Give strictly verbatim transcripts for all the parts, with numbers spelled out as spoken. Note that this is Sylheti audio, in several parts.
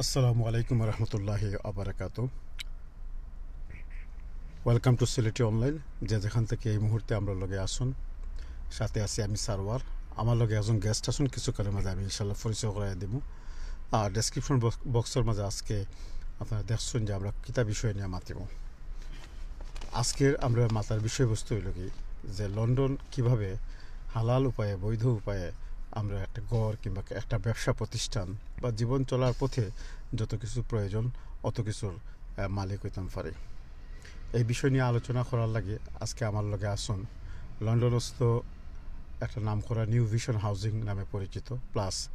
আসসালামু আলাইকুম রহমতুল্লাহ আবরাকাত। ওয়েলকাম টু সিলেটি অনলাইন। যে যেখান থেকে এই মুহূর্তে আমরার লগে আছইন, সাথে আছি আমি সারওয়ার। আমার লগে একজন গেস্ট আছইন, কিছুক্ষণের মাঝে আমি ইনশাল্লাহ পরিচয় করাই দিমু। আর ডেসক্রিপশন বক্সর মাঝে আজকে আপনারা দেখছইন যে আমরা কিতা বিষয় নিয়া মাতিমু। আজকের আমরা মাতার বিষয়বস্তু অইলো কি, যে লন্ডন কিভাবে হালাল উপায়ে, বৈধ উপায়ে আমরা একটা ঘর কিংবা একটা ব্যবসা প্রতিষ্ঠান বা জীবন চলার পথে যত কিছু প্রয়োজন, অত কিছুর, আহ, মালিক অইতাম পারি। এই বিষয় নিয়া আলোচনা করার লাগি আজকে আমার লগে আছইন লন্ডনস্থ একটা নামকরা নিউ ভিশন হাউজিং নামে পরিচিত, প্লাস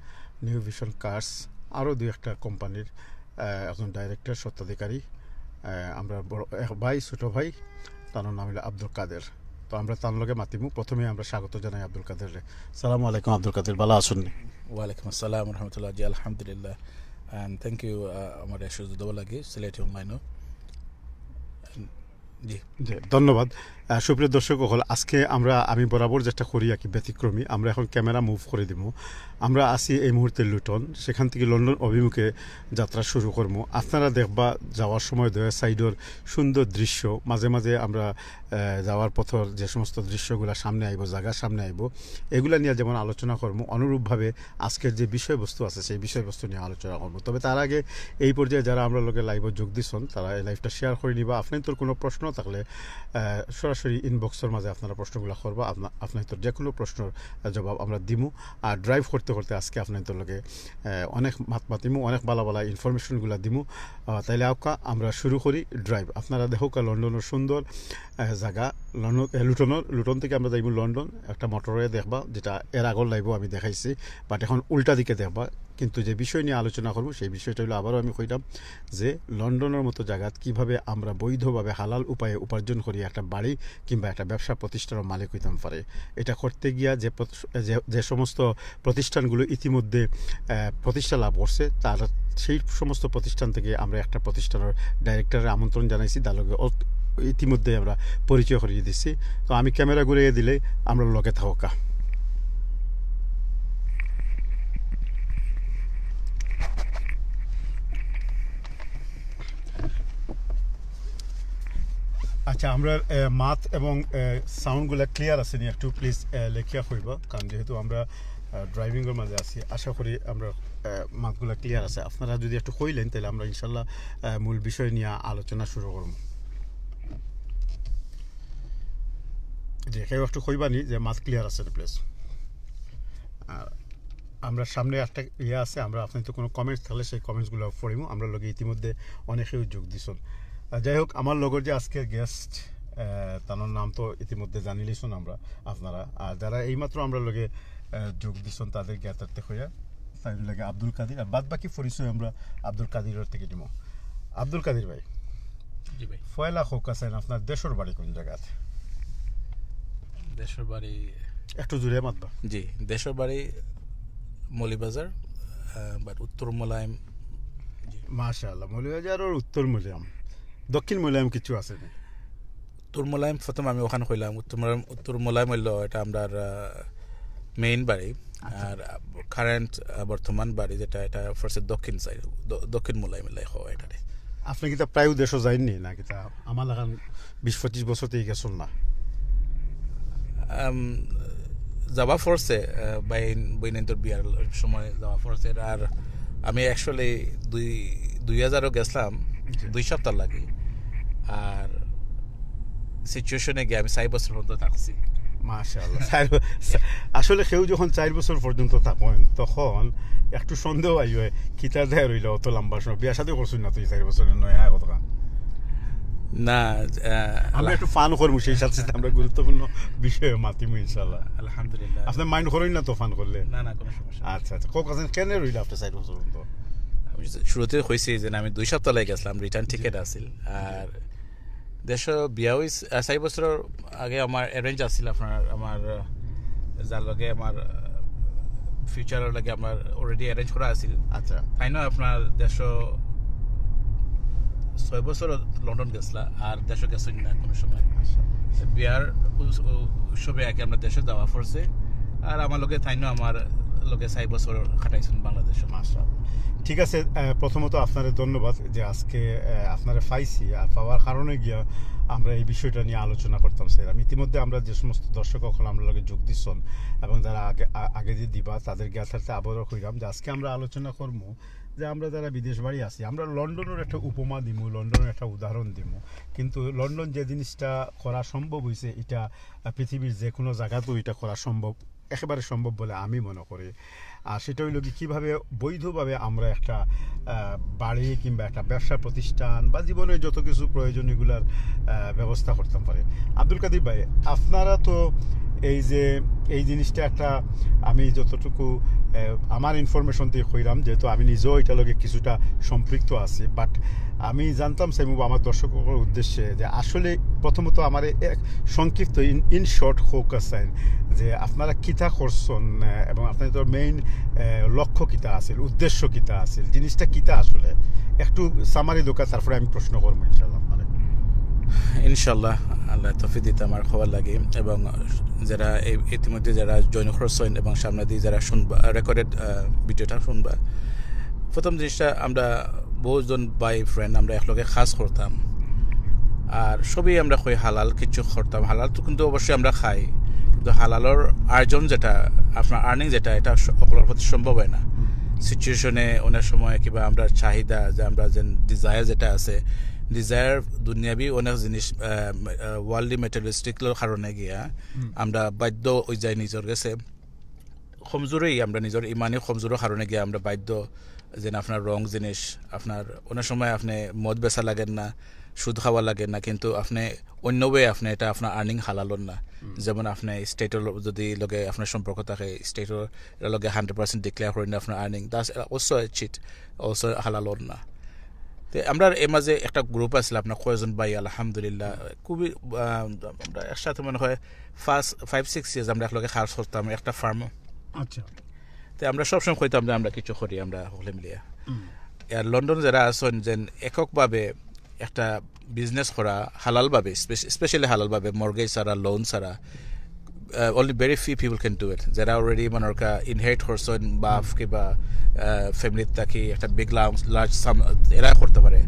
নিউ ভিশন কার্স, আরও দুই একটা কোম্পানির, আহ, একজন ডাইরেক্টর, স্বত্বাধিকারী, আহ, আমরার বড় এক ভাই, ছোট ভাই, তার নাম অইলো আব্দুল কাদের। তো আমরা তার লগে মাতিমু। প্রথমে আমরা স্বাগত জানাই আব্দুল কাদেররে। সালামু আলাইকুম আব্দুল কাদের, ভালা আছইন নি? ওয়ালাইকুম আসসালাম রহমতুল্লাহ। জি, আলহামদুলিল্লাহ। And thank you, আহ, আমারে সুযোগ দেওয়ার লাগি সিলেটি অনলাইনও। জি। জি, ধন্যবাদ। আহ, সুপ্রিয় দর্শক অকল, আজকে আমরা, আমি বরাবর যেটা করি আর কি ব্যতিক্রমী, আমরা এখন ক্যামেরা মুভ করি দিমু। আমরা আছি এই মুহূর্তে লুটন, সেখান থেকে লন্ডন অভিমুখে যাত্রা শুরু করমু। আপনারা দেখবা যাওয়ার সময় দুই সাইডর সুন্দর দৃশ্য, মাঝে মাঝে আমরা, আহ, যাওয়ার পথর যে সমস্ত দৃশ্যগুলা সামনে আইবো, জাগা সামনে আইবো, এগুলা নিয়া যেমন আলোচনা করমু, অনুরূপভাবে আজকের যে বিষয়বস্তু আছে, সেই বিষয়বস্তু নিয়া আলোচনা করমু। তবে তার আগে এই পর্যায়ে যারা আমরার লগে লাইভও যোগ দিছইন, তারা এই লাইভটা শেয়ার করি নিবা। আপনাইনতর কোনো প্রশ্ন থাকলে, আহ, সরাসরি ইনবক্সর মাঝে আপনারা প্রশ্নগুলা করবা। আপনা-, আপনাইনতর যে কোনো প্রশ্নর জবাব আমরা দিমু। আর ড্রাইভ করতে করতে আজকে আপনাইনতর লগে, আহ, অনেক মাত মাতিমু, অনেক ভালা ভালা ইনফরমেশনগুলা দিমু। আহ, তাইলে আউক্কা আমরা শুরু করি ড্রাইভ। আপনারা দেখউক্কা লন্ডনর সুন্দর, আহ, জাগা, লন্ডন, আহ, লুটনর, লুটন থেকে আমরা যাইমু লন্ডন, একটা মোটরওয়ে দেখবা, যেটা এর আগর লাইভও আমি দেখাইছি, বাট এখন উল্টা দিকে দেখবা। কিন্তু যে বিষয় নিয়া আলোচনা করমু, সেই বিষয়টা অইলো, আবারও আমি কইরাম, যে লন্ডনর মতো জাগাত কিভাবে আমরা বৈধভাবে হালাল উপায়ে উপার্জন করি একটা বাড়ি কিংবা একটা ব্যবসা প্রতিষ্ঠানর মালিক অইতাম পারি। এটা করতে গিয়া যে প্রত-, যে, যে সমস্ত প্রতিষ্ঠানগুলো ইতিমধ্যে, আহ, প্রতিষ্ঠা লাভ করছে, তার সেই সমস্ত প্রতিষ্ঠান থেকে আমরা একটা প্রতিষ্ঠানর ডাইরেক্টররে আমন্ত্রণ জানাইছি, তার লগে অল-, ইতিমধ্যে আমরা পরিচয় করিয়ে দিছি। তো আমি ক্যামেরা ঘুরিয়ে দিলে আমরা লগে থাকউক্কা। আচ্ছা, আমরা, আহ, মাত এবং, আহ, সাউন্ডগুলা ক্লিয়ার আছে নি? একটু প্লিজ, আহ, লেখিয়া কইবা, কারণ যেহেতু আমরা, আহ, ড্রাইভিংয়ের মাঝে আছি, আশা করি আমরা, আহ, মাতগুলা ক্লিয়ার আছে। আপনারা যদি একটু কইলেন, তাহলে আমরা ইনশাল্লাহ, আহ, মূল বিষয় নিয়া আলোচনা শুরু করমু। জি, কেউ একটু কইবা নি যে মাত ক্লিয়ার আছে নি, প্লিজ? আর আমরা সামনে একটা ইয়ে আছে, আমরা আপনাইনতর কোনো কমেন্টস থাকলে সেই কমেন্টসগুলা পড়িমু। আমরার লগে ইতিমধ্যে অনেকেউ যোগ দিছইন। আহ, যাই হোক, আমার লগর যে আজকের গেস্ট, আহ, তার নাম তো ইতিমধ্যে জানিলিছইন আমরা, আপনারা। আর যারা এইমাত্র আমরার লগে, আহ, যোগ দিছইন, তাদের জ্ঞাতার্থে কইয়া, তার লগে আব্দুল কাদির, আর বাদ বাকি পরিচয় আমরা আব্দুল কাদিরর থেকে নিমু। আব্দুল কাদির ভাই, জি ভাই। পয়লা কউক্কা চাইন আপনার দেশর বাড়ি কোন জাগাত? দেশর বাড়ি একটু জুরে মাতবা। জি, দেশর বাড়ি মৌলভীবাজার, আহ, but উত্তর মোলায়েম। জি। মাশাআল্লাহ, মৌলভীবাজারর উত্তর মোলায়েম। দক্ষিণ মোলায়েম কিছু আছে নি? উত্তর মোলায়েম প্রথম আমি ওখান কইলাম, উত্তর মোলায়েম, উত্তর মোলায়েম অইলো এটা আমরার, আহ, মেইন বাড়ি। আচ্ছা। আর, আহ, কারেন্ট, আহ, বর্তমান বাড়ি যেটা, এটা পড়ছে দক্ষিণ সাইড, দ-, দক্ষিণ মোলায়েম লেখো এটারে। আপনি কিতা প্রায় দেশও যাইননি না কিতা? আমার লাখান বিশ পঁচিশ বছর থেকে গেছইন না? আম, যাওয়া পড়ছে, আহ, বাইন-, বইনাইন্তর বিয়ার সময় যাওয়া পড়ছে। আর আমি actually দুই, দুই হাজারও গেছলাম, জি। দুই সপ্তাহ লাগি। আর সিচুয়েশনে গিয়া আমি চাইর বছর পর্যন্ত থাকছি। মাশাআল্লাহ। চাইর ব-, আসলে কেউ যখন চাইর বছর পর্যন্ত থাকইন, তখন একটু সন্দেহ আইয়, কিতা যায় রইলা অত লম্বা সময়? বিয়া শাদী করছইন না তো এই চাইর বছরে, নয়, হ্যাঁ, কতখান? না, আহ, আমরা একটু ফান করমু, সেই সাথে সাথে আমরা গুরুত্বপূর্ণ বিষয়ে মাতিমু ইনশাআল্লাহ। আলহামদুলিল্লাহ। আপনি মাইন্ড করইন না তো ফান করলে? না, না, কোনো সমস্যা নেই। আচ্ছা, আচ্ছা। কউক্কা চাইন, কেনে রইলা আপনি চাইর বছর পর্যন্ত? আমি শুরুতে কইছি যে আমি দুই সপ্তাহ লাগি গেছলাম, রিটার্ন টিকিট আছিল। আর দেশো বিয়া অইছে, আহ, চাইর বছর আগে আমার অ্যারেঞ্জ আছিল আপনার, আমার, আহ, যার লগে আমার, আহ, ফিউচারর লাগি আমার already অ্যারেঞ্জ করা আছিল। আচ্ছা। তাইনও আপনার দেশো ছয় বছর লন্ডন গেছলা, আর দেশো গেছইন না কোনো সময়। আচ্ছা। বিয়ার উৎস-, উ-, উৎসবে আর কি আমরা দেশো যাওয়া পড়ছে। আর আমার লগে তাইনও আমার লগে চার বছর কাটাইছইন বাংলাদেশো। মাশাআল্লাহ। ঠিক আছে, আহ, প্রথমত আপনারে ধন্যবাদ যে আজকে, আহ, আপনারে পাইছি, আর পাওয়ার কারণে গিয়া আমরা এই বিষয়টা নিয়ে আলোচনা করতাম, স্যার। আমি ইতিমধ্যে আমরা যে সমস্ত দর্শক অকল আমরার লগে যোগ দিছইন এবং যারা আগে, আ-, আগে যে দিবা, তাদের জ্ঞাতার্থে আবারও কইরাম যে আজকে আমরা আলোচনা করমু যে আমরা যারা বিদেশ বাড়ি আছি, আমরা লন্ডনের একটা উপমা দিমু, লন্ডনের একটা উদাহরণ দিমু, কিন্তু লন্ডন যে জিনিসটা করা সম্ভব হইছে, এটা, আহ, পৃথিবীর যে কোনো জায়গাতেও এটা করা সম্ভব, একেবারে সম্ভব বলে আমি মনে করি। আর সেটা হইল কি, কিভাবে বৈধভাবে আমরা একটা, আহ, বাড়ি কিংবা একটা ব্যবসা প্রতিষ্ঠান বা জীবনে যত কিছু প্রয়োজন, এগুলার, আহ, ব্যবস্থা করতাম পারি। আব্দুল কাদির ভাই, আপনারা তো এই যে, এই জিনিসটা একটা, আমি যতটুকু, আহ, আমার ইনফরমেশন থেকে কইরাম, যেহেতু আমি নিজেও এটার লগে কিছুটা সম্পৃক্ত আছি, বাট আমি জানতাম চাইমু আমার দর্শকর উদ্দেশ্যে যে আসলে প্রথমত আমার এক সংক্ষিপ্ত, ইন শর্ট, ফোকাস চাই যে আপনারা কিতা করছইন, আহ, এবং আপনাদের মেইন, আহ, লক্ষ্য কিতা আছিল, উদ্দেশ্য কিতা আছিল, জিনিসটা কিতা আসলে একটু সামারি দোকা, তারপরে আমি প্রশ্ন করবো ইনশাআল্লাহ আপনারে। ইনশাআল্লাহ, আল্লাহ তৌফিক দিতা আমার কওয়ার লাগি, এবং যারা এই ইতিমধ্যে যারা জয়েন করছইন এবং সামনে দিয়ে যারা শুনবা, রেকর্ডেড ভিডিওটা শুনবা, প্রথম জিনিসটা আমরা বহুজন ভাই ফ্রেন্ড আমরা একলগে কাজ করতাম, আর সবই আমরা কই হালাল কিছু করতাম, হালাল তো কিন্তু অবশ্যই আমরা খাই, কিন্তু হালালর আর্জন যেটা, আপনার আর্নিং যেটা, এটা স-, সকলের প্রতি সম্ভব হয় না। সিচুয়েশনে অনেক সময় কিবা আমরা চাহিদা, যে আমরা যে ডিজায়ার যেটা আছে, ডিজায়ার দুনিয়াবি অনেক জিনিস, ওয়ার্ল্ডলি ম্যাটেরিয়ালিস্টিকর কারণে গিয়া আমরা বাধ্য হয়ে যাই নিজের গেছে কমজোরি, আমরা নিজের ইমানি কমজোরির কারণে গিয়া আমরা বাধ্য যে না, আপনার রং জিনিস, আপনার অনেক সময় আপনি মদ বেচা লাগেন না, সুদ খাওয়া লাগেন না, কিন্তু আপনি অন্য ওয়ে আপনি এটা আপনার আর্নিং হালালর না। যেমন আপনি স্টেটর ল-, যদি লগে আপনার সম্পর্ক থাকে, স্টেটর লগে হান্ড্রেড পার্সেন্ট ডিক্লেয়ার করেন না আপনার earning, that's also a cheat, also হালালর না। তে আমরা এর মাঝে একটা গ্রুপ আছিল, আপনার কয়জন ভাই, আলহামদুলিল্লাহ, খুবই, আহ, আমরা একসাথে মনে হয় ফার্স্ট ফাইভ সিক্স ইয়ার্স আমরা একলগে কাজ করতাম একটা ফার্মও। আচ্ছা। তে আমরা সবসময় কইতাম যে আমরা কিছু করি, আমরা হকলে মিলিয়া। আর লন্ডন যারা আছেন, যে এককভাবে একটা বিজনেস করা হালালভাবে, স্পেশ-, স্পেশালি হালালভাবে, মর্গেজ ছাড়া, লোন ছাড়া, only very few people can do it। যারা অলরেডি মনে হয় ইনহেরিট করছেন বাপ কিবা ফ্যামিলির থাকি একটা বিগ লার্জ সাম, এরা করতে পারে,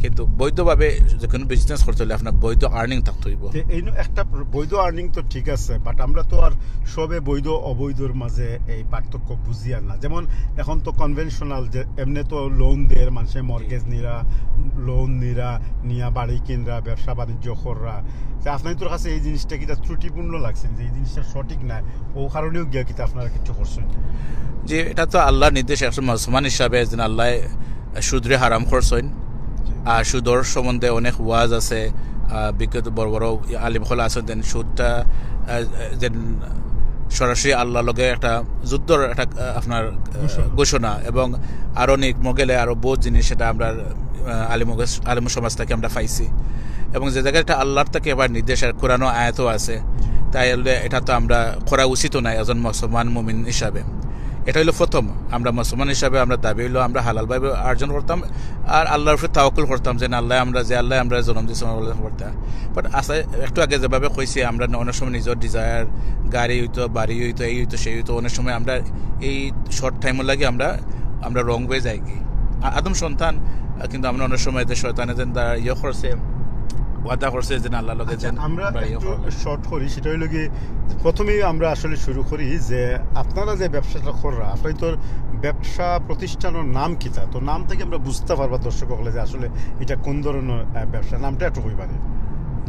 কিন্তু বৈধভাবে যে কোনো বিজনেস করতে হলে আপনার বৈধ আর্নিং থাকতে হইব। তে এই নু একটা প্র-, বৈধ আর্নিং তো ঠিক আছে, বাট আমরা তো আর সবে বৈধ অবৈধর মাঝে এই পার্থক্য বুঝিয়ার না। যেমন এখন তো কনভেনশনাল, যে এমনি তো লোন দের, মানুষে মর্গেজ নিরা, লোন নিরা, নিয়া বাড়ি কিনরা, ব্যবসা বাণিজ্য কররা। তে আপনার তোর কাছে এই জিনিসটা কিতা ত্রুটিপূর্ণ লাগছে, যে এই জিনিসটা সঠিক না, ও কারণেও গিয়া কিতা আপনারা কিছু করছেন? যে এটা তো আল্লাহর নির্দেশ, একজন মুসলমান হিসাবে যেন আল্লাহ সুদরে হারাম করছেন। আর সুদর সম্বন্ধে অনেক ওয়াজ আছে, আহ, বিখ্যাত বড় বড় আলিম অকল আছেন, যেন সুদটা, আহ, যেন সরাসরি আল্লাহর লগে একটা যুদ্ধর একটা, আহ, আপনার, আহ, ঘোষণা। ঘোষণা, এবং আরো নিক মগেলে আরো বহুত জিনিস সেটা আমরা, আহ, আলিম, আলিম সমাজ থেকে আমরা পাইছি, এবং যে জায়গায় এটা আল্লাহর থেকে আবার নির্দেশ আর কোরআনও আয়াতও আছে, তাই হলে এটা তো আমরা করা উচিত নয় একজন মুসলমান মুমিন হিসাবে। এটা হইলো প্রথম, আমরা মুসলমান হিসাবে আমরা দাবি হইলো আমরা হালালভাবে অর্জন করতাম, আর আল্লাহর উপরে তাওয়াক্কুল করতাম যে না, আল্লাহ আমরা যে আল্লাহ আমরা জন্ম দিয়েছে, আমরা আল্লাহ করতাম। বাট আচ্ছা, একটু আগে যেভাবে কইছি, আমরা অনেক সময় নিজের ডিজায়ার, গাড়ি হইতো, বাড়ি হইতো, এই হইতো, সেই হইতো, অনেক সময় আমরা এই শর্ট টাইমর লাগি আমরা, আমরা রং ওয়ে যাই কি। আ-, আদম সন্তান, আহ, কিন্তু আমরা অনেক সময় যে শয়তানে যেন তারা ইয়ে করছে, ওয়াদা করছে যে না, আল্লাহর লগে আচ্ছা, যেন আমরা আমরা ইয়ে একটু করবো। শর্ট করি, সেটা হইলো কি, প্রথমেই আমরা আসলে শুরু করি যে আপনারা যে ব্যবসাটা কররা, আপনার তোর ব্যবসা প্রতিষ্ঠানের নাম কিতা? তো নাম থেকে আমরা বুঝতে পারবা দর্শক হলে যে আসলে এটা কোন ধরনের, আহ, ব্যবসা, নামটা একটু কইবা নি?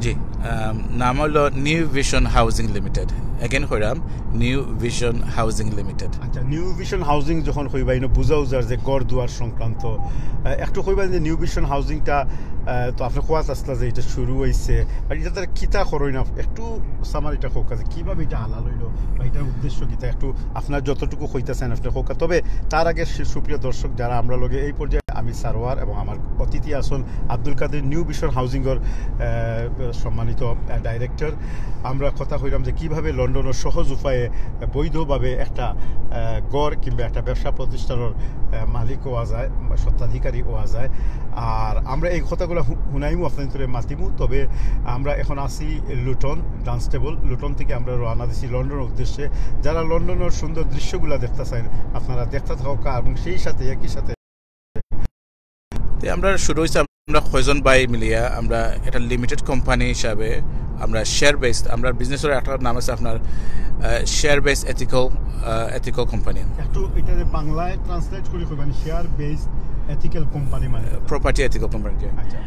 জি, আম, নাম হলো new vision housing limited. Again কইরাম, নিউ ভিশন হাউজিং লিমিটেড। আচ্ছা, নিউ ভিশন হাউজিং যখন কইবা, ইনো বুঝাও যার যে ঘর দুয়ার সংক্রান্ত, আহ, একটু কইবা যে নিউ ভিশন হাউজিংটা, আহ, তো আপনি কোয়াত আসলা যে এটা শুরু হইছে, আর এটা তারা কিতা করই না, একটু সামারিটা হোক, যে কিভাবে এটা হালাল হইলো বা এটার উদ্দেশ্য কিতা, একটু আপনার যতটুকু কইতাছেন আপনি হোক। তবে তার আগে সে সুপ্রিয় দর্শক যারা আমরা লগে এই পর্যায়ে আমি সারোয়ার এবং আমার অতিথি আছইন আব্দুল কাদের, নিউ ভিশন হাউজিংর, আহ, সম্মানিত, আহ, ডাইরেক্টর। আমরা কথা কইলাম যে কিভাবে লন্ডনর সহজ উপায়ে, আহ, বৈধভাবে একটা, আহ, ঘর কিংবা একটা ব্যবসা প্রতিষ্ঠানর, আহ, মালিক হওয়া যায়, স্বত্বাধিকারী হওয়া যায়। আর আমরা এই কথাগুলা হু-, হুনাইমু, আপনাদের মাতিমু। তবে আমরা এখন আছি লুটন, ডান্সটেবল। লুটন থেকে আমরা রওনা দিছি লন্ডনর উদ্দেশ্যে। যারা লন্ডনর সুন্দর দৃশ্যগুলা দেখতে চান, আপনারা দেখতে থাকুক। এবং সেই সাথে, একই সাথে তে আমরা শুরু হইছে, আমরা কয়জন ভাই মিলিয়া আমরা একটা লিমিটেড কোম্পানি হিসাবে আমরা শেয়ার বেসড, আমরা বিজনেসর একটা নাম আছে আপনার, আহ, শেয়ার বেসড এথিক্যাল, আহ, এথিক্যাল কোম্পানি। একটু এটা যে বাংলায় ট্রান্সলেট করে কইবেন, শেয়ার বেসড এথিক্যাল কোম্পানি মানে? Property ethical company. আচ্ছা।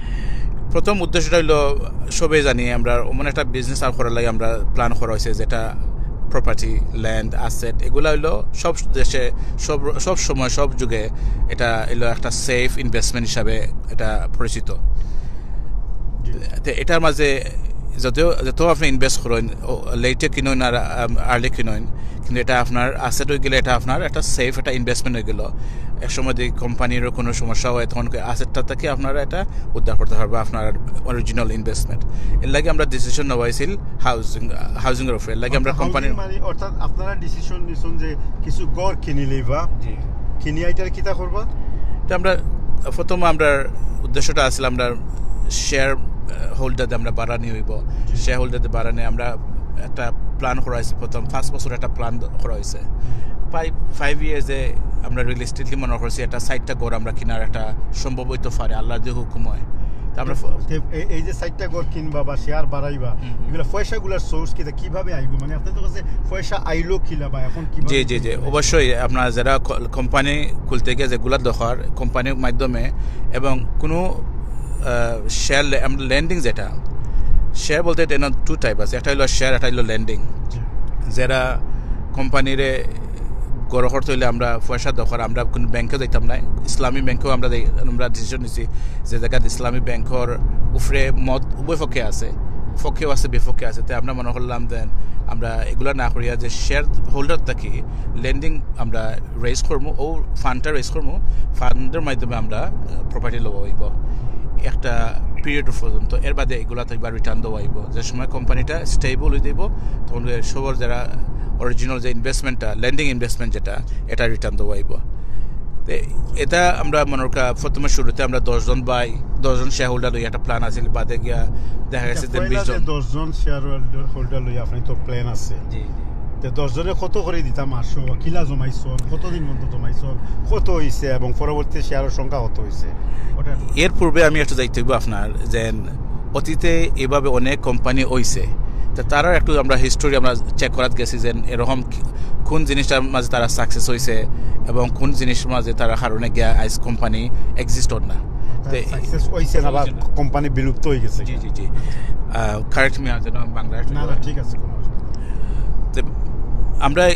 প্রথম উদ্দেশ্যটা হইলো, সবে জানি আমরা এমন একটা বিজনেস আর করার লাগি আমরা প্ল্যান করা হয়েছে, যেটা প্রপার্টি, ল্যান্ড, অ্যাসেট, এগুলা হইলো সব দেশে, সব, সব সময়, সব যুগে এটা হইলো একটা সেফ ইনভেস্টমেন্ট হিসাবে এটা পরিচিত। জি। তে এটার মাঝে যত, যত আপনি ইনভেস্ট করেন, লেটে কিনেন আর, আম, আর্লি কিনেন, কিন্তু এটা আপনার অ্যাসেট হয়ে গেলে এটা আপনার একটা সেফ একটা ইনভেস্টমেন্ট হয়ে গেল। এক সময় যদি কোম্পানিরও কোনো সমস্যা হয়, তখন অ্যাসেটটা থেকে আপনারা এটা উদ্ধার করতে পারবে আপনার অরিজিনাল ইনভেস্টমেন্ট। এর লাগি আমরা ডিসিশন নেওয়া হয়েছিল হাউজিং, হাউজিংর উপরে। এর লাগি আমরা অর্থাৎ কোম্পানির হাউজিং মানে অর্থাৎ আপনারা ডিসিশন নিছেন যে কিছু ঘর কিনি লইবা। জি। কিনিয়া এটার কিতা করবা? তো আমরা প্রথম আমরা উদ্দেশ্যটা আছিল আমরা শেয়ার হোল্ডারদের আমরা বাড়ানি হইব। জি। শেয়ার হোল্ডারদের বাড়ানি আমরা একটা প্ল্যান করা হয়েছে, প্রথম পাঁচ বছর একটা প্ল্যান করা হয়েছে। প্রায় ফাইভ ইয়ার্সে আমরা রিয়েলিস্টিকলি মনে করছি একটা ষাটটা ঘর আমরা কিনার একটা সম্ভব হইতে পারে, আল্লাহর যদি হুকুম হয়। তো আমরা ফ- তে এ-, এই যে ষাটটা ঘর কিনবা বা শেয়ার বাড়াইবা, হুম, হুম। এগুলা পয়সাগুলার সোর্স কিতা, কিভাবে আইব? মানে আপনাদের কাছে পয়সা আইলো কিলা বা এখন কিভাবে জি, জি, জি, অবশ্যই। আপনারা যারা ক-, কোম্পানি খুলতে গিয়ে যেগুলা দরকার কোম্পানির মাধ্যমে, এবং কোনো, আহ, শেয়ার লে-, আমরা লেন্ডিং যেটা, শেয়ার বলতে এটা টু টাইপ আছে, একটা হলো শেয়ার, একটা হলো লেন্ডিং। জি। যারা কোম্পানিরে ঘর করতে হইলে আমরা পয়সা দরকার, আমরা কোনো ব্যাংকে যাইতাম না, ইসলামী ব্যাংকেও আমরা যাই-, আমরা ডিসিশন নিছি যে জায়গাত ইসলামী ব্যাংকর উপরে মত উভয় পক্ষে আছে, পক্ষেও আছে, বিপক্ষে আছে। তাই আমরা মনে করলাম দেন আমরা এগুলা না করিয়া যে শেয়ার হোল্ডার থাকি লেন্ডিং আমরা রেজ করবো, ও ফান্ডটা রেজ করবো, ফান্ডের মাধ্যমে আমরা প্রপার্টি লওয়া হইব একটা পিরিয়ড পর্যন্ত। এর বাদে এগুলা তো এবার রিটার্ন দেওয়া হইব। যে সময় কোম্পানিটা স্টেবল হয়ে দিব, তখন সবর যারা অরিজিনাল যে ইনভেস্টমেন্টটা, লেন্ডিং ইনভেস্টমেন্ট যেটা, এটা রিটার্ন দেওয়া হইব। তে এটা আমরা মনে করি প্রথমে শুরুতে আমরা দশজন ভাই, দশজন শেয়ার হোল্ডার লই একটা প্ল্যান আছিল, বাদে গিয়া দেখা গেছে আচ্ছা, যে পয়লা বিশ যে জন। দশজন শেয়ার হোল্ডার লই আপনার তো প্ল্যান আছে। জি, জি। তে দশজনে কত করে দিতাম আসো, কিলা জমাইছো, কতদিন মতো জমাইছো, কত হইছে এবং পরবর্তী শেয়ারের সংখ্যা কত হইছে? ওটা এর পূর্বে আমি একটু যাইতে হইব আপনার যে অতীতে এভাবে অনেক কোম্পানি হইছে, তো তারার একটু আমরা হিস্টোরি আমরা চেক করাত গেছি যে এরকম কি-, কোন জিনিসটার মাঝে তারা সাকসেস হইছে এবং কোন জিনিসের মাঝে তারা কারণে গিয়া আইজ কোম্পানি এক্সিস্ট অর না। তে সাকসেস হইছে না বা হইছে না। কোম্পানি বিলুপ্ত হয়ে গেছে। জি, জি, জি। আহ, কারেক্ট মি, আমি যেন বাংলায় না, না, ঠিক আছে, কোনো অসুবিধা নেই। তে আমরা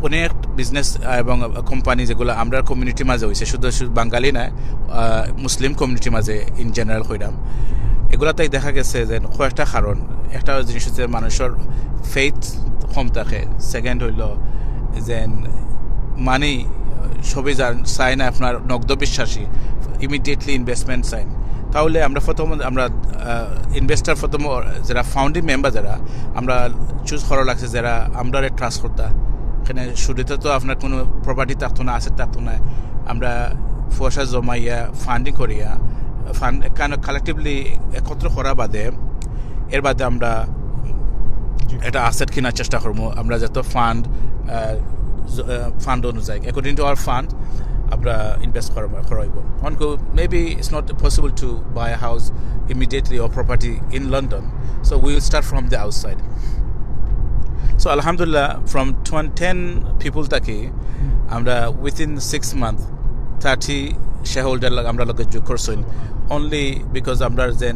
অনেক বিজনেস এবং কোম্পানি যেগুলো আমরা কমিউনিটির মাঝে হইছে, শুধু, শুধু বাঙালি নয়, আহ, মুসলিম কমিউনিটির মাঝে ইন জেনারেল কইরাম, এগুলাতেই দেখা গেছে যে কয়েকটা কারণ। একটা জিনিস হচ্ছে মানুষের ফেইথ কম থাকে, সেকেন্ড হইল যে মানি সবই জান-, চায় না আপনার নগদ বিশ্বাসী, ইমিডিয়েটলি ইনভেস্টমেন্ট চায়। তাহলে আমরা প্রথম, আমরা, আহ, ইনভেস্টর প্রথম যারা ফাউন্ডিং মেম্বার যারা আমরা চুজ করা লাগছে, যারা আমরা ট্রাস্ট করতা। এখানে শুরুতে তো আপনার কোনো প্রপার্টি থাকতো না, অ্যাসেট থাকতো না। আমরা পয়সা জমাইয়া, ফান্ডিং করিয়া, ফান্ড কালেকটিভলি একত্র করা বাদে, এর বাদে আমরা জি। একটা অ্যাসেট কেনার চেষ্টা করবো। আমরা যত ফান্ড, আহ, জ-, আহ, ফান্ড অনুযায়ী, according to our fund, আমরা ইনভেস্ট করা, করা হইব। অন কো-, maybe it's not possible to buy a house immediately or property in London, so we will start from the outside. So আলহামদুলিল্লাহ, from twenty, ten people থাকি আমরা within six month thirty share holder আমরা লগে যোগ করছইন, only because আমরা যে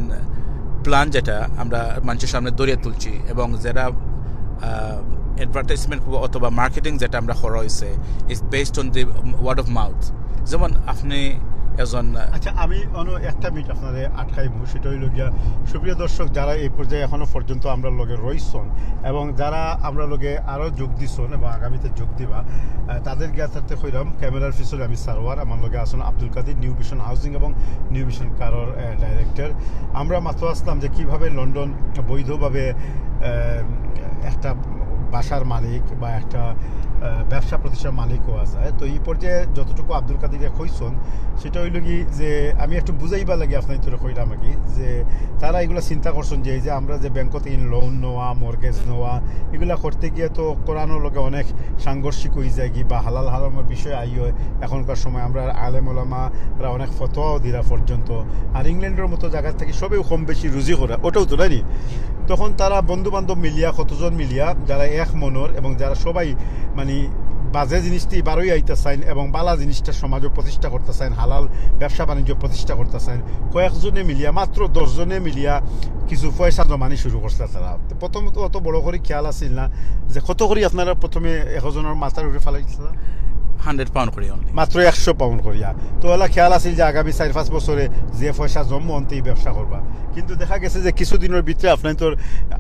প্ল্যান যেটা আমরা মানুষের সামনে ধরিয়ে তুলছি এবং যেটা অ্যাডভার্টাইজমেন্ট অথবা মার্কেটিং যেটা আমরা করা হয়েছে, is based on the word of mouth। যেমন আপনি এজন, আহ, আচ্ছা, আমি অন্য একটা মিনিট আপনারে আটকাইমু, সেটা হইল গিয়া, সুপ্রিয় দর্শক, যারা এই পর্যায়ে এখনো পর্যন্ত আমরার লগে রইছন এবং যারা আমরার লগে আরো যোগ দিছন এবং আগামীতে যোগ দিবা, আহ, তাদের গিয়া থাকতে কইরাম, ক্যামেরার পিছনে আমি সারোয়ার, আমার লগে আছেন আব্দুল কাদির, নিউ ভিশন হাউজিং এবং নিউ ভিশন কারর, আহ, ডাইরেক্টর। আমরা মাত্র আসলাম যে কিভাবে লন্ডন বৈধভাবে, আহ, একটা বাসার মালিক বা একটা, আহ, ব্যবসা প্রতিষ্ঠান মালিক হওয়া যায়। তো এই পর্যায়ে যতটুকু আব্দুল কাদিরে কইছন, সেটা হইল কি যে আমি একটু বুঝাইবার লাগি আপনার তোরে কইলাম আর কি, যে তারা এগুলা চিন্তা করছন যে এই যে আমরা যে ব্যাংক থেকে লোন নেওয়া, মর্গেজ নেওয়া, এগুলা করতে গিয়ে তো করানোর লগে অনেক সাংঘর্ষিক হয়ে যায় কি বা হালাল হারামর বিষয় আই হয়। এখনকার সময় আমরা আলেম ওলামারা অনেক ফতোয়াও দিরা পর্যন্ত। আর ইংল্যান্ডের মতো জায়গা থেকে সবেও কম বেশি রুজি করা, ওটাও তো, তাই নি? তখন তারা বন্ধু বান্ধব মিলিয়া, কতজন মিলিয়া, যারা এক মনর এবং যারা সবাই মানে বাজে জিনিসটি বারোই আইতা চাইন এবং বালা জিনিসটা সমাজে প্রতিষ্ঠা করতে চাইন, হালাল ব্যবসা বাণিজ্য প্রতিষ্ঠা করতে চাইন, কয়েকজনে মিলিয়া, মাত্র দশ জনে মিলিয়া কিছু পয়সা জমানি শুরু করছে তারা। তো প্রথমত অত বড় করে খেয়াল আছিল না যে কত করি আপনারা প্রথমে একজনের মাথার উপরে ফালাইছিলেন? হান্ড্রেড পাউন্ড করি অনলি। মাত্র একশো পাউন্ড করিয়া। তো ওলা খেয়াল আছিল যে আগামী চার পাঁচ বছরে যে পয়সা জমবো, অন্তে এই ব্যবসা করবা। কিন্তু দেখা গেছে যে কিছুদিনের ভিতরে আপনার তো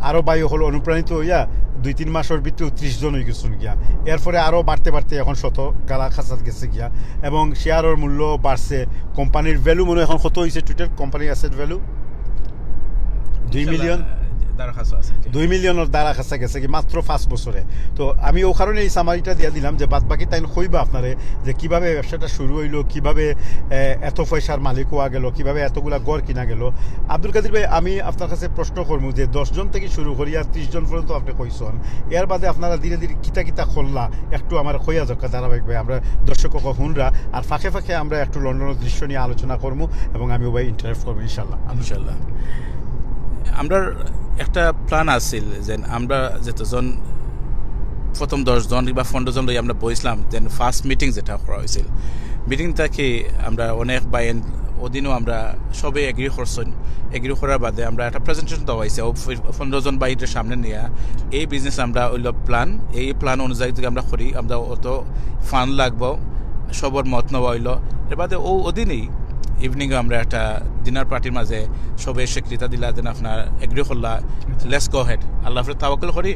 আরো ভাই হল অনুপ্রাণিত হইয়া দুই তিন মাসের ভিতরে ত্রিশ জন হয়ে গেছেন গিয়া। এরপরে আরো বাড়তে বাড়তে এখন শত গালা খাসাত গেছে গিয়া, এবং শেয়ারের মূল্য বাড়ছে। কোম্পানির ভ্যালু মনে হয় এখন কত হয়েছে, টোটাল কোম্পানির অ্যাসেট ভ্যালু দুই মিলিয়ন। দারা খাসা আছে, জি। দুই মিলিয়নের দারা খাসা গেছে কি মাত্র পাঁচ বছরে। তো আমি ও কারণে এই সামারিটা দিয়া দিলাম যে বাদ বাকি তাইন কইবা আপনারে যে কিভাবে ব্যবসাটা শুরু হইলো, কিভাবে, এ, এত পয়সার মালিক হওয়া গেল, কিভাবে এতগুলা ঘর কিনা গেল। আব্দুল কাদির ভাই, আমি আপনার কাছে প্রশ্ন করবো যে দশ জন থেকে শুরু করিয়া ত্রিশ জন পর্যন্ত আপনি কইছেন, এর বাদে আপনারা ধীরে ধীরে কিতা কিতা করলা, একটু আমার কইয়া যাক ধারাবাহিক ভাই, আমরা দর্শক হুনরা, আর ফাঁকে ফাঁকে আমরা একটু লন্ডনের দৃশ্য নিয়ে আলোচনা করবো এবং আমি ওভাবে ইন্টারেক্ট করবো ইনশাল্লাহ। ইনশাল্লাহ। আমরার একটা প্ল্যান আছিল যে আমরা যতজন প্রথম দশ জন বা পনেরো জন লই আমরা বইছিলাম, দেন ফার্স্ট মিটিং যেটা করা হয়েছিল, মিটিং থাকি আমরা অনেক বাইন ওদিনও আমরা সবে এগ্রি করছেন। এগ্রি করার বাদে আমরা একটা প্রেজেন্টেশন দেওয়া হয়েছে, ও পনেরো জন বাইরের সামনে নিয়ে এই বিজনেস আমরা হইল প্ল্যান, এই প্ল্যান অনুযায়ী যদি আমরা করি, আমরা অত ফান্ড লাগবো, সবর মত নেওয়া হইলো। এর বাদে ও ওদিনই ইভিনিংয়ে আমরা একটা ডিনার পার্টির মাঝে সবে স্বীকৃতি দিলা, দেন আপনার এগ্রি করলা, লেটস গো হেড, আল্লাহ উপরে তাওয়াক্কুল করি।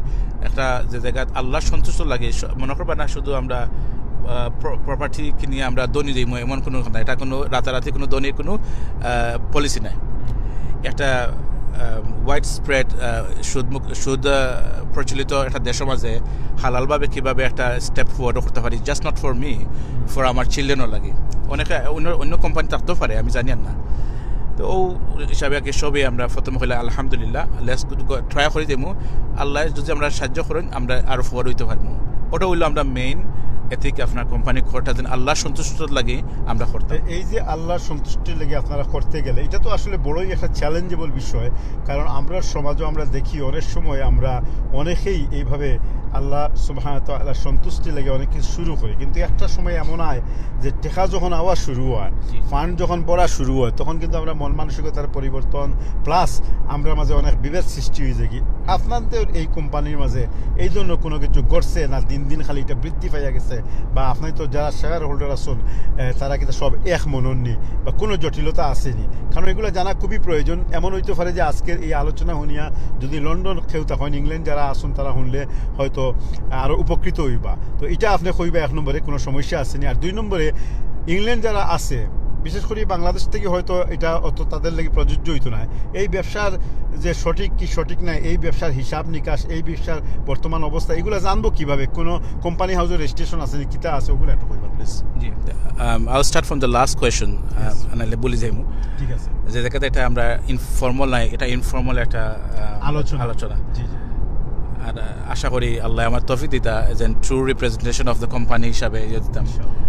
একটা যে জায়গাত আল্লাহ সন্তুষ্ট লাগে, স-, মনে করবা না শুধু আমরা, আহ, প্র-, প্রপার্টি কিনিয়া আমরা ধনী যাইমু, এমন কোনো কথা না। এটা কোনো রাতারাতি কোনো ধনীর কোনো, আহ, পলিসি নাই। একটা, আহ, ওয়াইড স্প্রেড, আহ, সুদ মুক-, সুদ, আহ, প্রচলিত একটা দেশের মাঝে হালালভাবে কিভাবে একটা স্টেপ ফরওয়ার্ড করতে পারি, just not for me, for আমার চিলড্রেনও লাগে। অনেকে অন্য, অন্য কোম্পানি থাকতেও পারে, আমি জানি আর না। তো ও হিসাবে আর কি সবই আমরা প্রথমে কইলে আলহামদুলিল্লাহ, লেটস ট্রাই করি দেবো। আল্লাহ যদি আমরা সাহায্য করেন, আমরা আরো ফরওয়ার্ড হইতে পারবো। ওটা হইলো আমরা মেইন এথিক, আপনার কোম্পানি খরচা দিন আল্লাহ সন্তুষ্ট লাগে আমরা করতাম। তো এই যে আল্লাহ সন্তুষ্টির লাগে আপনারা করতে গেলে, এটা তো আসলে বড়ই একটা চ্যালেঞ্জেবল বিষয়, কারণ আমরা সমাজও আমরা দেখি অনেক সময় আমরা অনেকেই এইভাবে আল্লাহ সুবহানাহু ওয়া তাআলার সন্তুষ্টি লাগে অনেক কিছু শুরু করি, কিন্তু একটা সময় এমন হয় যে টেকা যখন আওয়া শুরু হয়, জি। ফান্ড যখন পড়া শুরু হয়, তখন কিন্তু আমরা মন মানসিকতার পরিবর্তন, প্লাস আমরা মাঝে অনেক বিভেদ সৃষ্টি হয়ে যায়। কি আপনাদের এই কোম্পানির মাঝে এই জন্য কোনো কিছু ঘটছে না? দিন দিন খালি এটা বৃদ্ধি পাইয়া গেছে, বা আপনার তো যারা শেয়ার হোল্ডার আছেন, এ, তারা কিন্তু সব এক মনর নি বা কোনো জটিলতা আসেনি? কারণ এগুলো জানা খুবই প্রয়োজন। এমন হইতে পারে যে আজকের এই আলোচনা শুনিয়া যদি লন্ডন কেউ তখন ইংল্যান্ড যারা আছেন তারা শুনলে হয়তো আরো উপকৃত হইবা। তো এটা আপনি কইবা এক নম্বরে, কোনো সমস্যা আসেনি। আর দুই নম্বরে ইংল্যান্ড যারা আছে, বিশেষ করে বাংলাদেশ থেকে হয়তো এটা অত তাদের লাগি প্রযোজ্য হইতো না। এই ব্যবসার যে সঠিক কি সঠিক নাই, এই ব্যবসার হিসাব নিকাশ, এই ব্যবসার বর্তমান অবস্থা, এগুলো জানবো কিভাবে? কোনো কোম্পানি হাউসের রেজিস্ট্রেশন আছে নি, কিতা আছে, ওগুলো একটু কইবা প্লিজ। জি, um, I'll start from the last question, uh, Yes. নাহলে বলি যাইমু। ঠিক আছে। যে জায়গাতে এটা আমরা ইনফর্মাল নাই, এটা ইনফর্মাল একটা, আহ, আলোচনা। আলোচনা। জি, জি। আর, আহ, আশা করি আল্লাহ আমার তৌফিক দিতা, যেন true representation of the company হিসাবে ইয়ে দিতাম। ইনশাআল্লাহ।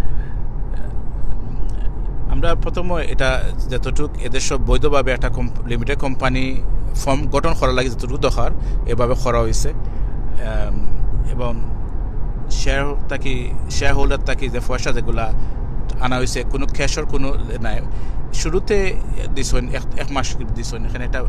আমরা প্রথমে এটা যতটুক এদেশে বৈধভাবে একটা কোম্প-, লিমিটেড কোম্পানি ফর্ম গঠন করা লাগে যতটুকু দরকার, এভাবে করা হয়েছে। আম, এবং শেয়ার থাকি, শেয়ার হোল্ডার থাকি যে পয়সা যেগুলা আনা হয়েছে, কোনো ক্যাশর কোনো নাই। শুরুতে দিছইন, এক, এক মাস দিছইন, এখানে একটা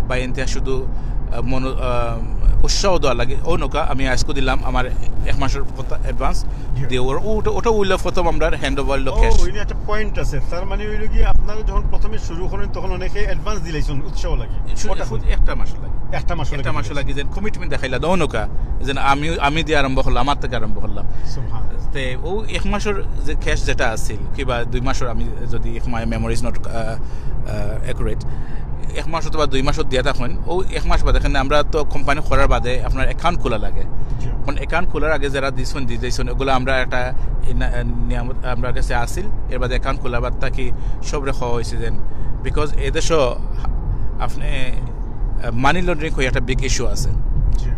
বাইনতে শুধু, আহ, মনো-, আহ, উৎসাহ দেওয়া লাগে। অউ নৌকা আমি আইজকু দিলাম আমার এক মাসর অ্যাডভান্স। জি। দিয়ে ওর ওটা ওটা অইলো প্রথম আমরার হ্যান্ড ওভার অইলো ও, ক্যাশ। ওই একটা পয়েন্ট আছে। তার মানে হইলো কি, আপনারা যখন প্রথমে শুরু করেন তখন অনেকে অ্যাডভান্স দিলাইছেন, উৎসাহ লাগে। ওটা একটা মাস লাগে। একটা মাস একটা মাস লাগে যে কমিটমেন্ট দেখাইলা দেও নৌকা, যে আমি আমি দিয়ে আরম্ভ করলাম, আমার থেকে আরম্ভ করলাম। সুবহানাল্লাহ। তে ও এক মাসর যে ক্যাশ যেটা আছিল কিবা দুই মাসর, আমি যদি if my memory is not accurate, এক মাস অথবা দুই মাসর দিয়া থাকইন, ও এক মাস বাদে এখানে আমরা তো কোম্পানি করার বাদে আপনার অ্যাকাউন্ট খোলা লাগে। জি। এখন অ্যাকাউন্ট খোলার আগে যারা দিছইন দিছইন ওগুলো আমরা একটা নিয়ামত আমরার কাছে আছিল। এর বাদে অ্যাকাউন্ট খোলার বাদ থাকি সবরে কওয়া হয়েছে যেন, বিকজ এদেশও আপনি মানি লন্ডারিং কই একটা বিগ ইস্যু আছে। জি।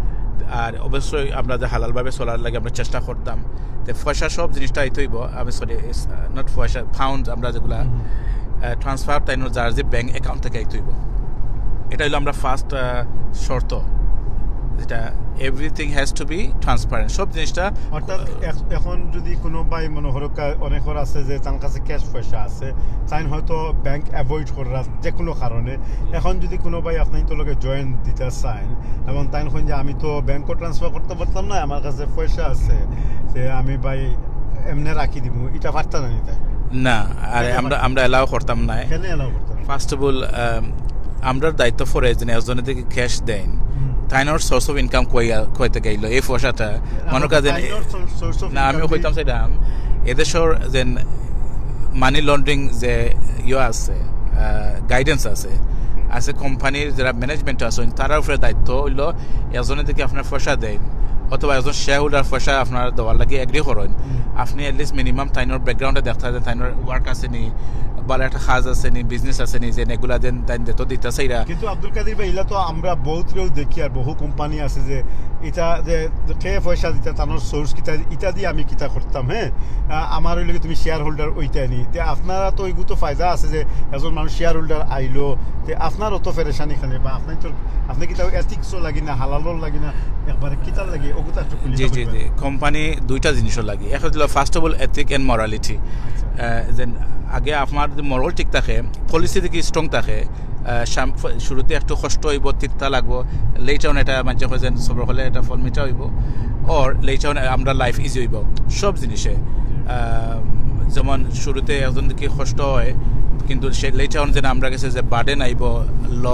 আর অবশ্যই আমরা যে হালালভাবে চলার লাগে আমরা চেষ্টা করতাম। তো পয়সা সব জিনিসটা আইতে হইব, আমি সরি, নট পয়সা, পাউন্ড আমরা যেগুলা ট্রান্সফার তাই যার যে ব্যাংক অ্যাকাউন্ট থেকে আইতে হইব। এটা হইলো আমরা ফার্স্ট শর্ত, যেটা everything has to be transparent, সব জিনিসটা। অর্থাৎ এখ- এখন যদি কোনো ভাই মনে করো কা- অনেকের আছে যে তার কাছে ক্যাশ পয়সা আছে, তাই হয়তো ব্যাংক অ্যাভয়েড করার যে কোনো কারণে। এখন যদি কোনো ভাই আপনার তো লগে জয়েন্ট দিতে চান এবং তাই কইন যে আমি তো ব্যাংকও ট্রান্সফার করতে পারতাম না, আমার কাছে পয়সা আছে, যে আমি ভাই এমনি রাখি দিব, এটা পারতা না নিতে। না, আরে কেন আমরা আমরা অ্যালাউ করতাম না। কেন অ্যালাউ করতাম না? ফার্স্ট অফ অল, আমরার দায়িত্ব পড়ে যে একজনে যদি ক্যাশ দেন, হুম। তাইনর সোর্স অফ ইনকাম কই কইতে গেল এই পয়সাটা মনে কাজে তাইনর সোর্স অফ না, আমি ইনকাম কইতাম সেটা এদেশর যে মানি লন্ডারিং যে ইয়ে আছে, গাইডেন্স আছে, আছে কোম্পানির যারা ম্যানেজমেন্ট আছে, তারার উপরে দায়িত্ব হইলো একজনে যদি আপনার পয়সা দেন অথবা একজন শেয়ার হোল্ডার পয়সা আপনার দেওয়ার লাগে এগ্রি করেন, আপনি অ্যাটলিস্ট মিনিমাম তাইনর ব্যাকগ্রাউন্ডে দেখতে দেন, তাইনর ওয়ার্ক আছে নি, ভালো একটা কাজ আছে নি, বিজনেস আছে নি, যে এগুলা দেন তাইন দিতে দিতে চাইরা। কিন্তু আব্দুল কাদির ভাই, ইলা তো আমরা বহুত কেউ দেখি আর বহু কোম্পানি আছে যে এটা যে কে পয়সা দিতা, তানোর সোর্স কিতা, ইটা দিয়ে আমি কিতা করতাম, হ্যাঁ, আহ, আমার হইলে কি তুমি শেয়ার হোল্ডার ওইটাই নি। তে আপনারা তো ওইগু তো ফায়দা আছে যে একজন মানুষ শেয়ার হোল্ডার আইলো, তে আপনারও তো ফেরেশানি খানে বা আপনি তো আপনি কিতা এথিক্সও লাগি না, হালালও লাগি না, একবারে কিতার লাগি, ওগু তো একটু খুলি জি জি জি, কোম্পানি দুইটা জিনিসও লাগে। এক হইলো first of all ethic and morality. যে আগে আপনার যদি মরাল ঠিক থাকে, পলিসি দেখি স্ট্রং থাকে, আহ, সাম- ফ- শুরুতে একটু কষ্ট হইব, তিতা লাগবো, লেটার অন এটা মানছে হয় যেন সবর হলে এটা ফল মিঠা হইব, অর লেটার অন আমরা লাইফ ইজি হইব সব জিনিসে। আহ, যেমন শুরুতে একজন দেখি কষ্ট হয়, কিন্তু সে লেটার অন যেন আমরা গেছে যে বার্ডেন আইব, law,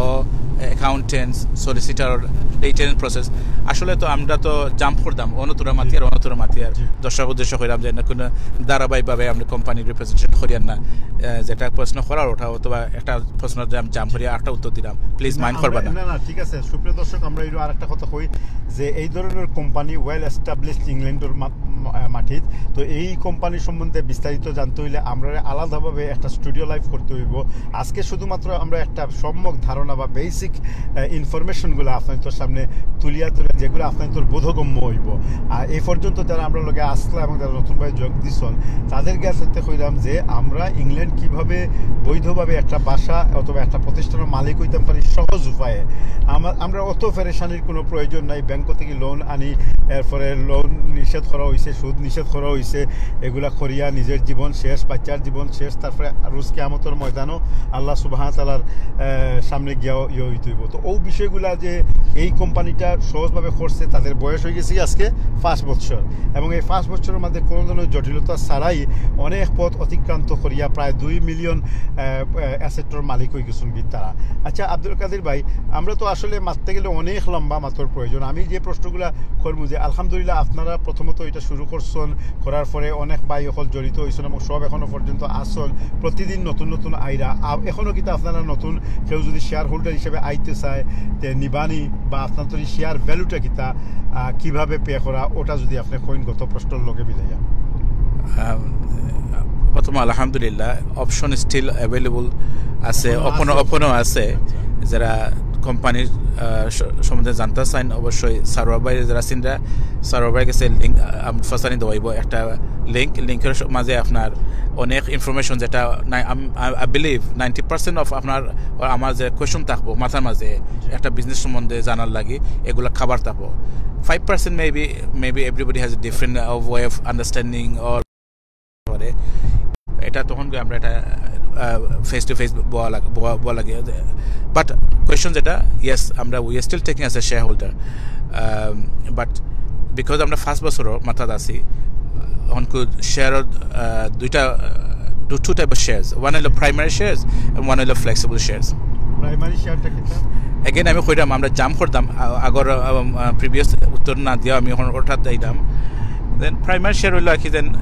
accountants, solicitor, letter on process. আসলে তো আমরা তো জাম্প করতাম, অনতুরা মাতিয়ার, অনতুরা মাতিয়ার। জি। দর্শক উদ্দেশ্য কইলাম যে না কোনো ধারাবাহিকভাবে আমরা কোম্পানির রিপ্রেজেন্টেশন করিয়ার না। আহ, যেটা প্রশ্ন করার ওটা অথবা একটা প্রশ্ন জাম্প করিয়া একটা উত্তর দিলাম, প্লিজ মাইন্ড করবা না। না, না, ঠিক আছে। সুপ্রিয় দর্শক, আমরা এর আরেকটা কথা কই যে এই ধরনের কোম্পানি ওয়েল এস্টাবলিশড ইংল্যান্ডের মা-, মা-, মাটিত। তো এই কোম্পানি সম্বন্ধে বিস্তারিত জানতে হইলে আমরা আলাদাভাবে একটা স্টুডিও লাইভ করতে হইব। আজকে শুধুমাত্র আমরা একটা সম্যক ধারণা বা বেসিক ইনফরমেশনগুলো আপনাদের সামনে তুলিয়া ধরে, যেগুলো আপনাদের বোধগম্য হইব। আর এই পর্যন্ত যারা আমরা লগে আসলা এবং যারা নতুনভাবে যোগ দিছন, তাদের কাছে কইলাম যে আমরা ইংল্যান্ড কিভাবে বৈধভাবে একটা বাসা অথবা একটা প্রতিষ্ঠানের মালিক হইতাম পারি সহজ উপায়ে। আমার, আমরা অত ফেরেশানির কোনো প্রয়োজন নাই। ব্যাংক থেকে লোন আনি, এরপরে লোন নিষেধ করা হইছে, সুদ নিষেধ করা হইছে, এগুলা করিয়া নিজের জীবন শেষ, বাচ্চার জীবন শেষ, তারপরে রোজ কিয়ামতের ময়দানও আল্লাহ সুবহানাহু ওয়া তাআলার, আহ, সামনে গিয়া ইয়ে হইতে হইব। তো ওই বিষয়গুলা যে এই কোম্পানিটা সহজভাবে করছে, তাদের বয়স হয়ে গেছে আজকে পাঁচ বছর, এবং এই পাঁচ বছরের মধ্যে কোনো ধরনের জটিলতা ছাড়াই অনেক পথ অতিক্রান্ত করিয়া প্রায় দুই মিলিয়ন, আহ, অ্যাসেটর মালিক হয়ে গেছেন কি তারা। আচ্ছা আব্দুল কাদির ভাই, আমরা তো আসলে মাততে গেলে অনেক লম্বা মাতর প্রয়োজন। আমি যে প্রশ্নগুলা করবো যে আলহামদুলিল্লাহ আপনারা প্রথমত এটা শুরু করছেন, করার পরে অনেক ভাই অকল জড়িত হইছেন এবং সব এখনো পর্যন্ত আছেন, প্রতিদিন নতুন নতুন আইরা। আ-, এখনো কিন্তু আপনারা নতুন কেউ যদি শেয়ার হোল্ডার হিসেবে আইতে চায়, তে নিবানি বা আপনার তো শেয়ার ভ্যালুটা কিতা, আহ, কিভাবে পে করা, ওটা যদি আপনি কইন গত প্রশ্নর লগে মিলাইয়া। আহ, প্রথম আলহামদুলিল্লাহ, অপশন স্টিল অ্যাভেলেবল আছে, এখনো ওপেনও আছে। ওপেনও আছে। যারা কোম্পানির, আহ, স-, সম্বন্ধে জানতে চান অবশ্যই সার্ভার বাইরে যারা চিন্তা সার্ভার বাইরে গেছে লিঙ্ক ফসানি দেওয়াইব একটা লিঙ্ক। লিঙ্কের মাঝে আপনার অনেক ইনফরমেশন যেটা I believe ninety percent of আপনার আমার যে কোয়েশন থাকবো মাথার মাঝে একটা বিজনেস সম্বন্ধে জানার লাগি, এগুলা খাবার থাকবো। Five percent maybe, maybe everybody has a different, uh, way of understanding or করে। এটা তখন কি আমরা এটা ফেস টু ফেস বলা লাগে। বাট কোয়েশন যেটা, ইয়েস, আমরা we are still taking as a shareholder. But because আমরা ফার্স্ট বছরও মাথাত আছি, অনকু শেয়ার দুইটা, two two type of shares. One হইলো প্রাইমারি শেয়ার্স এবং ওয়ান হইলো ফ্লেক্সিবল শেয়ার্স। প্রাইমারি শেয়ারটা কিতা? এগেইন আমি কইরাম, আমরা জাম্প করতাম, আ- আগর প্রিভিয়াস উত্তর না দিয়া আমি এখন ওঠাত যাইতাম। দেন প্রাইমারি শেয়ার হইলো আর কি, দেন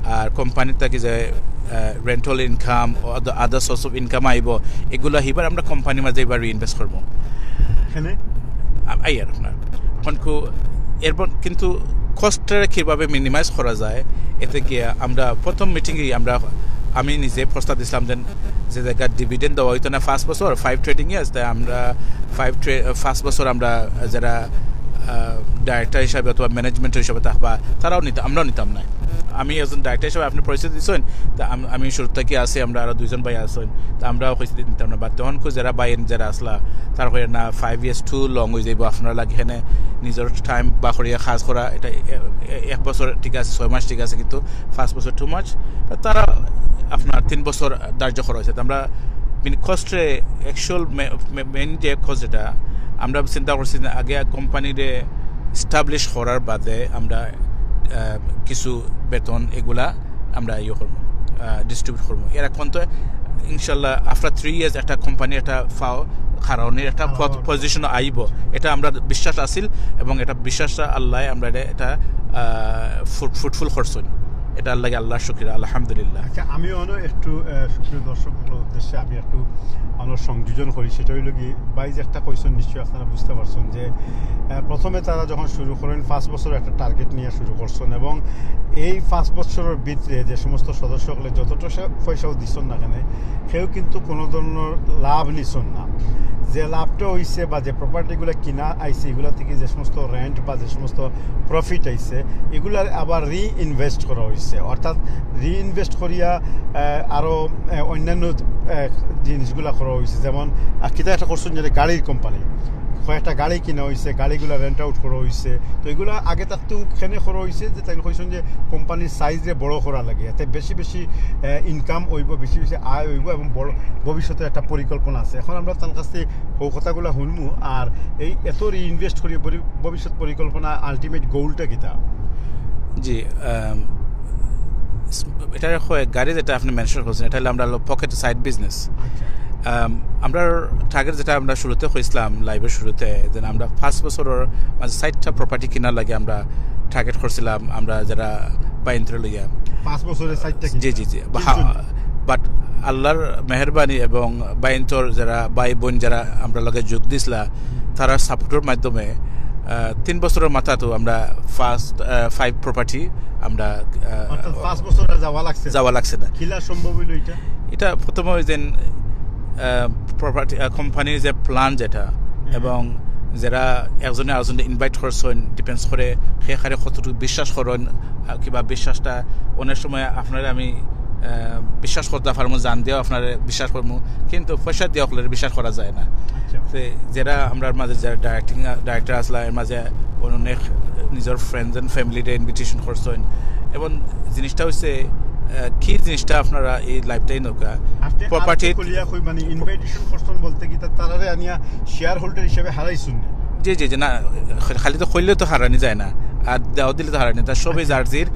আর কোম্পানির থাকি যে rental income, other source of income আইব, এগুলা হিবার আমরা কোম্পানির মাঝে এবার রিইনভেস্ট করবো। এখানে আ- এই আর আপনার এখন কু-, এরপর কিন্তু কস্টটা কিভাবে মিনিমাইজ করা যায়, এতে কি আমরা প্রথম মিটিংয়েই আমরা, আমি নিজে প্রস্তাব দিছিলাম দেন যে জায়গা ডিভিডেন্ড দেওয়া হইতো না ফার্স্ট বছর, ফাইভ ট্রেডিং ইয়ার্স, তাই আমরা ফাইভ ফার্স্ট বছর আমরা যারা ডাইরেক্টর হিসাবে অথবা ম্যানেজমেন্ট হিসাবে থাকবা, তারাও নিতাম, আমরাও নিতাম না। আমি একজন ডাইরেক্টর হিসাবে আপনি পরিচয় দিচ্ছেন, তা আম- আমি শুরু থেকে আছি, আমরা আরো দুইজন ভাই আছেন, তা আমরাও কইছি নিতাম না। বাট তখন কু যারা ভাই যারা আসলা, তারা কইরা না, ফাইভ ইয়ার্স টু লং হয়ে যাইব, আপনারা লাগে এখানে নিজের টাইম বা করিয়া কাজ করা, এটা এ- এ- এক বছর ঠিক আছে, ছয় মাস ঠিক আছে, কিন্তু ফার্স্ট বছর টু মাস, তারা আপনার তিন বছর ধার্য করা হয়েছে। তো আমরা মানে কস্টে অ্যাকচুয়াল মেইন যে কস্ট, যেটা আমরা চিন্তা করছি যে আগে কোম্পানিরে এস্টাবলিশ করার বাদে আমরা আহ, কিছু বেতন এগুলা আমরা ইয়ে করবো, ডিস্ট্রিবিউট করবো। এর এখন তো ইনশাল্লাহ আফটার থ্রি ইয়ার্স একটা কোম্পানি একটা ফাও কারণে একটা আল্লাহ। পজিশন আইব, এটা আমরা বিশ্বাস আছিল এবং এটা বিশ্বাসটা আল্লাহ আমরা এটা, এটা ফ্রুটফুল করছেন। এটা আল্লাহ, আল্লাহর শুকর, আলহামদুলিল্লাহ। আচ্ছা, আমি অন্য একটু আহ, সুপ্রিয় দর্শক মহলের উদ্দেশ্যে আমি একটু অন্য সংযোজন করি, সেটা হইল কি, ভাই যে একটা কোয়েশন নিশ্চয়ই আপনারা বুঝতে পারছেন যে আহ, প্রথমে তারা যখন শুরু করেন, ফার্স্ট বছর একটা টার্গেট নিয়ে শুরু করছেন, এবং এই ফার্স্ট বছরের ভিতরে যে সমস্ত সদস্য হলে যতটা সে পয়সাও দিচ্ছেন না কেন, কেউ কিন্তু কোনো ধরনের লাভ নিচ্ছেন না। যে লাভটা হইছে বা যে প্রপার্টিগুলো কিনা আইছে, এগুলা থেকে যে সমস্ত রেন্ট বা যে সমস্ত প্রফিট আইছে, এগুলার আবার রিইনভেস্ট করা হইছে, অর্থাৎ রিইনভেস্ট করিয়া আহ, আরো আহ, অন্যান্য আহ, জিনিসগুলা করা হইছে। যেমন আহ, কিতা একটা করছেন যে গাড়ির কোম্পানি, কয়েকটা গাড়ি কিনা হইছে, গাড়িগুলা রেন্ট আউট করা হইছে। তো এগুলা আগে থাকতেও কেনে করা হইছে যে তাই কইছেন যে কোম্পানির সাইজরে বড় করা লাগে, এতে বেশি বেশি ইনকাম হইব, বেশি বেশি আয় হইব এবং বড় ভবিষ্যতে একটা পরিকল্পনা আছে। এখন আমরা তার কাছ থেকে ও কথাগুলা শুনমু। আর এই এত রিইনভেস্ট করি পরি- ভবিষ্যৎ পরিকল্পনা, আলটিমেট গোলটা কিতা? জি, আম, এটা হয় গাড়ি যেটা আপনি মেনশন করছেন, এটা হলো আমরা হলো পকেট সাইড বিজনেস। আচ্ছা। আমরা টার্গেট যেটা আমরা শুরুতে কইছিলাম লাইভের শুরুতে, যে আমরা ফার্স্ট বছরের মাঝে সাইডটা প্রপার্টি কিনার লাগে আমরা টার্গেট করছিলাম, আমরা যারা বাইন্তরে লইয়া। পাঁচ বছরের সাইডটা জি জি জি। বাট আল্লাহর মেহেরবানি এবং বাইন্তর যারা ভাই বোন যারা আমরা লগে যোগ দিছিলা, তারা সাপোর্টের মাধ্যমে আহ, তিন বছরের মাথা তো আমরা ফার্স্ট ফাইভ প্রপার্টি আমরা আহ, অর্থাৎ পাঁচ বছর আর যাওয়া লাগছে না। যাওয়া লাগছে না। কিলা সম্ভব হইল এটা? এটা প্রথমে ওই যে প্রপার্টি কোম্পানির যে প্ল্যান যেটা, এবং যারা একজনে আরেকজনকে ইনভাইট করছেন, ডিপেন্ডস করে সে কারে কতটুকু বিশ্বাস করেন, আহ, কিবা বিশ্বাসটা অনেক সময় আপনারা আমি আহ, বিশ্বাস করতে পারবো, জান দিয়েও আপনারা বিশ্বাস করবো, কিন্তু পয়সা দিয়ে হলে বিশ্বাস করা যায় না। আচ্ছা। তো যারা আমরার মাঝে যারা ডাইরেক্টিং ডাইরেক্টর আসলা, এর মাঝে অনেক নিজের ফ্রেন্ডস এন্ড ফ্যামিলিরে ইনভিটেশন করছেন, এবং জিনিসটা হচ্ছে আহ, কি জিনিসটা আপনারা এই লাইভটাই নৌকা আপনি প্রপার্টি আরেকটু খুলিয়া কই, মানে ইনভাইটেশন করছেন বলতে কি তা তারারে আনিয়া শেয়ার হোল্ডার হিসেবে হারাইছুন না? জি জি জি, না, খালি তো কইলে তো হারানি যায় না, আর দাও দিলে তো হারানি, তার সবই আচ্ছা। জার্জির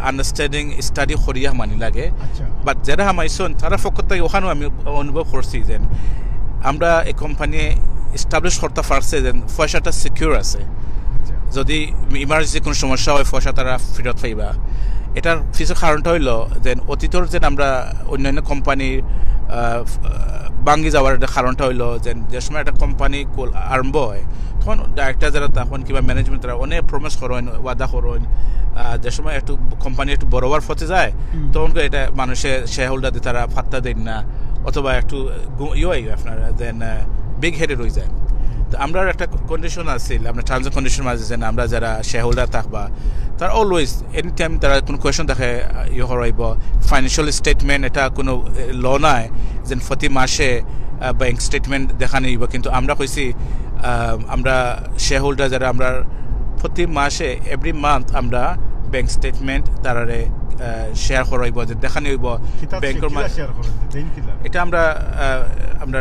আন্ডারস্ট্যান্ডিং স্টাডি করিয়া মানি লাগে। আচ্ছা। বাট যারা হামাইছন তারা পক্ষ থেকে ওখানেও আমি অনুভব করছি যে আমরা এই কোম্পানি এস্টাবলিশ করতে পারছে যে পয়সাটা সিকিউর আছে, আচ্ছা। যদি ইমার্জেন্সি কোনো সমস্যা হয় পয়সা তারা ফেরত পাইবা। এটার কিছু কারণটা হইলো যে অতীতর যে আমরা অন্যান্য কোম্পানি ভাঙ্গি যাওয়ার একটা কারণটা হইলো যে যে সময় একটা কোম্পানি আরম্ভ হয়, তখন ডাইরেক্টর যারা তখন কিংবা ম্যানেজমেন্ট তারা অনেক প্রমিস করেন, ওয়াদা করেন। আহ, যে সময় একটু কোম্পানি একটু বড় হওয়ার পথে যায়, হুম। তখন এটা মানুষের শেয়ার হোল্ডার তারা পাত্তা দেন না, অথবা একটু গু- ইয়ে হয় আপনার দেন বিগ হেডেড হয়ে যায়। তো আমরা একটা কন্ডিশন আছে, আমরা টার্মস এন্ড কন্ডিশন মাঝে যে আমরা যারা শেয়ার হোল্ডার থাকবা, তারা অলওয়েজ এনি টাইম তারা কোনো কোয়েশন থাকে, আহ, ইয়ে হরাইব, ফাইন্যান্সিয়াল স্টেটমেন্ট এটা কোনো ল নাই যে প্রতি মাসে ব্যাংক স্টেটমেন্ট দেখানি হইব, কিন্তু আমরা কইছি আহ, আমরা শেয়ার হোল্ডার যারা আমরা প্রতি মাসে এভরি মান্থ আমরা ব্যাংক স্টেটমেন্ট তারারে শেয়ার করাইব, যে দেখানি হইব কিতা ব্যাংকের কিলা শেয়ার করেন, দেন কিলা? এটা আমরা আহ, আমরা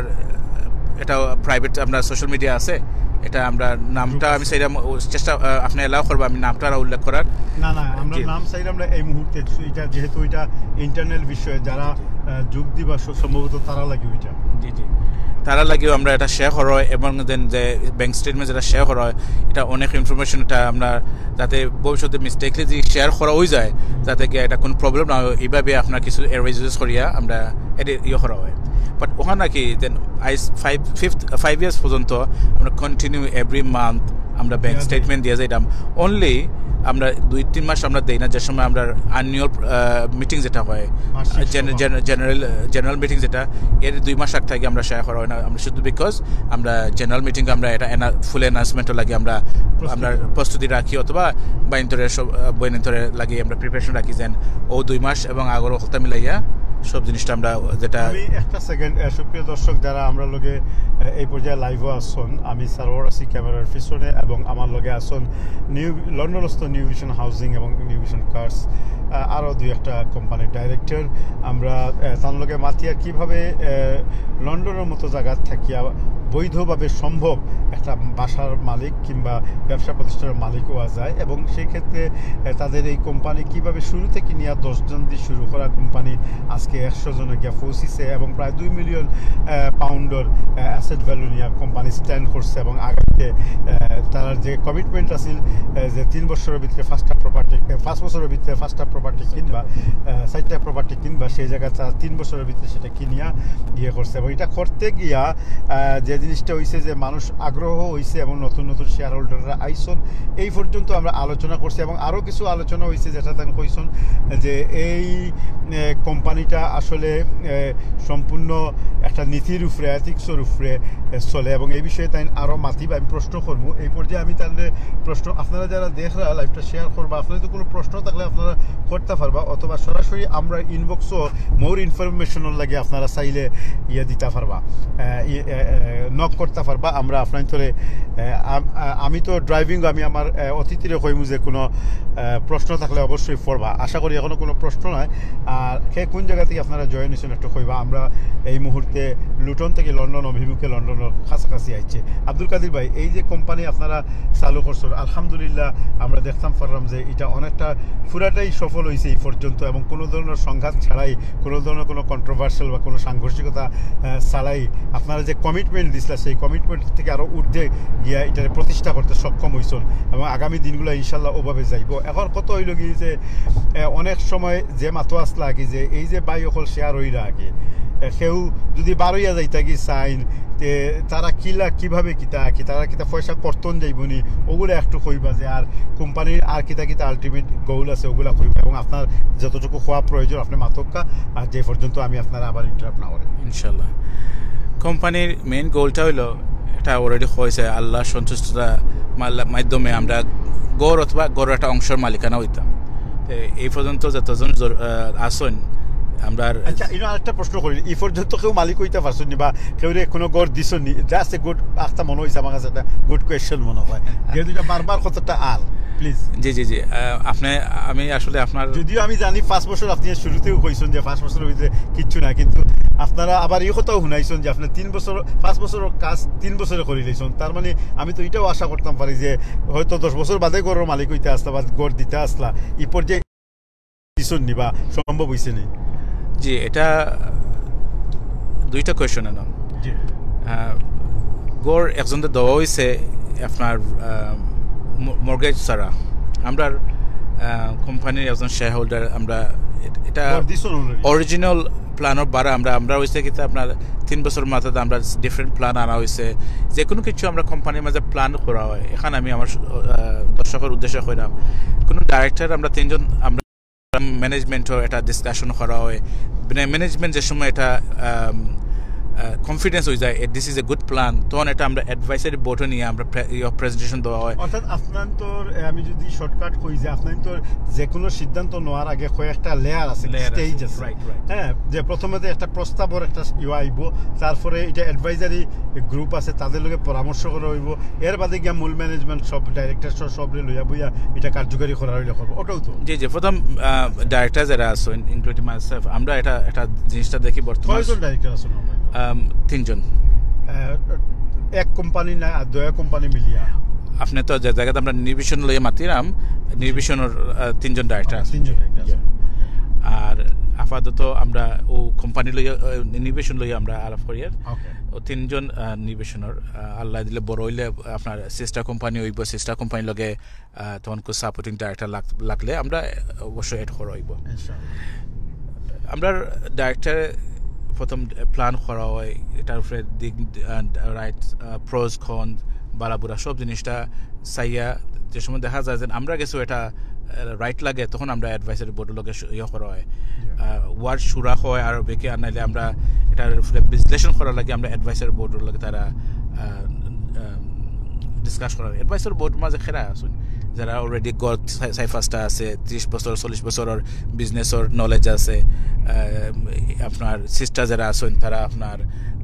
এটা প্রাইভেট, আমরা সোশ্যাল মিডিয়া আছে, এটা আমরা নামটা আমি চাইলাম, ও, চেষ্টা, আহ, আপনি অ্যালাউ করবা আমি নামটা আর উল্লেখ করার। না, না, আমরা জি। নাম চাইলাম না এই মুহূর্তে। এটা যেহেতু এটা ইন্টারনাল বিষয়, যারা আহ, যোগ দিবা স-, সম্ভবত তারা লাগি ওইটা। জি, জি। তারা লাগিও আমরা এটা শেয়ার করা হয় এবং দেন যে ব্যাংক স্টেটমেন্ট যেটা শেয়ার করা হয়, এটা অনেক ইনফরমেশন, এটা আমরা যাতে ভবিষ্যতে মিস্টেকলি যদি শেয়ার করা হয়ে যায়, যাতে গিয়ে এটা কোনো প্রবলেম না হয়, এইভাবে আপনার কিছু অ্যারেঞ্জমেন্টস করিয়া আমরা এটা ইয়ে করা হয়। বাট ওখানে কি দেন আইস ফাইভ ফিফথ ফাইভ ইয়ার্স পর্যন্ত আমরা কন্টিনিউ এভরি মান্থ আমরা ব্যাংক দিয়া দেই। স্টেটমেন্ট দিয়ে যাইতাম। অনলি আমরা দুই তিন মাস আমরা দেই না, যে সময় আমরা অ্যানুয়াল মিটিং যেটা হয়, বার্ষিক জেন- সভা। জেন- জেনারেল জেনারেল মিটিং যেটা, এর দুই মাস আগ থেকে আমরা শেয়ার করা হয় না। আমরা শুধু বিকজ আমরা জেনারেল মিটিং আমরা এটা ফুল অ্যানাউন্সমেন্টও লাগে, আমরা প্রস্তুতি। আমরা প্রস্তুতি রাখি, অথবা বাইন্তরে সব বইনতরে লাগে আমরা প্রিপারেশন রাখি, যেন ও দুই মাস এবং আগর হতা মিলাইয়া সব জিনিসটা আমরা যেটা আমি একটা সেকেন্ড, সুপ্রিয় দর্শক, যারা আমরা লগে আহ, এই পর্যায়ে লাইভও আসছেন, আমি সারোয়ার আছি ক্যামেরার পিছনে এবং আমার লগে আছেন নিউ লন্ডনস্থ নিউ ভিশন হাউজিং এবং নিউ ভিশন কার্স, আহ, আরও দুই একটা কোম্পানির ডাইরেক্টর। আমরা আহ, তার লগে মাতিয়া কিভাবে আহ, লন্ডনের মতো জায়গা থাকিয়া বৈধভাবে সম্ভব একটা বাসার মালিক কিংবা ব্যবসা প্রতিষ্ঠানের মালিক হওয়া যায় এবং সেই ক্ষেত্রে আহ, তাদের এই কোম্পানি কিভাবে শুরু থেকে নিয়ে দশ জন দিয়ে শুরু করা কোম্পানি আজকে একশো জনে গিয়া পৌঁছিছে এবং প্রায় দুই মিলিয়ন পাউন্ডর অ্যাসেট ভ্যালু নিয়ে কোম্পানি স্ট্যান্ড করছে এবং আগামীতে আহ, তার যে কমিটমেন্ট আছিল আহ, যে তিন বছরের ভিতরে পাঁচটা প্রপার্টি, পাঁচ বছরের ভিতরে পাঁচটা প্রপার্টি কিনবা, আহ, চারটা প্রপার্টি কিনবা, সেই জায়গায় তারা তিন বছরের ভিতরে সেটা কিনিয়া ইয়ে করছে। এবং এটা করতে গিয়া আহ, যে জিনিসটা হইছে যে মানুষ আগ্রহ হইছে এবং নতুন নতুন শেয়ার হোল্ডাররা আইসন। এই পর্যন্ত আমরা আলোচনা করছি এবং আরও কিছু আলোচনা হইছে, যেটা তান কইসন যে এই আহ, কোম্পানিটা আসলে আহ, সম্পূর্ণ একটা নীতির উপরে, এথিক্সর উপরে আহ, চলে এবং এই বিষয়ে তাই আরও মাতিবা, আমি প্রশ্ন করবো। এই পর্যায়ে আমি তাহলে প্রশ্ন, আপনারা যারা দেখরা লাইভটা শেয়ার করবা, আপনাদের তো কোনো প্রশ্ন থাকলে আপনারা করতে পারবা, অথবা সরাসরি আমরা ইনবক্সও মোর ইনফরমেশনের লাগে আপনারা চাইলে ইয়ে দিতে পারবা, নক করতে পারবা। আমরা আপনার তোরে আহ, আম- আহ, আমি তো ড্রাইভিং, আমি আমার আহ, অতিথিরে কইমু যে কোনো আহ, প্রশ্ন থাকলে অবশ্যই পড়বা। আশা করি এখনো কোনো প্রশ্ন নাই। আর কে কোন জায়গা থেকে আপনারা জয়েন হয়েছেন একটু কইবা। আমরা এই মুহূর্তে লুটন থেকে লন্ডন অভিমুখে, লন্ডনের কাছাকাছি আইছে। আব্দুল কাদির ভাই, এই যে কোম্পানি আপনারা চালু করছেন, আলহামদুলিল্লাহ আমরা দেখতাম পারলাম যে এটা অনেকটা পুরাটাই সফল হয়েছে এই পর্যন্ত এবং কোনো ধরনের সংঘাত ছাড়াই, কোনো ধরনের কোনো কন্ট্রোভার্সিয়াল বা কোনো সাংঘর্ষিকতা আহ, ছাড়াই আপনারা যে কমিটমেন্ট দিছিলা, সেই কমিটমেন্ট থেকে আরও ঊর্ধ্বে গিয়া এটারে প্রতিষ্ঠা করতে সক্ষম হইছেন এবং আগামী দিনগুলো ইনশাল্লাহ ওভাবে যাইব। এখন কত হইল কি যে আহ, অনেক সময় যে মাতো আসলা কি যে এই যে ভাই অকল শেয়ার হইরা কি, আহ, কেউ যদি বারোইয়া যাইতা কি চাইন, তে তারা কিলা কিভাবে কিতা কি তারা কিতা পয়সা কর্তন যাইব নি, ওগুলা একটু কইবা যে আর কোম্পানির আর কিতা কিতা আলটিমেট গোল আছে ওগুলা কইবা এবং আপনার যতটুকু হওয়া প্রয়োজন আপনি মাতক্কা। আর যে পর্যন্ত আমি আপনারা আবার ইন্টারাপ্ট না করি। ইনশাল্লাহ। কোম্পানির মেইন গোলটা হইলো, এটা অলরেডি হয়েছে, আল্লাহ সন্তুষ্টতা মাল্লা- মাধ্যমে আমরা গড় অথবা গড়ের একটা অংশের মালিকানা হইতাম। তো এই পর্যন্ত যতজন জর- আহ, আছেন আমরা আর- আচ্ছা, ইনো আরেকটা প্রশ্ন করি, এই পর্যন্ত কেউ মালিক হইতে পারছেন নি বা কেউ রে কোনো গড় দিছেন নি? জাস্ট এ গুড, একটা মনে হয়েছে আমার কাছে একটা গুড কোয়েশ্চেন মনে হয়, যেহেতু এটা বারবার কতটা আল, প্লিজ। জি জি জি আহ, আপনি আমি আসলে আপনার যদিও আমি জানি পাঁচ বছর আপনি শুরুতেও কইছেন যে পাঁচ বছরের ভিতরে কিচ্ছু না, কিন্তু আপনারা আবার এই কথাও শুনাইছেন যে আপনার তিন বছর, পাঁচ বছর কাজ তিন বছরে করে লইছেন। তার মানে আমি তো এটাও আশা করতাম পারি যে হয়তো দশ বছর বাদে গড়ের মালিক হইতে আসলা বা গড় দিতে আসলা, এই পর্যায়ে দিছেন নি বা সম্ভব হইছে নি? জি, এটা দুইটা কোয়েশ্চন এনে। জি। গড় একজনকে দেওয়া হয়েছে আপনার মর্গেজ ছাড়া। আমরা কোম্পানির একজন শেয়ার হোল্ডার, আমরা এ- এটা গড় দিছেন already? অরিজিনাল প্ল্যানর বারে আমরা আমরা হয়েছে কিন্তু আপনার তিন বছর মাথাতে আমরা ডিফারেন্ট প্ল্যান আনা হয়েছে। যে কোনো কিছু আমরা কোম্পানির মাঝে প্ল্যান করা হয়, এখানে আমি আমার আহ, দর্শকের উদ্দেশ্যে কইলাম, কোনো ডাইরেক্টর আমরা তিনজন আমরা ম্যানেজমেন্টও এটা ডিসকাশন করা হয়। মানে ম্যানেজমেন্ট যে সময় এটা কনফিডেন্স হয়ে যায়, this is a good plan, তখন এটা আমরা অ্যাডভাইসারি বোর্ডও নিয়ে আমরা প্রেজেন্টেশন দেওয়া হয়। অর্থাৎ আপনার তো, এ, আমি যদি শর্টকাট কই যে আপনার তো যে কোনো সিদ্ধান্ত নেওয়ার আগে কয়েকটা লেয়ার আছে, Layer আছে, স্টেজ আছে। Right, right. হ্যাঁ, যে প্রথমে তো একটা প্রস্তাবর একটা ইয়ে আইব, তারপরে এটা অ্যাডভাইজারি গ্রুপ আছে, তাদের লগে পরামর্শ করা হইব, এর বাদে গিয়া মূল ম্যানেজমেন্ট সব ডাইরেক্টর সব সবরে লইয়া বইয়া এটা কার্যকরী করা হইলে করবো, ওটাও তো। জি জি, প্রথম ডাইরেক্টর যারা আছেন ইনক্লুডিং মাইসেলফ, আমরা এটা একটা জিনিসটা দেখি বর্তমানে কয়জন ডাইরেক্টর আছেন? আম, তিনজন। আহ, এক কোম্পানি না, আর দুই কোম্পানি মিলিয়া? আপনে তো যে জাগাত আমরা নিউ ভিশন লইয়া মাতিরাম, নিউ ভিশনর, আহ, তিনজন ডাইরেক্টর আছে। তিনজন ডাইরেক্টর আছে। আর আপাতত আমরা ও কোম্পানি লইয়া, আহ, নিউ ভিশন লইয়া আমরা আলাপ করিয়ার। ওকে। ও তিনজন, আহ, নিউ ভিশনর, আহ, আল্লাহ দিলে বড় অইলে আপনার সিস্টার কোম্পানি অইবো, সিস্টার কোম্পানির লগে, আহ, তখন কেউ সাপোর্টিং ডাইরেক্টর লাগ-, লাগলে আমরা অবশ্যই অ্যাড করা অইবো। ইনশাআল্লাহ। আমরা ডাইরেক্টর প্রথম প্ল্যান করা অয়, এটার উপরে দিক, আহ, রাইট, আহ, প্রোজ, কনস, বালা বুরা সব জিনিসটা চাইয়া, যে সময় দেখা যায় যে আমরা গেছে এটা, আহ, রাইট লাগে, তখন আমরা অ্যাডভাইজারি বোর্ডর লগে স-, ইয়ে করা অয়। আহ, ওয়ার্ড শুরা অয়, আর বেকে আর নাইলে আমরা এটার উপরে বিশ্লেষণ করার লাগি আমরা অ্যাডভাইজারি বোর্ডর লগে তারা, আহ, আহ, ডিসকাস করা অয়। অ্যাডভাইজারি বোর্ড মাঝে খেরা আছইন, যারা অলরেডি গত সাই-, সাই পাঁচটা আছে, ত্রিশ বছর, চল্লিশ বছরর বিজনেসর নলেজ আছে। আহ, আপনার সিস্টার যারা আছইন, তারা আপনার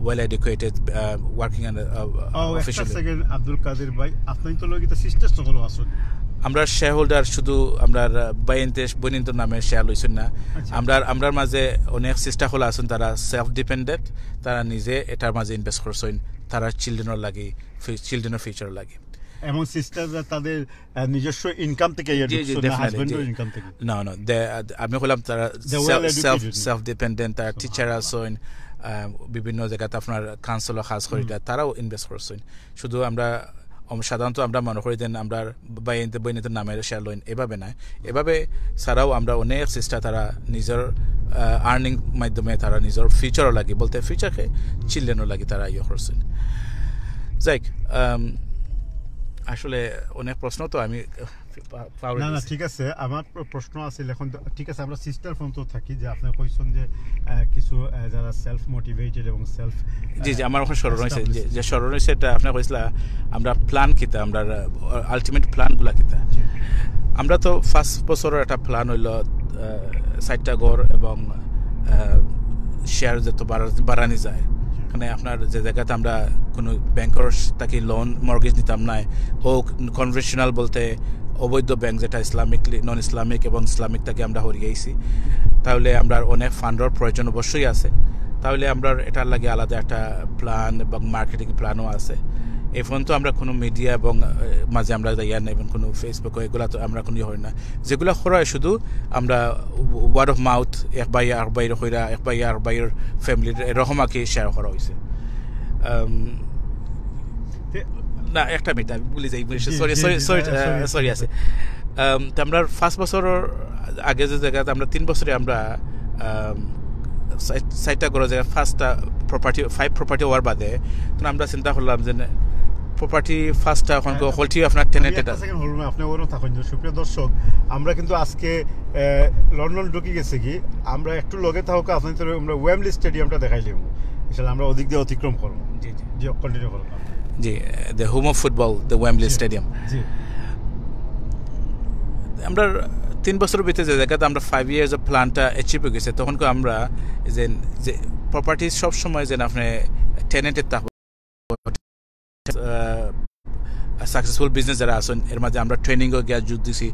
well educated, ah, working and, আহ, ও, একটা officially। সেকেন্ড, আব্দুল কাদের ভাই, আপনার তো লগে তো সিস্টার সকল আছইন। আমরা শেয়ার হোল্ডার শুধু আমরা, আহ, বাইনতে, বইনিন্তর নামে শেয়ার লইছইন না। আচ্ছা। আমরা, আমরার মাঝে অনেক সিস্টার হল আছইন, তারা সেলফ ডিপেন্ডেন্ট, তারা নিজে এটার মাঝে ইনভেস্ট করছইন, তারা চিলড্রেনর লাগি, ফি-, চিলড্রেনর ফিউচার লাগি। এবং সিস্টাররা তাদের, আহ, নিজস্ব ইনকাম থেকে ইয়ে জি, জি, ঢুকছে, না definitely, হাজবেন্ডর জি। ইনকাম থেকে? না, না, দে-, আমি কইলাম তারা They well self, self, educated, না? সেলফ ডিপেন্ডেন্ট, তারা সুবহানাল্লাহ। টিচার আছইন, আহ, বিভিন্ন জায়গাতে আপনার কাউন্সিলর কাজ করি, হুম। তারাও ইনভেস্ট করছইন। শুধু আমরা, উম, সাধারণত আমরা মনে করি যে আমরা বাইনতে, বইনিন্তর নামে শেয়ার লইন, এভাবে নায়। এভাবে ছাড়াও আমরা অনেক সিস্টার তারা নিজর, আহ, আর্নিং মাধ্যমে তারা নিজর ফিউচারও লাগি, বলতে ফিউচারকে চিলড্রেনও লাগি তারা ইয়ে করছইন। যাই হোক, আম, আসলে অনেক প্রশ্ন তো আমি পা-, পাউরি না, না, গেছি। ঠিক আছে। আমার প্র-, প্রশ্ন আছিল এখন তো, ঠিক আছে, আমরা সিস্টার ফোন তো থাকি যে আপনি কইছেন যে, আহ, কিছু, আহ, যারা সেলফ মোটিভেটেড এবং সেলফ, জি, জি, আহ, আমার এখন স্মরণ হইছে, যে, established। যে স্মরণ হইছে এটা আপনি কইছিলা, আমরা প্ল্যান কিতা, আমরা, আহ, আলটিমেট প্ল্যানগুলা কিতা। জি। আমরা তো ফার্স্ট বছরর একটা প্ল্যান হইলো, আহ, চারটা ঘর এবং, আহ, শেয়ার যত বাড়া-, বাড়ানি যায়। জি। মানে আপনার যে জায়গাতে আমরা কোনো ব্যাংকর থাকি লোন মর্গেজ নিতাম না, ও কনভেনশনাল বলতে অবৈধ ব্যাংক যেটা ইসলামিক, নন ইসলামিক এবং ইসলামিক থাকি আমরা হরিয়ে আইছি, তাহলে আমরা অনেক ফান্ডর প্রয়োজন অবশ্যই আছে। তাহলে আমরা এটার লাগি আলাদা একটা প্ল্যান এবং মার্কেটিং প্ল্যানও আছে। এই ফোন তো আমরা কোনো মিডিয়া এবং, আহ, মাঝে আমরা যাইয়া না, এবং কোনো Facebook এগুলা তো আমরা কোনো ইয়ে করি না। যেগুলা করা হয় শুধু আমরা ওয়ার্ড অফ মাউথ, এক ভাই আর ভাইর কইরা, এক ভাই আর ভাইর ফ্যামিলির এরকম আর কি শেয়ার করা হইছে। আম, তে- না, একটা মিনিট, আমি ভুলে যাই, জি, সরি, জি, সরি, জি, সরি, আহ, সরি, সরি, ঠিক আছে। আছে। আম, তো আমরা ফার্স্ট বছরর আগে যে জায়গাতে আমরা তিন বছরে আমরা, আম, সাই-, সাইটটা করা যায়, ফার্স্টটা প্রপার্টি, ফাইভ প্রপার্টি হওয়ার বাদে, তখন আমরা চিন্তা করলাম যে প্রপার্টি ফার্স্টটা এখন হ্যাঁ, হলটি আপনার আমি টেনেন্টেড একটা আছে। সেকেন্ড হলরুমে আপনি ওরও থাকেন যে সুপ্রিয় দর্শক, আমরা কিন্তু আজকে, আহ, লন্ডন ঢুকে গেছে কি, আমরা একটু লগে থাকুক, আপনাদের আমরা ওয়েম্বলি স্টেডিয়ামটা দেখাইলাম। ইনশাআল্লাহ আমরা ওদিক দিয়ে অতিক্রম করবো। জি, জি। জি, কন্টিনিউ করুন। জি, the home of football, the Wembley জি, Stadium। জি। আমরা তিন বছরের ভিতরে যে জায়গাতে আমরা ফাইভ ইয়ার্স অফ প্ল্যানটা অ্যাচিভ হয়ে গেছে, তখন কো আমরা যে, যে প্রপার্টি সবসময় যেন আপনি টেনেন্টেড থাকবো, আহ, সাকসেসফুল বিজনেস যারা আছেন, এর মাঝে আমরা ট্রেনিংও গিয়া যোগ দিছি,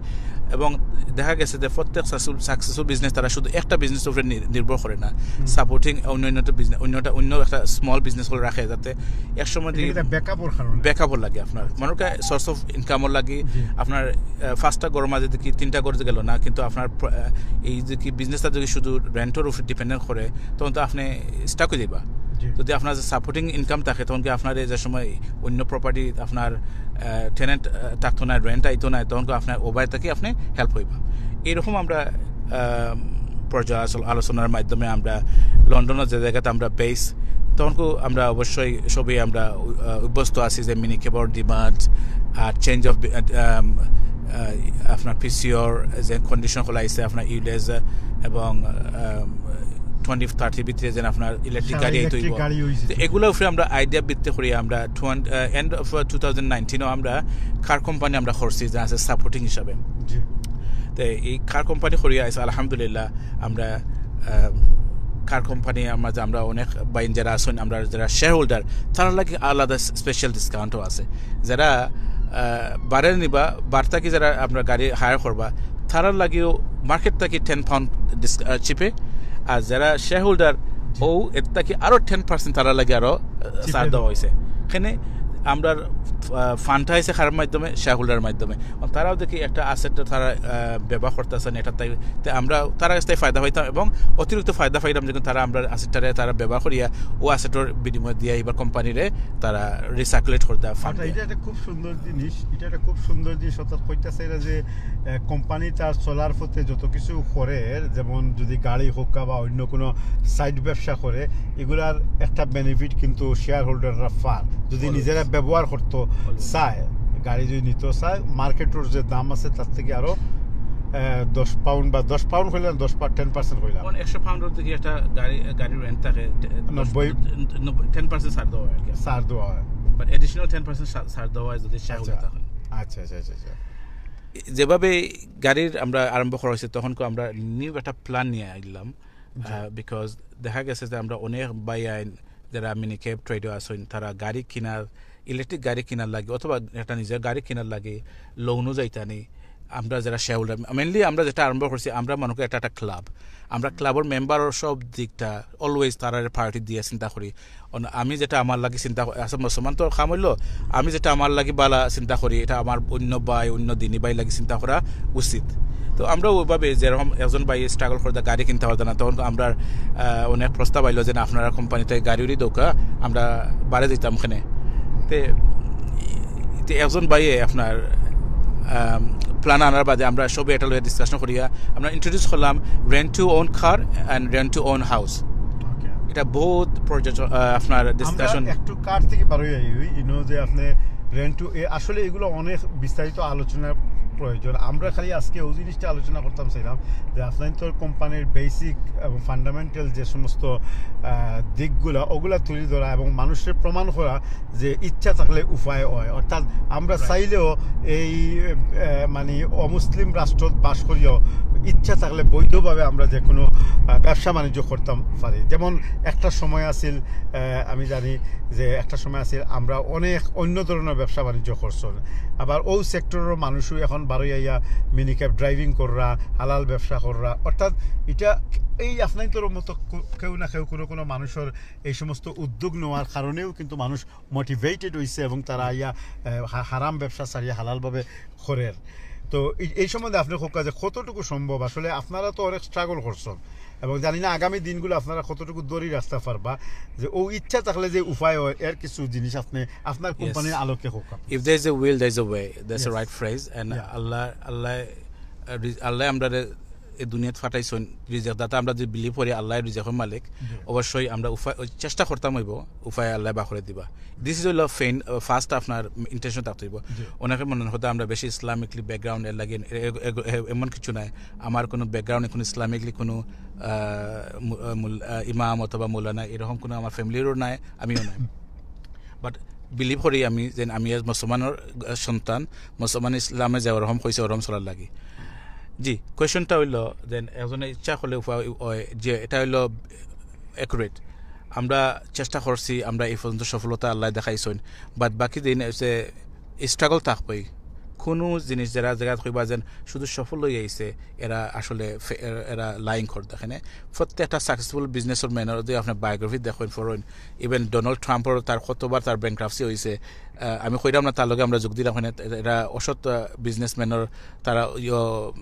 এবং দেখা গেছে যে প্রত্যেক সাকসেসফুল, সাকসেসফুল বিজনেস তারা শুধু একটা বিজনেস উপরে নি-, নির্ভর করে না, হুম। সাপোর্টিং অন্য অন্য একটা বিজনেস, অন্যটা, অন্য একটা স্মল বিজনেস করে রাখে, যাতে এক সময় এটা দিয়ে একটা ব্যাকআপর কারণে। ব্যাকআপর লাগে আপনার, মনে হয় সোর্স অফ ইনকামও লাগে, জি। আপনার, আহ, পাঁচটা ঘরর মাঝে দেখি তিনটা ঘর গেল না, কিন্তু আপনার প্র-, আহ, এই যে কি বিজনেসটা যদি শুধু রেন্টর উপরে ডিপেন্ডেন্ট করে, তখন তো আপনি স্টাক হয়ে যাবা। জি। যদি আপনার সাপোর্টিং ইনকাম থাকে, তখন কি আপনার এই যে সময় অন্য প্রপার্টি আপনার, আহ, টেনেন্ট, আহ, থাকতো না, রেন্ট আইতো না, তখন কি আপনার ওভার থাকি আপনি হেল্প হইবা। এইরকম আমরা, আহ, পর্যালোচনার মাধ্যমে আমরা লন্ডনের যে জায়গাতে আমরা বেস, তখন কো আমরা অবশ্যই সবই আমরা, আহ, অভ্যস্ত আছি যে মিনি কেবর ডিমান্ড আর চেঞ্জ অফ, আহ, আম, আহ, আপনার পিসিওর যে কন্ডিশন খোলা আছে আপনার ইউলেজ এবং, আহ, টোয়েন্টি থার্টি ভিতরে যেন আপনার ইলেকট্রিক হ্যাঁ, গাড়ি আইতে ইলেকট্রিক হইব। গাড়ি হইছে। তো এগুলোর উপরে আমরা আইডিয়া ভিত্তি করি আমরা টোয়েন্টি, আহ, এন্ড অফ টু থাউজেন্ড নাইনটিনও আমরা কার কোম্পানি আমরা করছি, যা আছে সাপোর্টিং হিসাবে। জি। তো এই কার কোম্পানি করিয়া আছে, আলহামদুলিল্লাহ, আমরা, আহ, কার কোম্পানি আমরা যে আমরা অনেক বাইন যারা আছেন, আমরা যারা শেয়ার হোল্ডার, তারা লাগে আলাদা স্পেশাল ডিসকাউন্টও আছে। যারা, আহ, বারে নিবা, বার থাকি যারা আমরা গাড়ি হায়ার করবা, তারার লাগিও মার্কেট থাকি টেন পাউন্ড ডিস-, আহ, চিপে, আর যারা শেয়ার হোল্ডার, জি। ও এর থাকি আরো টেন পার্সেন্ট তারার লাগি আরো ছাড় দেওয়া হয়েছে। এখানে আমরা ফান্ডটা হয়েছে কার মাধ্যমে? শেয়ার হোল্ডার মাধ্যমে। তারাও দেখি একটা অ্যাসেট তারা আহ, ব্যবহার করতেছেন, এটা তাই তে আমরা তারা কাছ থেকে ফায়দা পাইতাম এবং অতিরিক্ত ফায়দা পাইতাম যখন তারা আমরা অ্যাসেটটারে তারা ব্যবহার করিয়া ও অ্যাসেটর বিনিময় দিয়া এবার কোম্পানিরে তারা রিসার্কুলেট করতে ফান্ড। এটা একটা খুব সুন্দর জিনিস, এটা একটা খুব সুন্দর জিনিস। অর্থাৎ কইতাছে এরা যে কোম্পানি তার চলার পথে যত কিছু করে, যেমন যদি গাড়ি হোক বা অন্য কোনো সাইড ব্যবসা করে, এগুলার একটা বেনিফিট কিন্তু শেয়ার হোল্ডাররা পার যদি নিজেরা ব্যবহার করতো চায়। গাড়ি যদি নিতে চায়, মার্কেটর যে দাম আছে তার থেকে আরো দশ পাউন্ড বা দশ পাউন্ড হইলে দশ পাউন্ড টেন পার্সেন্ট হইলাম। একশো পাউন্ডর দিকে একটা গাড়ি গাড়ির রেন্ট থাকে। নব্বই। টেন পার্সেন্ট ছাড় দেওয়া হয় আর কি। ছাড় দেওয়া হয়। বাট অ্যাডিশনাল টেন পার্সেন্ট ছাড় দেওয়া হয় যদি শেয়ার হোল্ডার থাকে। আচ্ছা আচ্ছা আচ্ছা আচ্ছা। যেভাবে গাড়ির আমরা আরম্ভ করা হয়েছে তখন আমরা নিউ একটা প্ল্যান নিয়ে আইলাম। বিকজ দেখা গেছে যে আমরা অনেক ভাই আইন যারা মিনি ক্যাব ট্রেডও আছেন, তারা গাড়ি কিনার, ইলেকট্রিক গাড়ি কিনার লাগে অথবা একটা নিজের গাড়ি কিনার লাগে লোনও যাইতানি। আমরা যারা শেয়ার হোল্ডার, মেইনলি আমরা যেটা আরম্ভ করছি, আমরা মনে করি এটা একটা ক্লাব। আমরা ক্লাবর মেম্বারর সব দিকটা অলওয়েজ তারারে প্রায়োরিটি দিয়ে চিন্তা করি। অন-, আমি যেটা আমার লাগি চিন্তা করি, আসলে মুসলমান তো কাম হইলো, আমি যেটা আমার লাগি বালা চিন্তা করি, এটা আমার অন্য ভাই, অন্য দিনী ভাই লাগি চিন্তা করা উচিত। তো আমরা ওইভাবে যেরকম একজন ভাই স্ট্রাগল করতে গাড়ি কিনতে পারতো না, তখন আমরা আহ, অনেক প্রস্তাব আইলো যে না, আপনারা কোম্পানিতে গাড়ি উড়ি দৌকা, আমরা বারে দিতাম ওখানে। তে তে একজন ভাইয়ে আপনার প্ল্যান আনার বাদে আমরা সবে এটা লইয়া ডিসকাশন করিয়া আমরা ইন্ট্রোডিউস করলাম rent to own car and rent to own house. এটা বহুত পর্যটন আহ, আপনার ডিসকাশন। একটু কার থেকে বার হয়ে যাই, ইউ নো, যে আপনি রেন্ট টু, আসলে এগুলো অনেক বিস্তারিত আলোচনার প্রয়োজন। আমরা খালি আজকে ওই জিনিসটা আলোচনা করতাম চাইলাম যে আপনার তো কোম্পানির বেসিক এবং ফান্ডামেন্টাল যে সমস্ত আহ, দিকগুলা, ওগুলা তুলে ধরা এবং মানুষের প্রমাণ করা যে ইচ্ছা থাকলে উপায় হয়। অর্থাৎ আমরা চাইলেও এই আহ, মানে অমুসলিম রাষ্ট্রত বাস করিও ইচ্ছা থাকলে বৈধভাবে আমরা যে কোনো আহ, ব্যবসা বাণিজ্য করতাম পারি। যেমন একটা সময় আছিল, আহ, আমি জানি যে একটা সময় আছিল আমরা অনেক অন্য ধরনের ব্যবসা বাণিজ্য করছন, আবার ওই সেক্টরের মানুষও এখন বারোই আইয়া মিনি ক্যাব ড্রাইভিং কররা, হালাল ব্যবসা কররা। অর্থাৎ এটা এই আপনাইন্তর মতো কু- কেউ না কেউ কোনো কোনো মানুষের এই সমস্ত উদ্যোগ নেওয়ার কারণেও কিন্তু মানুষ মোটিভেটেড হইছে এবং তারা আইয়া আহ, হা- হারাম ব্যবসা ছাড়িয়া হালালভাবে করের। তো এই- এই সম্বন্ধে আপনি খুব কাজে কতটুকু সম্ভব, আসলে আপনারা তো অনেক স্ট্রাগল করছেন এবং জানি না আগামী দিনগুলো আপনারা কতটুকু দড়ি রাখতে পারবা, যে ও ইচ্ছা থাকলে যে উপায় হয়, এর কিছু জিনিস আপনি আপনার কোম্পানির আলোকে হোক। If there is a will, there is a way. That's a right phrase. And Yeah. আল্লাহ আল্লাহ আহ, রি- আল্লাহ আমরা এই দুনিয়াত ফাটাইছইন রিজেক দাতা। আমরা যদি বিলিভ করি আল্লাহ রিজেকর মালিক, অবশ্যই আমরা উপায় ওই চেষ্টা করতাম হইব উপায় আল্লাহ বাখরে দিবা। দিস ইজ হইল ফেইন ফার্স্ট আপনার ইন্টেনশন থাকতে হইব। অনেকে মনে হতো আমরা বেশি ইসলামিকলি ব্যাকগ্রাউন্ড এর লাগে এ- এ- এ- এ- এমন কিছু নাই। আমার কোনো ব্যাকগ্রাউন্ডে কোনো ইসলামিকলি কোনো আহ, মু- আহ, মুল- আহ, ইমাম অথবা মৌলানা এরকম কোনো আমার ফ্যামিলিরও নাই, আমিও নাই। বাট বিলিভ করি আমি যে আমি আজ মুসলমানের আহ, সন্তান, মুসলমান ইসলামে যে ওরকম কইছে ওরকম চলার লাগি। জি, কোয়েশনটা হইল যে একজনে ইচ্ছা করলে উপায় হয় যে এটা হইল অ্যাকুরেট। আমরা চেষ্টা করছি, আমরা এই পর্যন্ত সফলতা আল্লাহ দেখাইছইন, বাট বাকি দিন হচ্ছে স্ট্রাগল থাকবেই। কোনো জিনিস যারা জায়গা কইবা যেন শুধু সফল হয়ে আইছে, এরা আসলে ফে- এরা- এরা লাইং করে দেখেন। প্রত্যেকটা সাকসেসফুল বিজনেসর ম্যানের যদি আপনার বায়োগ্রাফি দেখেন, ফরেন, ইভেন ডোনাল্ড ট্রাম্পর তার কতবার তার ব্যাংক্রাপসি হয়েছে। আহ, আমি কইলাম না তার লগে আমরা যোগ দিলাম, এখানে এরা অসৎ বিজনেসম্যানের তারা ইয়ো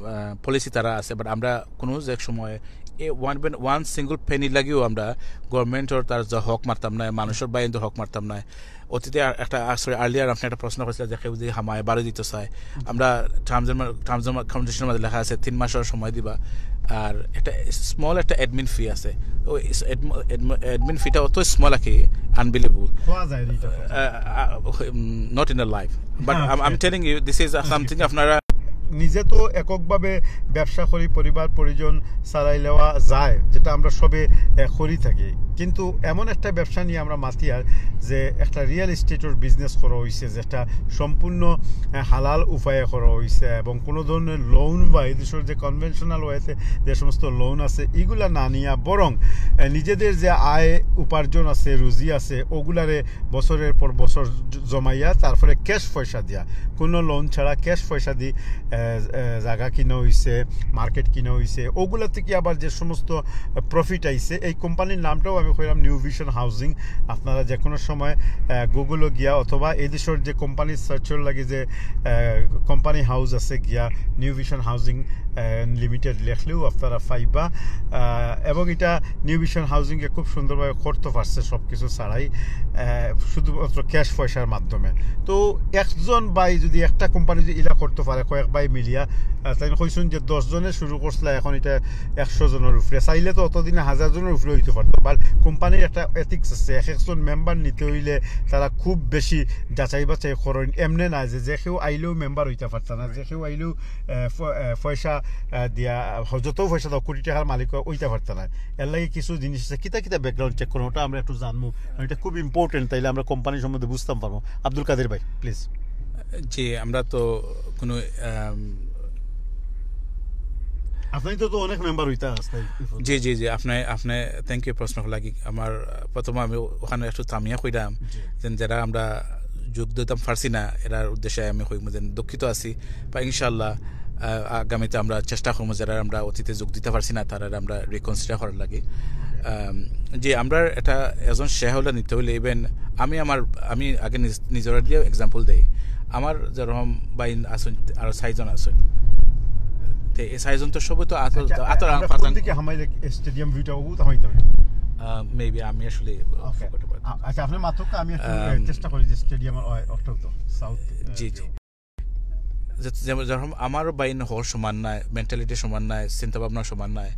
পলিসি তারা আছে, বাট আমরা কোনো যে সময় ওয়ান ওয়ান সিঙ্গল পেনি লাগিও আমরা গভর্নমেন্টর তার যে হক মারতাম না, মানুষের বাইরে হক মারতাম না। অতীতে আর একটা সরি আর্লিয়ার আপনি একটা প্রশ্ন করেছিলেন যে কেউ যদি হামায় বাড়ি দিতে চায়, আমরা টার্মস টার্মস কন্ডিশনের মধ্যে লেখা আছে তিন মাসের সময় দিবা, আর একটা স্মল একটা অ্যাডমিন ফি আছে। ওই অ্যাডমিন ফিটা অত স্মল আর কি, আনবিলিভেবল। খোয়া যায় না এটা। Not in a life, but হ্যাঁ, I'm, I'm telling you, this is something আপনারা নিজে তো এককভাবে ব্যবসা করি, পরিবার পরিজন চালাই নেওয়া যায়, যেটা আমরা সবে আহ, করি থাকি, কিন্তু এমন একটা ব্যবসা নিয়ে আমরা মাতি আর যে একটা রিয়েল এস্টেটর বিজনেস করা হয়েছে, যেটা সম্পূর্ণ আহ, হালাল উপায়ে করা হয়েছে এবং কোনো ধরনের লোন বা এই দেশের যে কনভেনশনাল ওয়েতে যে সমস্ত লোন আছে এগুলা না নিয়া বরং আহ, নিজেদের যে আয় উপার্জন আছে, রুজি আছে, ওগুলারে বছরের পর বছর জ-, জমাইয়া তারপরে ক্যাশ পয়সা দিয়া, কোনো লোন ছাড়া ক্যাশ পয়সা দি, আহ, আহ, জাগা কিনা হইছে, মার্কেট কিনা হইছে, ওগুলা থেকে আবার যে সমস্ত প্রফিট আইছে, এই কোম্পানির নামটাও আমি কইলাম নিউ ভিশন হাউজিং। আপনারা যে কোনো সময়, আহ, গুগলও গিয়া অথবা এই দেশের যে কোম্পানি সার্চর লাগে যে, আহ, কোম্পানি হাউস আছে, গিয়া নিউ ভিশন হাউজিং, আহ, লিমিটেড লেখলেও আপনারা পাইবা। আহ, এবং এটা নিউ ভিশন হাউজিংয়ে খুব সুন্দরভাবে করতে পারছে সব কিছু ছাড়াই, আহ, শুধুমাত্র ক্যাশ পয়সার মাধ্যমে। তো একজন ভাই যদি একটা কোম্পানি যদি ইলা করতে পারে, কয়েক ভাই মিলিয়া, আহ, তাই কইছেন যে দশ জনে শুরু করছিল, এখন এটা একশো জনের উপরে, চাইলে তো অতদিনে হাজার জনের উপরে হইতে পারতো। বাট কোম্পানির একটা এথিক্স আছে, এক একজন মেম্বার নিতে হইলে তারা খুব বেশি যাচাই বাছাই করেন। এমনি না যে যে কেউ আইলেও মেম্বার হইতে পারত না, যে কেউ আইলেও, আহ, প-, আহ, পয়সা, আহ, দিয়া, আহ, যত পয়সা দাও, কোটি টাকার মালিক হইতে পারত না। এর লাগে কিছু জিনিস আছে, কিতা কিতা ব্যাকগ্রাউন্ড চেক করবো, ওটা আমরা একটু জানবো, কারণ এটা খুব ইম্পর্টেন্ট, তাইলে আমরা কোম্পানি সম্বন্ধে বুঝতাম পারবো। আব্দুল কাদের ভাই, প্লিজ। জি, আমরা তো কোনো, আম, আপনি তো, তো অনেক মেম্বার হইতা আস্তে। জি, জি, জি, আপনি, আপনি, থ্যাংক ইউ প্রশ্ন লাগি। আমার প্রথমে আমি ওখানে একটু থামিয়া কইলাম, জি। যে যারা আমরা যোগ দিতাম পারছি না, এরার উদ্দেশ্যে আমি কইমু যে দুঃখিত আছি, বা ইনশাআল্লাহ, আহ, আগামীতে আমরা চেষ্টা করবো, যারা আমরা অতীতে যোগ দিতে পারছি না, তারা আমরা রিকনসিডার করার লাগি। আম, জি, আমরা এটা একজন শেয়ারহোল্ডার নিতে হইলে, ইভেন আমি আমার, আমি আগে নিজ-, নিজের দিয়ে এক্সাম্পল দেই। আমার যেরকম বাইন আছেন, আরো চাইজন আছেন, তে এই চাইজন তো সবই তো আত-, আচ্ছা, আতর আমরা আম কোন পাতান। দিকে হামাইলে স্টেডিয়াম ভিউটা ও তো হইতো? আহ, মেবি আমি আসলে ওকে। Forgot about. আ-, আচ্ছা, আপনি মাত্র আমি একটু, আম, এ, চেষ্টা করি যে স্টেডিয়াম, অ, অর্থাৎ তো সাউথ, এ, জি, জি। যে-, যে-, যেরকম আমারও বাইন হওয়ার সমান নাই, মেন্টালিটি সমান নাই, চিন্তা ভাবনা সমান নাই,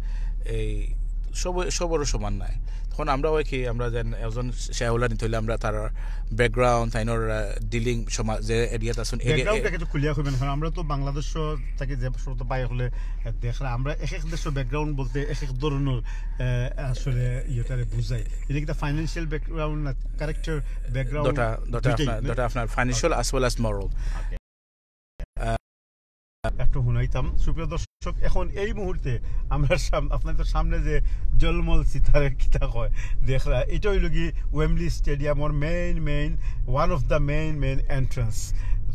এই সব, সবরও সমান নাই। তখন আমরা হয় কি, আমরা যেন একজন শেয়ারহোল্ডার নিতে হইলে আমরা তার ব্যাকগ্রাউন্ড, তাইনর, আহ, ডিলিং সমা-, যে এরিয়াত আছেন, এরিয়া, ব্যাকগ্রাউন্ডটা একটু খুলিয়া কইবেন, কারণ আমরা তো বাংলাদেশ থাকি যে সমস্ত ভাই হলে, আহ, দেখরা, আমরা এক এক দেশের ব্যাকগ্রাউন্ড বলতে এক এক ধরনের, আহ, আসলে ইয়েটারে বুঝাই। এটা কি ফাইন্যান্সিয়াল ব্যাকগ্রাউন্ড না ক্যারেক্টার ব্যাকগ্রাউন্ড? দুটা, দুটা দুইটাই, আপনার, না? দুটা আপনার financial as well as moral। ওকে। আহ, একটু হুনাইতাম। সুপ্রিয় দর্শক, এখন এই মুহূর্তে আমরা সাম-, আপনাদের সামনে যে জলমল সিতারে কিতা হয় দেখরা, এটা হইল কি ওয়েম্বলি স্টেডিয়ামর main, main, one of the main, main entrance।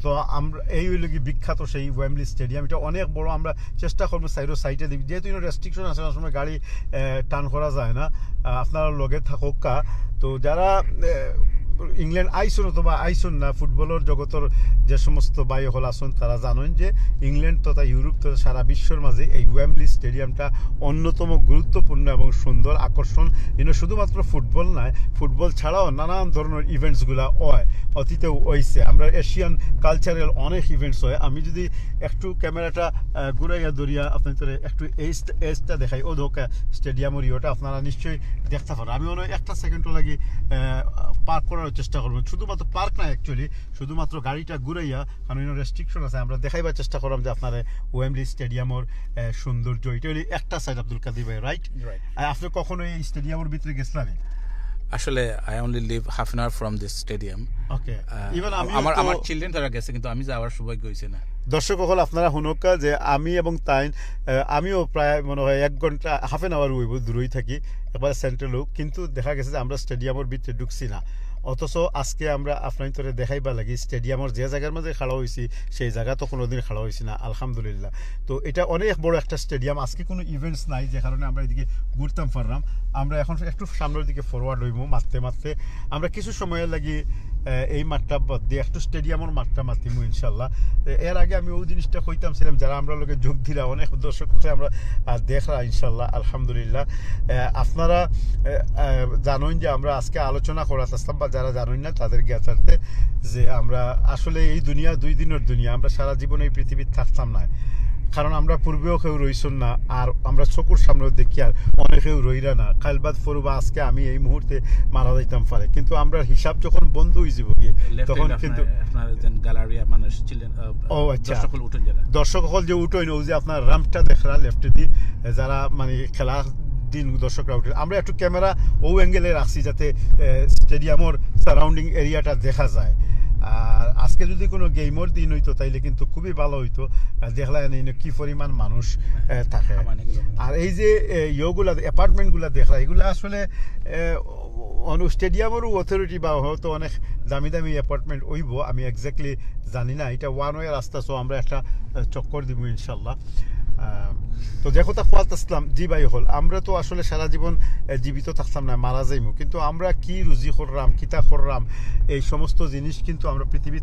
তো আমরা, এই হইল কি বিখ্যাত সেই ওয়েম্বলি স্টেডিয়াম। এটা অনেক বড়, আমরা চেষ্টা করবো সাইডো সাইডে দিবি, যেহেতু ইনো রেস্ট্রিকশন আছে, অনেক সময় গাড়ি, আহ, টান করা যায় না। আহ, আপনারা লগে থাকুক্কা। তো যারা, আহ, ইংল্যান্ড আইসন অথবা আইসন না, ফুটবলর জগতর যে সমস্ত ভাই হল আছেন, তারা জানেন যে ইংল্যান্ড তথা ইউরোপ তথা সারা বিশ্বর মাঝে এই ওয়েম্বলি স্টেডিয়ামটা অন্যতম গুরুত্বপূর্ণ এবং সুন্দর আকর্ষণ। ইনো শুধুমাত্র ফুটবল নয়, ফুটবল ছাড়াও নানান ধরনের ইভেন্টসগুলা হয়, অতীতেও হইছে। আমরা এশিয়ান কালচারাল অনেক ইভেন্টস হয়। আমি যদি একটু ক্যামেরাটা, আহ, ঘুরাইয়া ধরিয়া আপনাদের একটু এজটা, এজটা দেখাই, ও ধোকা স্টেডিয়ামর ইয়েটা আপনারা নিশ্চয়ই দেখতে পারেন। আমি মনে হয় একটা সেকেন্ডও লাগি, আহ, পার্ক করার চেষ্টা করবেন, শুধুমাত্র পার্ক না, অ্যাকচুয়ালি শুধুমাত্র গাড়িটা ঘুরাইয়া, কারণ এখানে রেস্ট্রিকশন আছে। আমরা দেখাইবার চেষ্টা করলাম যে আপনারা ওয়েম্বলি স্টেডিয়ামর, আহ, সৌন্দর্য। এটা হলো একটা সাইড, আব্দুল কাদির ভাই, রাইট? রাইট। আর আপনি কখনো এই স্টেডিয়ামর ভিতরে গেছিলেন? আসলে, I only live half an hour from this stadium। ওকে। আহ, ইভেন আ-, আমি আমার, তো আমার চিলড্রেন তারা গেছে, কিন্তু আমি যাওয়ার সৌভাগ্য হয়েছে না। দর্শক হল আপনারা হুনকা যে আমি এবং তাইন, আহ, আমিও প্রায় মনে হয় এক ঘন্টা, হাফ অ্যান আওয়ার হইব দূরেই থাকি, একবারে সেন্ট্রালও, কিন্তু দেখা গেছে যে আমরা স্টেডিয়ামর ভিতরে ঢুকছি না। অথচ আজকে আমরা আপনাদের দেখাইবার লাগি স্টেডিয়ামর যে জায়গার মাঝে খাড়া হইছি, সেই জায়গা তো কোনোদিন খাড়া হইছি না, আলহামদুলিল্লাহ। তো এটা অনেক বড় একটা স্টেডিয়াম, আজকে কোনো ইভেন্টস নাই, যে কারণে আমরা এদিকে ঘুরতাম পারলাম। আমরা এখন একটু সামনের দিকে ফরওয়ার্ড হইমু, মারতে মারতে আমরা কিছু সময় লাগি, আহ, এই মাঠটা বাদ দিয়ে একটু স্টেডিয়ামর মাঠটা মাতিমু ইনশাল্লাহ। এ-, এর আগে আমি ওই জিনিসটা কইতাম ছিলাম, যারা আমরা লগে যোগ দিলা, অনেক দর্শক আছে আমরা, আহ, দেখরা ইনশাল্লাহ, আলহামদুলিল্লাহ। আহ, আপনারা, আহ, আহ, জানেন যে আমরা আজকে আলোচনা করাত আসলাম, বা যারা জানেন না তাদের জ্ঞাতার্থে, যে আমরা আসলে এই দুনিয়া দুই দিনের দুনিয়া, আমরা সারা জীবন এই পৃথিবীত থাকতাম না, কারণ আমরা পূর্বেও কেউ রইছন না, আর আমরা চকুর সামনেও দেখি আর অনেকেও রইরা না। কাইল বাদ পরু বা আজকে আমি এই মুহূর্তে মারা যাইতাম পারে, কিন্তু আমরা হিসাব যখন বন্ধ হয়ে যাবো কি, লেফটে তখন আপনার, কিন্তু আপনার একজন গ্যালারি, মানে, চিলড্রেন, আহ, ও, আচ্ছা। দর্শক হল উঠেন যারা। দর্শক হল যে উঠেন, ওই যে আপনার রামটা দেখরা লেফটে দি, যারা, মানে, খেলা দিন দর্শকরা উঠে, আমরা একটু ক্যামেরা ও অ্যাঙ্গেলে রাখছি যাতে, আহ, স্টেডিয়ামর সারাউন্ডিং এরিয়াটা দেখা যায়। আর আজকে যদি কোনো গেমর দিন হইতো, তাইলে কিন্তু খুবই ভালো হইতো। আহ, দেখলা এনে এনে কি পরিমাণ মানুষ আহ, থাকে। আর এই যে আহ, ইয়েগুলা, অ্যাপার্টমেন্টগুলা দেখলা, এগুলা আসলে আহ, অনু স্টেডিয়ামেরও অথরিটি বা হয়তো অনেক দামি দামি অ্যাপার্টমেন্ট হইব, আমি এক্স্যাক্টলি জানি না। এটা ওয়ান ওয়ে রাস্তা, সো আমরা একটা আহ, চক্কর দিব ইনশাল্লাহ। আহ, তো যে কথা কওয়াত আসলাম, জি ভাই হল, আমরা তো আসলে সারা জীবন আহ, জীবিত থাকতাম না, মারা যাইমু, কিন্তু আমরা কি রুজি করলাম, কিতা করলাম, এই সমস্ত জিনিস কিন্তু আমরা পৃথিবীর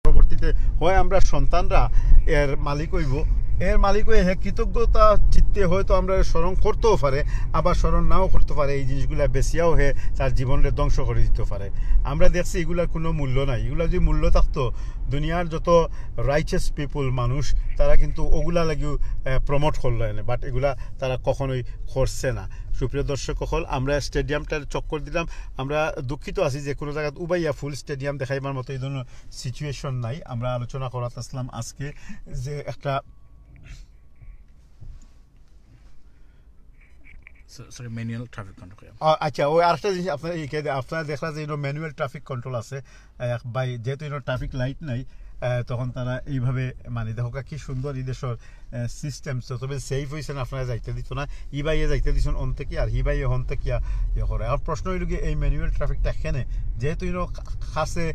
পরবর্তীতে হয় আমরা সন্তানরা এর মালিক হইব। এর মালিক হয়ে হে কৃতজ্ঞতা চিত্তে হয়তো আমরা স্মরণ করতেও পারে, আবার স্মরণ নাও করতে পারে। এই জিনিসগুলা বেচিয়াও হে তার জীবনরে ধ্বংস করে দিতে পারে। আমরা দেখছি এগুলার কোনো মূল্য নাই। এগুলা যদি মূল্য থাকতো, দুনিয়ার যত রাইচাস পিপল মানুষ, তারা কিন্তু ওগুলা লাগিও প্রমোট করলো এনে, বাট এগুলা তারা কখনোই করছে না। সুপ্রিয় দর্শক সকল, আমরা স্টেডিয়ামটার চক্কর দিলাম। আমরা দুঃখিত আছি যে কোনো জায়গাত উবাইয়া ফুল স্টেডিয়াম দেখাইবার মতো এই ধরনের সিচুয়েশন নাই। আমরা আলোচনা করাত আসলাম আজকে যে একটা সরি, ম্যানুয়াল ট্রাফিক কন্ট্রোল। আ- আচ্ছা, ওই আরেকটা জিনিস আপনার এই কে- আপনারা দেখলা যে ইনো ম্যানুয়াল ট্রাফিক কন্ট্রোল আছে। আহ, বাই, যেহেতু ইনো ট্রাফিক লাইট নাই, আহ, তখন তারা এইভাবে, মানে, দেখো কি সুন্দর এই দেশের সিস্টেম। তবে সেফ হয়েছেন, আপনারা যাইতে দিত না। ইবাইয়ে যাইতে দিছেন অন থেকে, আর হিবাইয়ে হন থেকে ইয়া ইয়ে করে। আর প্রশ্ন হইল কি, এই ম্যানুয়াল ট্রাফিকটা কেনে? যেহেতু ইনো কাছে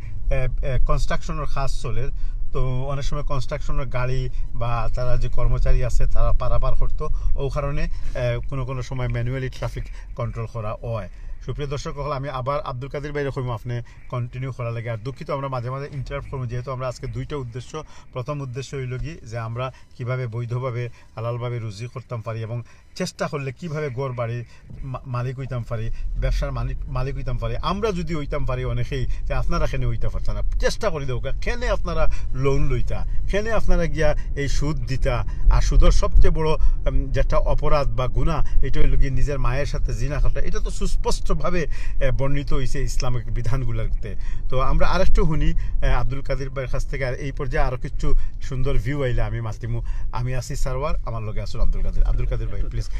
কনস্ট্রাকশনের কাজ চলে, তো অনেক সময় কনস্ট্রাকশনের গাড়ি বা তারা যে কর্মচারী আছে, তারা পারাপার করতো, ও কারণে আহ, কোনো কোনো সময় ম্যানুয়ালি ট্রাফিক কন্ট্রোল করা হয়। সুপ্রিয় দর্শক সকল, আমি আবার আব্দুল কাদির ভাইরে কইমু আপনি কন্টিনিউ করার লাগি। আর দুঃখিত, আমরা মাঝে মাঝে ইন্টারাপ্ট করবো, যেহেতু আমরা আজকে দুইটা উদ্দেশ্য। প্রথম উদ্দেশ্য হইল কি, যে আমরা কিভাবে বৈধভাবে, হালালভাবে রুজি করতাম পারি এবং চেষ্টা করলে কিভাবে ঘর বাড়ি মা- মালিক হইতাম পারি, ব্যবসার মালিক মালিক হইতাম পারি। আমরা যদি হইতাম পারি অনেকেই, যে আপনারা কেনে হইতা পারতা না, চেষ্টা করি দেউক্কা। কেনে আপনারা লোন লইতা, কেনে আপনারা গিয়া এই সুদ দিতা? আর সুদের সবচেয়ে বড় উম, যেটা অপরাধ বা গুনাহ, এটা হইল কি, নিজের মায়ের সাথে জিনা করতা। এটা তো সুস্পষ্টভাবে আহ, বর্ণিত হইছে ইসলামিক বিধানগুলোতে। তো আমরা আরেকটু শুনি আহ, আব্দুল কাদির ভাইয়ের কাছ থেকে। আর এই পর্যায়ে আরো কিছু সুন্দর ভিউ আইলে আমি মাতিমু। আমি আছি সারওয়ার, আমার লগে আছেন আব্দুল কাদির। আব্দুল কাদির ভাই, প্লিজ।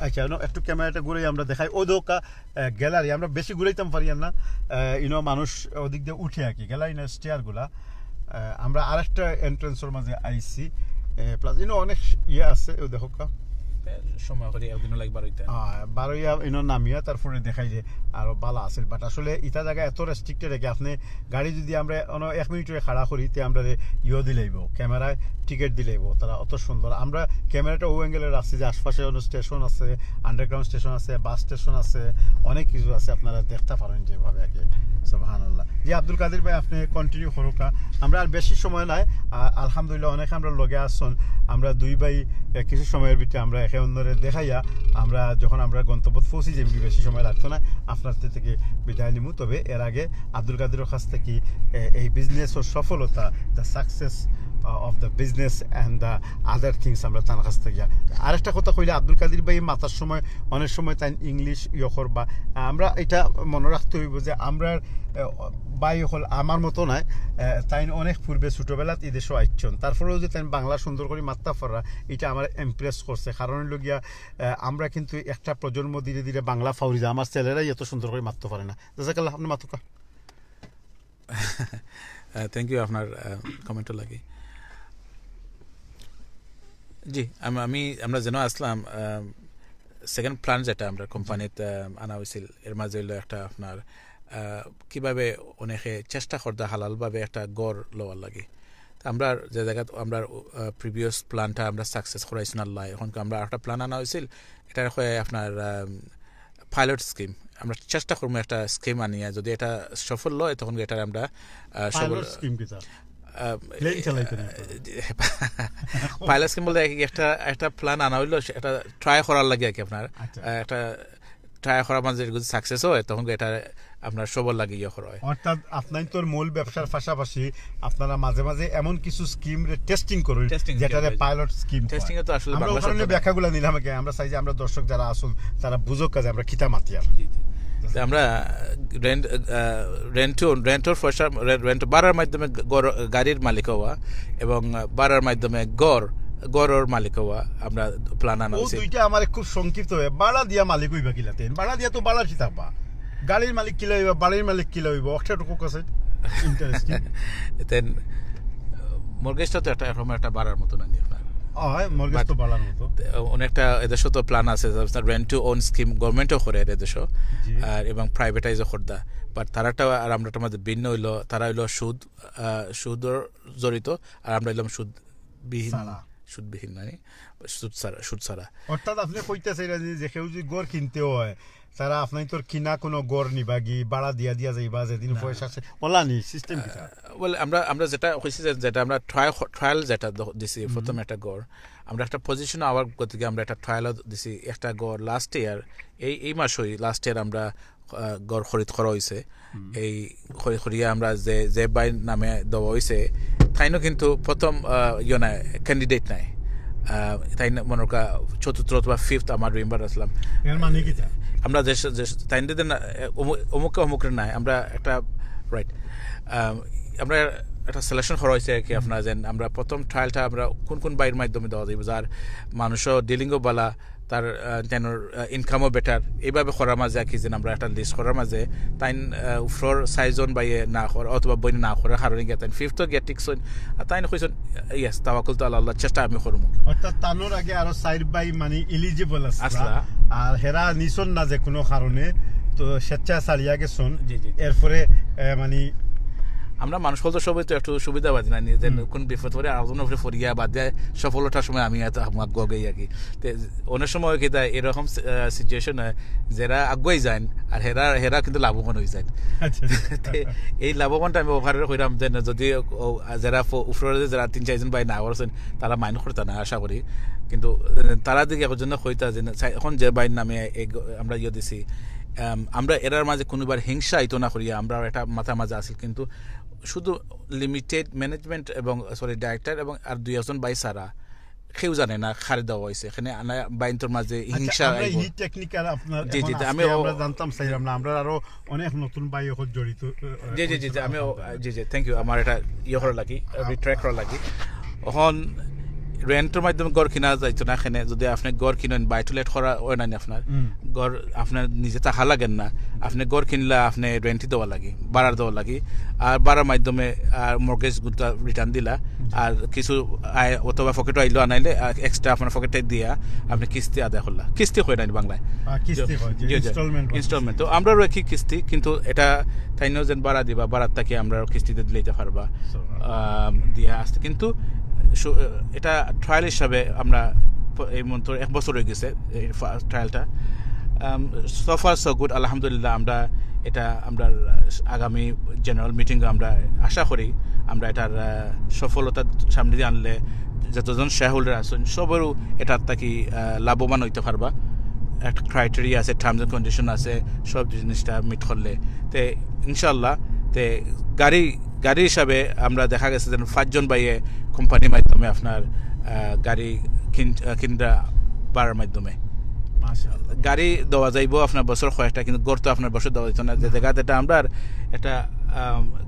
আচ্ছা, no, একটু ক্যামেরাটা ঘুরে আমরা দেখাই। ও দোকা গ্যালারি, আমরা বেশি ঘুরাইতাম পারি না। আহ, ইনো মানুষ ওদিক দিয়ে উঠে আর কি, গ্যালারি না, স্টেয়ার গুলা। আহ, আমরা আরেকটা এন্ট্রান্সের মাঝে আইছি। প্লাস ইনো অনেক ইয়ে আছে, ও দেখো কা। সময় করি একদিনও লাগি বারোইতে। আহ, বারোইয়া ইনো নামিয়া তারপরে দেখাই যে আরো বালা আছে, বাট আসলে ইটা জায়গা এত রেস্ট্রিক্টেড আর কি। আপনি গাড়ি যদি আমরা অন্য এক মিনিট খাড়া করি, তে আমরা ইয়ে দিলাইব, ক্যামেরায় টিকিট দিলাইব, তারা অত সুন্দর। আমরা ক্যামেরাটা ও অ্যাঙ্গেলে রাখছি যে আশপাশে অন্য স্টেশন আছে, আন্ডারগ্রাউন্ড স্টেশন আছে, বাস স্টেশন আছে, অনেক কিছু আছে, আপনারা দেখতে পারেন যেভাবে আর কি। সুবহানাল্লাহ। জি আব্দুল কাদির ভাই, আপনি কন্টিনিউ করুকা। আমরা আর বেশি সময় নাই। আ- আলহামদুলিল্লাহ, অনেক আমরা লগে আসুন। আমরা দুই ভাই আহ, কিছু সময়ের ভিতরে আমরা একে অন্যরে দেখাইয়া আমরা যখন আমরা গন্তব্য পৌঁছি যাই, বেশি সময় লাগতো না, আপনার থেকে বিদায় নিমু। তবে এর আগে আব্দুল কাদিরের কাছ থেকে আহ, এই বিজনেসের সফলতা, the success of the business and the other things আমরা তার কাছ থেকে। আরেকটা কথা কইলে, আব্দুল কাদির ভাই মাতার সময় অনেক সময় তাই ইংলিশ ইয়কর বা আমরা এটা মনে রাখতে হইব যে আমরা আহ, ভাই হল আমার মতো নয়, আহ, তাই অনেক পূর্বে ছোটবেলাত এই দেশে আইছন, তারপরেও যে তাই বাংলা সুন্দর করে মাত্তা ফররা, এটা আমার ইমপ্রেস করছে। কারণ হইল গিয়া আহ, আমরা কিন্তু একটা প্রজন্ম ধীরে ধীরে বাংলা ফাউরি যায়, আমার ছেলেরাই এত সুন্দর করে মাততে পারে না। জাজাকাল্লাহ, আপনি মাতুকা। থ্যাংক ইউ আপনার কমেন্টও লাগি। জি, আম- আমি আমরা যেন আসলাম, সেকেন্ড প্ল্যান যেটা আমরা কোম্পানিতে আহ, আনা হয়েছিল, এর মাঝে হইলো একটা আপনার আহ, কিভাবে অনেকে চেষ্টা করতে হালালভাবে একটা ঘর লওয়ার লাগি। তো আমরা যে জায়গাত আমরা প্রিভিয়াস প্ল্যানটা আমরা সাকসেস করাইছি না আল্লাহ, এখন আমরা একটা প্ল্যান আনা হয়েছিল, এটা হয় আপনার পাইলট স্কিম। আমরা চেষ্টা করবো একটা স্কিম আনিয়া, যদি এটা সফল হয় তখন এটা আমরা আহ, সফল পাইলট স্কিম কি স্যার? প্লেন চালাইতে না তো। পাইলট স্কিম বলতে এক- একটা একটা প্ল্যান আনা হইলো, সে- একটা ট্রাই করার লাগি আর কি আপনার আচ্ছা। আহ, একটা ট্রাই করার মাঝে যদি সাকসেস হয় তখন এটা আপনার সবল লাগি ইয়ে করা হয়। অর্থাৎ আপনার তোর মূল ব্যবসার পাশাপাশি আপনারা মাঝে মাঝে এমন কিছু স্কিম রে টেস্টিং করুন, টেস্টিং যেটারে করুন। Pilot scheme. টেস্টিং এ তো আসলে আমরা বাংলা ওখানে শব্দ নাই। ব্যাখ্যাগুলো নিলাম কি, আমরা চাই যে আমরা দর্শক যারা আছেন তারা বুঝুক কাজে আমরা কিতা মাতিয়ার। জি, জি। তো আমরা রেন্ট রেন্ট রেন্টর পয়সা রেন্ট ভাড়ার মাধ্যমে ঘর- গাড়ির মালিক হওয়া এবং ভাড়ার মাধ্যমে ঘর ঘরর মালিক হওয়া আমরা প্ল্যান আনা ও হয়েছে। দুইটা আমার খুব সংক্ষিপ্ত হয়ে, ভাড়া দিয়া মালিক হইবা কিলাতে? ভাড়া দিয়া তো ভাড়া কি থাকবা, গাড়ির মালিক কিলা হইবা, বাড়ির মালিক কিলা হইবা, অক্ষেটুকু কাছে। ইন্টারেস্টিং। দেন মর্গেজটা তো একটা, এরকম একটা বাড়ার মতো নানি আপনার। হয়, মর্গেজ তো বাড়ার মতো। অনেকটা এদেশে তো প্ল্যান আছে, আপনার রেন্ট টু ওন স্কিম গভর্নমেন্টও করে এর দেশে। জি। আর এবং প্রাইভেটাইজও করতা। বাট তারাটা আর আমরাটার মাঝে ভিন্ন হইলো, তারা হইলো সুদ, আহ, সুদর জড়িত, আর আমরা হইলাম সুদবিহীন। ছাড়া। সুদবিহীন নানি, সুদ ছাড়া, সুদ ছাড়া। অর্থাৎ আপনি কইতে চাইরা যে, যে কেউ যদি ঘর কিনতে হয়, তারা আপনি তোর কিনা কোনো ঘর নিবাগি, ভাড়া দিয়া দিয়া যাইবা, যেদিন পয়সা আছে, ওলা নি, সিস্টেম কিতা? ওয়েল, আমরা, আমরা যেটা কইছি যে, যেটা আমরা ট্রায়াল, ট্রায়াল যেটা দ-, দিছি, প্রথম একটা ঘর, আমরা একটা পজিশন আওয়ার গতিকে আমরা একটা ট্রায়ালও দিছি, একটা ঘর লাস্ট ইয়ার, এই, এই মাসই লাস্ট ইয়ার আমরা, আহ, ঘর খরিদ করা হইছে। এই খরি-, খরিয়া আমরা যে, যে ভাইর নামে দেওয়া হইছে, তাইনও কিন্তু প্রথম, আহ, ইয়ে নাই, ক্যান্ডিডেট নাই। আহ, তাইন মনে কর চতুর্থ অথবা ফিফথ, আমার রিমেম্বার আসলাম। এর মানে কিতা? আমরা যে, যে তাইন দিতে না, অমু-, অমুকে অমুকের নাই, আমরা একটা, রাইট, আমরা একটা সিলেকশন করা হইছে আর কি। আপনার যেন আমরা প্রথম ট্রায়ালটা আমরা কোন কোন ভাইর মাধ্যমে দেওয়া যাইব, যার মানুষও ডিলিংও বালা, তার, আহ, যেন, আহ, ইনকামও বেটার, এইভাবে করার মাঝে আর কি, যেন আমরা একটা লিস্ট করার মাঝে তাইন, আহ, উপরর চাইরজন ভাইয়ে না করে অথবা বইনে না করে কারণে গিয়া তাইন ফিফথ গিয়া টিকছইন। আর তাইন কইছইন, "ইয়েস, তাওয়াক্কুল তো আল্লাহ, আল্লাহ, চেষ্টা আমি করবো।" অর্থাৎ তানোর আগে আরো চাইর ভাই মানে এলিজিবল আসলা। আসলা। আর হেরা নিছইন না যে কোনো কারণে, তো স্বেচ্ছা ছাড়িয়া গেছইন। জি, জি, জি। এরপরে, আহ, মানে আমরা মানুষ বলতে সবাই তো একটু সুবিধাবাদী না, নিজে কোন বিপদ পড়ে আরেকজনের উপরে ফরিয়া বাদ দেয়, সফলতার সময় আমি এত আগুয়াই আর কি। তে অনেক সময় কি দেয় এরকম, আহ, সিচুয়েশন হয়, যারা আগুয়াই যান আর হেরা, হেরা কিন্তু লাভবান হয়ে যান। আচ্ছা, আচ্ছা। তে এই লাভবানটা আমি ওখানে কইরাম যে না, যদি ও, যারা ফ-, উপরে যারা তিন চারজন ভাই না করছেন, তারা মাইন্ড করতা না আশা করি। কিন্তু, আহ, তারা দিকে একজনে কইতা যে না, চাই-, এখন যে ভাইর নামে এই গ-, আমরা ইয়ে দিছি, আম, আমরা এরার মাঝে কোনোবার হিংসা আইতো না করিয়া আমরা এটা মাথার মাঝে আছিল, কিন্তু শুধু লিমিটেড ম্যানেজমেন্ট এবং, সরি, ডাইরেক্টর এবং আর দুই একজন ভাই ছাড়া কেউ জানে না কারে দেওয়া হইছে। এখানে আনা বাইন্তর মাঝে হিংসা আমরা আইবো। এই টেকনিক্যাল আপনার জি, এখন জি, জি, আজকে আমি ও- আমরা জানতাম চাইলাম না, আমরা আরো অনেক নতুন ভাই এখন জড়িত, আহ, জি, জি, জি, জি, হইছে আমি ও- আপনার। জি, জি, থ্যাংক ইউ। আমার এটা ইয়ে করা লাগি, রিট্র্যাক্ট করা লাগি। এখন রেন্টর মাধ্যমে ঘর কিনা যাইতো না, এখানে যদি আপনি ঘর কিনেন, বাই টু লেট করা হয় না নি আপনার। হুম। ঘর আপনার নিজে থাকা লাগেন না, আপনি ঘর কিনলে আপনি রেন্টই দেওয়া লাগি, ভাড়ার দেওয়া লাগি, আর ভাড়ার মাধ্যমে আর মর্গেজ গুতা রিটার্ন দিলা, আর কিছু আয় অথবা পকেটে আইলো আনাইলে এক্সট্রা আপনার পকেটে দিয়া আপনি কিস্তি আদায় করলা। কিস্তি হয় না নি বাংলায়? আহ, কিস্তি হয়, যে জি, জি। ইনস্টলমেন্ট হয়। ইনস্টলমেন্ট। তো আমরাও রাখি কিস্তি, কিন্তু এটা তাইনও যেন ভাড়া দিবা, ভাড়ার থাকি আমরাও কিস্তিতে দিলে দিতে পারবা। So, আম, দিয়া আসতে কিন্তু সু-, এটা ট্রায়াল হিসাবে আমরা প-, এই মন্ত্র এক বছর হয়ে গেছে এই ট্রায়ালটা। সো ফার সো গুড, আলহামদুলিল্লাহ। আমরা এটা আমরা আগামী জেনারেল মিটিং আমরা আশা করি আমরা এটার, আহ, সফলতা সামনে দিয়ে আনলে যতজন শেয়ার হোল্ডার আছেন সবারও এটার থাকি, আহ, লাভবান হইতে পারবা। একটা ক্রাইটেরিয়া আছে, টার্মস এন্ড কন্ডিশন আছে, সব জিনিসটা মিট করলে তে ইনশাল্লাহ। তে গাড়ি, গাড়ি হিসাবে আমরা দেখা গেছে যেন পাঁচজন ভাইয়ে কোম্পানির মাধ্যমে আপনার, আহ, গাড়ি কিন-, আহ, কিনরা ভাড়ার মাধ্যমে। মাশাআল্লাহ। গাড়ি দেওয়া যাইব আপনার বছর কয়েকটা, কিন্তু ঘর তো আপনার বছর দেওয়া যাইতো না। যে জায়গা যেটা আমরা একটা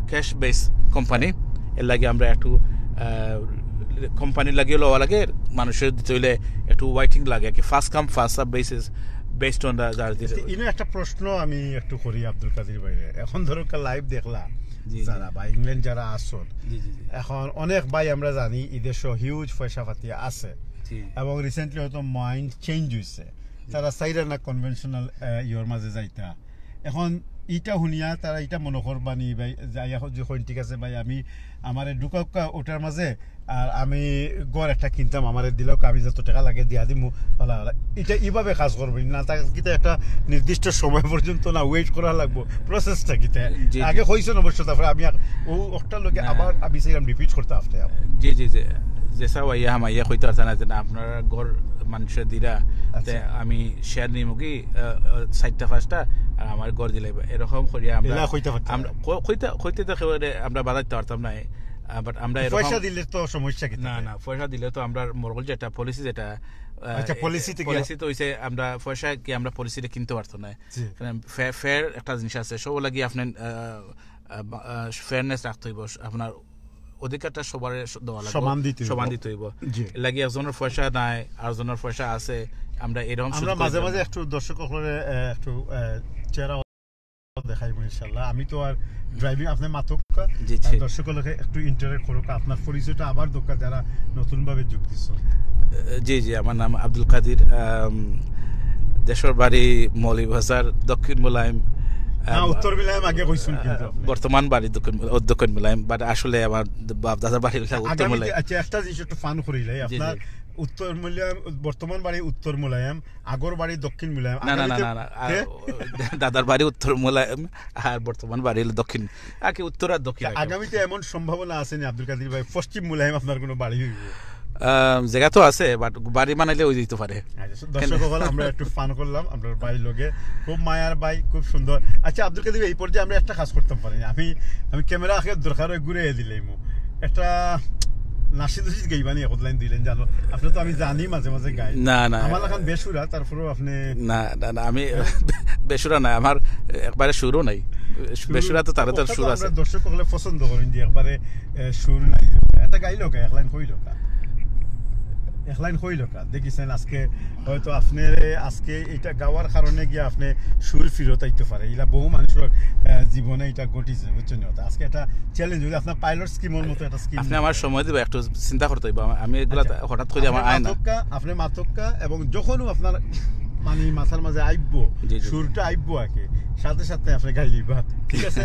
ক্যাশ বেস কোম্পানি, এর লাগি আমরা একটু, আহ, কোম্পানির লাগিও লওয়া লাগে, মানুষের দিতে হইলে একটু ওয়েটিং লাগে আর কি। First come first serve basis, based on the, যার দিতে ইনো একটা প্রশ্ন আমি একটু করি আব্দুল কাদির ভাইরে। এখন ধরো লাইভ দেখলা জি, জি। যারা বা ইংল্যান্ড যারা আসুন, জি, জি, জি। এখন অনেক ভাই আমরা জানি এই দেশে হিউজ পয়সা পাতি আছে, জি। এবং রিসেন্টলি হয়তো মাইন্ড চেঞ্জ হইছে, তারা চাইরা না কনভেনশনাল ইয়র মাঝে যাইতা। এখন ইটা শুনিয়া তারা ইটা মনে করবানি ভাই, যাই এখন যে কইন, "ঠিক আছে ভাই, আমি আমারে ঢুকাউক্কা ওটার মাঝে, আর আমি ঘর একটা কিনতাম, আমারে দিলাউক্কা, আমি যত টাকা লাগে দিয়া দিমু, ওলা, ওলা।" ইটা ইভাবে কাজ করবো না, তার কিতা একটা নির্দিষ্ট সময় পর্যন্ত না ওয়েট করা লাগবো, প্রসেসটা কিতা? জি, আগে জি। কইছেন অবশ্য, তারপরে আমি আর ও ওটার লগে না। আবার আমি চাইলাম রিপিট করতে আপনি। জি, জি, জি। যেসা ভাইয়া হামাইয়া কইতে পারছে না যে না, আপনারা ঘর মানুষের দিরা, আচ্ছা। তে আমি শেয়ার নিমু কি, আহ, আহ, চারটা পাঁচটা, আর আমার ঘর দিলে এরকম করিয়া আমরা, এলা কইতে পারতে আমরা না। ক-, কইতে, কইতে তো একেবারে আমরা বাধাইতে পারতাম না, আহ, বাট আমরা এরকম পয়সা দিলে তো সমস্যা কিতা? না, না, পয়সা দিলে তো আমরা মর্গেজ যেটা, পলিসি যেটা, আহ, আচ্ছা, পলিসি থেকে পলিসি তো হইছে আমরা পয়সা কি আমরা পলিসিতে কিনতে পারতো না। জি। কারণ ফে-, ফেয়ার একটা জিনিস আছে, সব লাগি আপনার, আহ, আহ, বা-, আহ, ফেয়ারনেস রাখতে হইব, আপনার অধিকারটা সবার স-, দেওয়া লাগবে, সমান দিতে হইব। সমান দিতে হইব। জি। এর লাগি একজনের পয়সা নাই, আরেকজনের পয়সা আছে, আমরা এরকম আমরা সুযোগ মাঝে করে মাঝে দিলাম। একটু দর্শক সকলের, আহ, একটু, আহ, চেহারা দেখাইবো ইনশাআল্লাহ। আমি তো আর ড্রাইভিং, আপনি মাতউক্কা, জি, আর জি। দর্শক লোকে একটু ইন্টারেক্ট করুক, আপনার পরিচয়টা আবার দরকার, যারা নতুনভাবে যোগ দিচ্ছ। জি, জি, আমার নাম আব্দুল কাদির। আম, দেশর বাড়ি মৌলভীবাজার, দক্ষিণ মুলাইম। না, আম, উত্তর মুলাইম আগে কইছেন কিন্তু আপনি। বর্তমান বাড়ি দক্ষিণ, ও, দক্ষিণ মুলাইম, বাট আসলে আমার বাপ দাদার বাড়ি হইলো উত্তর আগামীতে, মুলাইম। আচ্ছা, একটা জিনিস একটু ফান করিলাই, জি, আপনার জি। উত্তর মুলাইম, বর্তমান বাড়ি উত্তর মুলাইম, আগর বাড়ি দক্ষিণ মুলাইম। না, না, না, আগামীতে না, না। আর কে? দাদার বাড়ি উত্তর মুলাইম, আর বর্তমান বাড়ি হইলো দক্ষিণ, আর কি উত্তর আর দক্ষিণ আর কি। আগামীতে এমন সম্ভাবনা আছে নি আব্দুল কাদির ভাই, পশ্চিম মুলাইম আপনার কোনো বাড়ি হইব? আম, জায়গা তো আছে, বাট বাড়ি বানাইলে ওই দিতে পারে। আচ্ছা, দর্শক সকল, আমরা একটু ফান করলাম আপনার ভাইর লগে, খুব মায়ার ভাই, খুব সুন্দর। আচ্ছা আব্দুল কাদির ভাই, এই পর্যায়ে আমরা একটা কাজ করতাম পারি, আমি আমি ক্যামেরা আগে দরকার হয় ঘুরে দিলাইমু, একটা নাশিদ উশিদ গাইবানি এক লাইন দুই লাইন জানো, আপনি তো আমি জানি মাঝে মাঝে গাই। না, না। আমার লাখান বেসুরা, তারপরেও আপনি না, না, না, আমি বেসুরা না, আমার একবারে সুরও নাই। বেসুরা তো তার তার কথা সুর তো আছে। আমরা দর্শক সকলে পছন্দ করেন যে একবারে, এ, সুর নাই। এটা গাইলো কা, এক লাইন কইলো কা, এক লাইন কইলো কা। দেখিছেন আজকে হয়তো আপনি আজকে এটা গাওয়ার কারণে গিয়ে আপনি সুর ফিরত আইতে পারে। এলা বহু মানুষের, এ, জীবনে এটা ঘটিছে, বুঝছেন নি কথা? আজকে একটা চ্যালেঞ্জ হইলে আপনার পাইলট স্কিমের মতো একটা স্কিম। আপনি আমার সময় দিবা, একটু চিন্তা করতে হইব। আমি এগুলা আচ্ছা। হঠাৎ করে আমার আপনি আয় না। মাতউক্কা, আপনি মাতউক্কা এবং যখনও আপনার মানে মাথার মাঝে আইবো, জি, জি। সুরটা আইবো আগে, সাথে সাথে আপনি গাইলিবা, ঠিক আছে?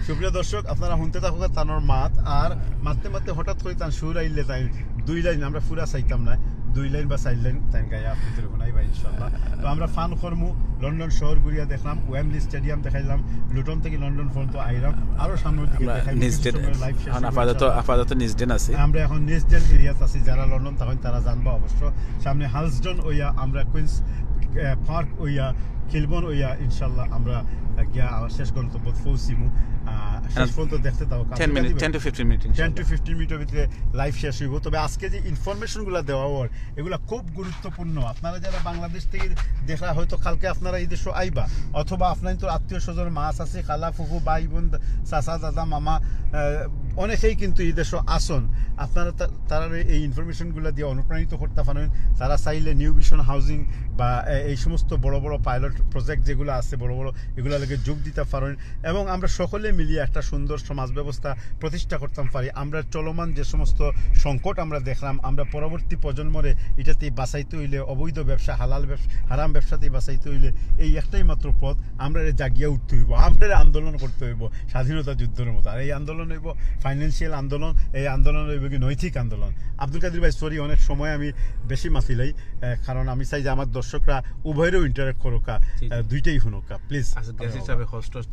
সুপ্রিয় দর্শক, আপনারা শুনতে থাকুক তানোর মাত, আর মাততে মাততে হঠাৎ করে তান সুর আইলে তাই দুই লাইন, আমরা পুরা চাইতাম না, দুই লাইন বা চার লাইন তাই গাইয়া আপনি তুলে শোনাইবা ইনশাআল্লাহ। তো আমরা ফান করমু, লন্ডন শহর ঘুরিয়া দেখলাম, ওয়েম্বলি স্টেডিয়াম দেখাইলাম, লুটন থেকে লন্ডন পর্যন্ত আইলাম, আরো সামনের দিকে আমরা দেখাইবো, নিজ কিছু ডেন-, সময় লাইভ শেষ এখন হইবো আপাতত ইনশাআল্লাহ। আপাতত নিজ ডেন আছি। আমরা এখন নিজ ডেন এরিয়াত আছি, যারা লন্ডন থাকেন তারা জানবা অবশ্য। সামনে হালসডন হইয়া আমরা কুইন্স, আহ, পার্ক হইয়া, কিলবর্ন হইয়া ইনশাআল্লাহ আমরা, আহ, গিয়া আবার শেষ গন্তব্য পৌঁছিমু। আহ, শেষ পর্যন্ত দেখতে থাকো। Ten minute, ten two fifteen minute. Ten two fifteen মিনিটের ভিতরে লাইভ শেষ হইব। তবে আজকে যে ইনফরমেশনগুলো দেওয়া হয়, এগুলা খুব গুরুত্বপূর্ণ। আপনারা যারা বাংলাদেশ থেকে দেখা, হয়তো কালকে আপনারা এই দেশে আইবা, অথবা আপনার তো আত্মীয় স্বজন, মা, চাচি, খালা, ফুফু, ভাই, বোন, চাচা, দাদা, মামা, আহ, অনেকেই কিন্তু এই দেশে আসন। আপনারা তা-, তারা এই ইনফরমেশনগুলো দিয়ে অনুপ্রাণিত করতে পারেন। তারা চাইলে নিউ ভিশন হাউজিং বা, এ, এই সমস্ত বড় বড় পাইলট প্রজেক্ট যেগুলো আছে, বড় বড়, এগুলোর লগে যোগ দিতে পারেন। এবং আমরা সকলে মিলিয়ে একটা সুন্দর সমাজ ব্যবস্থা প্রতিষ্ঠা করতাম পারি। আমরা চলমান যে সমস্ত সংকট আমরা দেখলাম, আমরা পরবর্তী প্রজন্মরে এটাতে বাঁচাইতে হইলে, অবৈধ ব্যবসা, হালাল ব্যবসা, হারাম ব্যবসাতে বাঁচাইতে হইলে এই একটাই মাত্র পথ, আমরা জাগিয়া উঠতে হইব, আমরা আন্দোলন করতে হইব স্বাধীনতা যুদ্ধের মতো। আর এই আন্দোলন হইব ফাইন্যান্সিয়াল আন্দোলন, এই আন্দোলন হইব কি নৈতিক আন্দোলন। আব্দুল কাদির ভাই, সরি, অনেক সময় আমি বেশি মাতিলাই, আহ, কারণ আমি চাই যে আমার দর্শকরা উভয়েরও ইন্টারেক্ট করুক, আহ, জি, জি। দুইটাই শুনুক, প্লিজ। আচ্ছা, গেস্ট হিসাবে কষ্ট, আহ,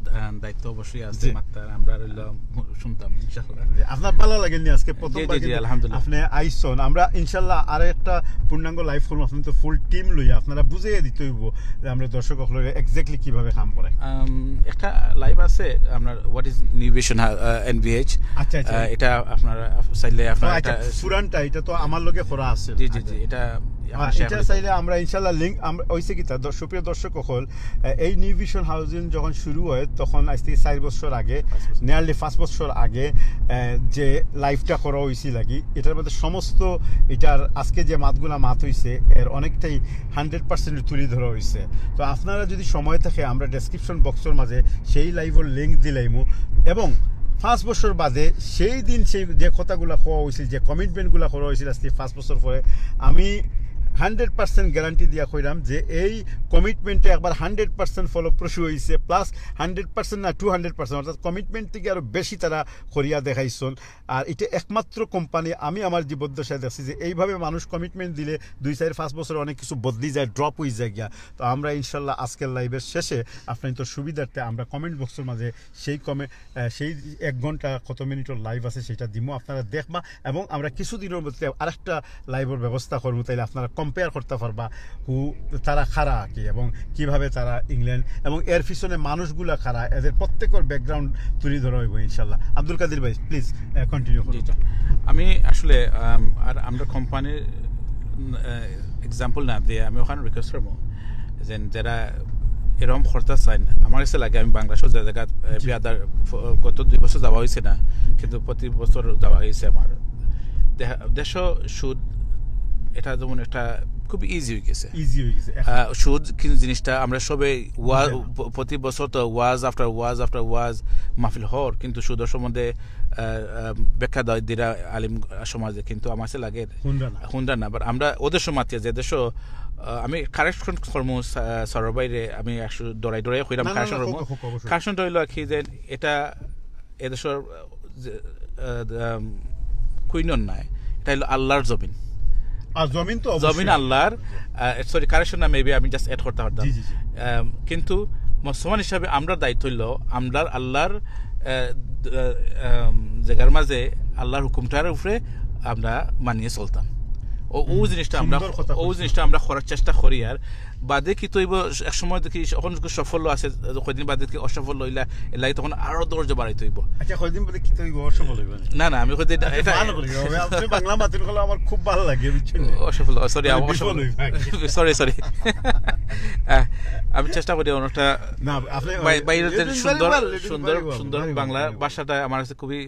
দায়িত্ব অবশ্যই আছে, জি। মাত্র আমরা রইলাম, শুনতাম ইনশাআল্লাহ। আপনার ভালো লাগেনি আজকে প্রথমবার জি, জি, কিন্তু আলহামদুলিল্লাহ। আপনি আইসন, আমরা ইনশাল্লাহ আরো একটা পূর্ণাঙ্গ লাইভ করবো। আপনি তো ফুল টিম লইয়া আপনারা বুঝিয়ে দিতে হইব যে আমরা দর্শক সকলকে এক্স্যাক্টলি কিভাবে কাম করে। আম, একটা লাইভ আছে আপনার, what is New Vision, আহ, এনভিএইচ। আচ্ছা, আচ্ছা। আহ, এটা আপনারা চাইলে ও, আপনারা আচ্ছা, এটা পুরানটা, এটা তো আমার লগে করা আছে। জি, জি, জি, এটা আর আমরা share এটা করে চাইলে আমরা ইনশাল্লাহ লিংক, আমরা, হইছে কি তা, দর্শ-, সুপ্রিয় দর্শক সকল, আহ, এই নিউ ভিশন হাউজিং যখন শুরু হয়, তখন আজ থেকে চার বছর আগে, পাঁচ বছর। নিয়ারলি পাঁচ বছর আগে, আহ, যে লাইভটা করা হয়েছিল আর কি, এটার মধ্যে সমস্ত, এটার আজকে যে মাতগুলা মাত হইছে, এর অনেকটাই হান্ড্রেড পার্সেন্ট তুলে ধরা হয়েছে। তো আপনারা যদি সময় থাকে, আমরা ডেসক্রিপশন বক্সের মাঝে সেই লাইভের লিংক দিলাইমু, এবং পাঁচ বছর বাদে সেই দিন সেই যে কথাগুলা কওয়া হয়েছিল, যে কমিটমেন্টগুলা করা হয়েছিল আজকে পাঁচ বছর পরে, আমি হান্ড্রেড পার্সেন্ট গ্যারান্টি দিয়া কইলাম যে এই কমিটমেন্টে একবার হান্ড্রেড পার্সেন্ট ফলপ্রসূ হয়েছে, প্লাস হান্ড্রেড পার্সেন্ট না, টু হান্ড্রেড পার্সেন্ট, অর্থাৎ কমিটমেন্ট থেকে আরও বেশি তারা করিয়া দেখাইছন। আর এটা একমাত্র কোম্পানি আমি আমার জীবদ্দশায় দেখছি যে এইভাবে মানুষ কমিটমেন্ট দিলে দুই, চার, পাঁচ বছরে অনেক কিছু বদলি যায়, ড্রপ হয়ে যায় গিয়া। তো আমরা ইনশাল্লাহ আজকের লাইভের শেষে আপনার তো সুবিধার্থে আমরা কমেন্ট বক্সের মাঝে সেই কমে-, আহ, সেই এক ঘন্টা কত মিনিটের লাইভ আছে সেটা দিমু, আপনারা দেখবা। এবং আমরা কিছুদিনের মধ্যে আরেকটা লাইভের ব্যবস্থা করবো, তাইলে আপনারা কম্পেয়ার করতে পারবা হু তারা খারা কি এবং কিভাবে তারা ইংল্যান্ড এবং এর পিছনে মানুষগুলা খারা, এদের প্রত্যেকের ব্যাকগ্রাউন্ড তুলে ধরা হইব ইনশাল্লাহ। আব্দুল কাদির ভাই, প্লিজ কন্টিনিউ করুন। জি, জি। আমি আসলে, আম, আর আমরা কোম্পানির এক্সাম্পল না দিয়ে আমি ওখানে রিকোয়েস্ট করবো যে যারা এরকম খরচা চাইন, আমার কাছে লাগে আমি বাংলাদেশও যে জায়গা, আহ, জি। বিয়াদার ফ-, গত দুই বছর যাওয়া হয়েছে না, কিন্তু প্রতি বছর যাওয়া হয়েছে আমার। দেহা-, দেশও সুদ, এটা যেমন একটা খুব ইজি হয়ে গেছে। ইজি হয়ে গেছে। সুদ কিন্তু জিনিসটা আমরা সবে ওয়াজ, প্রতি বছর তো ওয়াজ আফটার ওয়াজ আফটার ওয়াজ মাহফিল হর, কিন্তু সুদর সম্বন্ধে আহ, আহ, ব্যাখ্যা দেওয়া দিরা আলিম সমাজে, কিন্তু আমার কাছে লাগে হুনরা না। বাট আমরা ওদের সময় মাতিয়া যে দেশও আমি কারেকশন কর্ম সরর বাইরে আমি একশো ডরাই ডরাই কইলাম। কারেকশন কর্ম কারেকশনটা হইলো কি যে এটা এদেশর কুইনর নাই, এটা হলো আল্লাহর জমিন। আর জমিন তো জমিন আল্লাহর। সরি, কারেকশন না, মেবি আমি জাস্ট অ্যাড করতে পারতাম। কিন্তু মুসলমান হিসাবে আমরা দায়িত্ব হইল আমরা আল্লাহর জায়গার মাঝে আল্লাহর হুকুমটার উপরে আমরা মানিয়ে চলতাম। ও ও জিনিসটা আমরা ও জিনিসটা আমরা করার চেষ্টা করি। আর বাদে কি তৈব এক সময় দেখি এখন সফল আছে, কয়দিন বাদে কি অসফল হইলা, এর লাগি তখন আরো ধৈর্য বাড়াইতে হইব। আচ্ছা, কয়দিন বাদে কি তৈব অসফল হইব? না না, আমি কইতে আপনি বাংলা মাতিন করলে আমার খুব ভালো লাগে, বুঝছেন? অসফল, সরি, সরি সরি। আমি চেষ্টা করি অনেকটা বাইরে সুন্দর সুন্দর সুন্দর বাংলা ভাষাটা আমার কাছে খুবই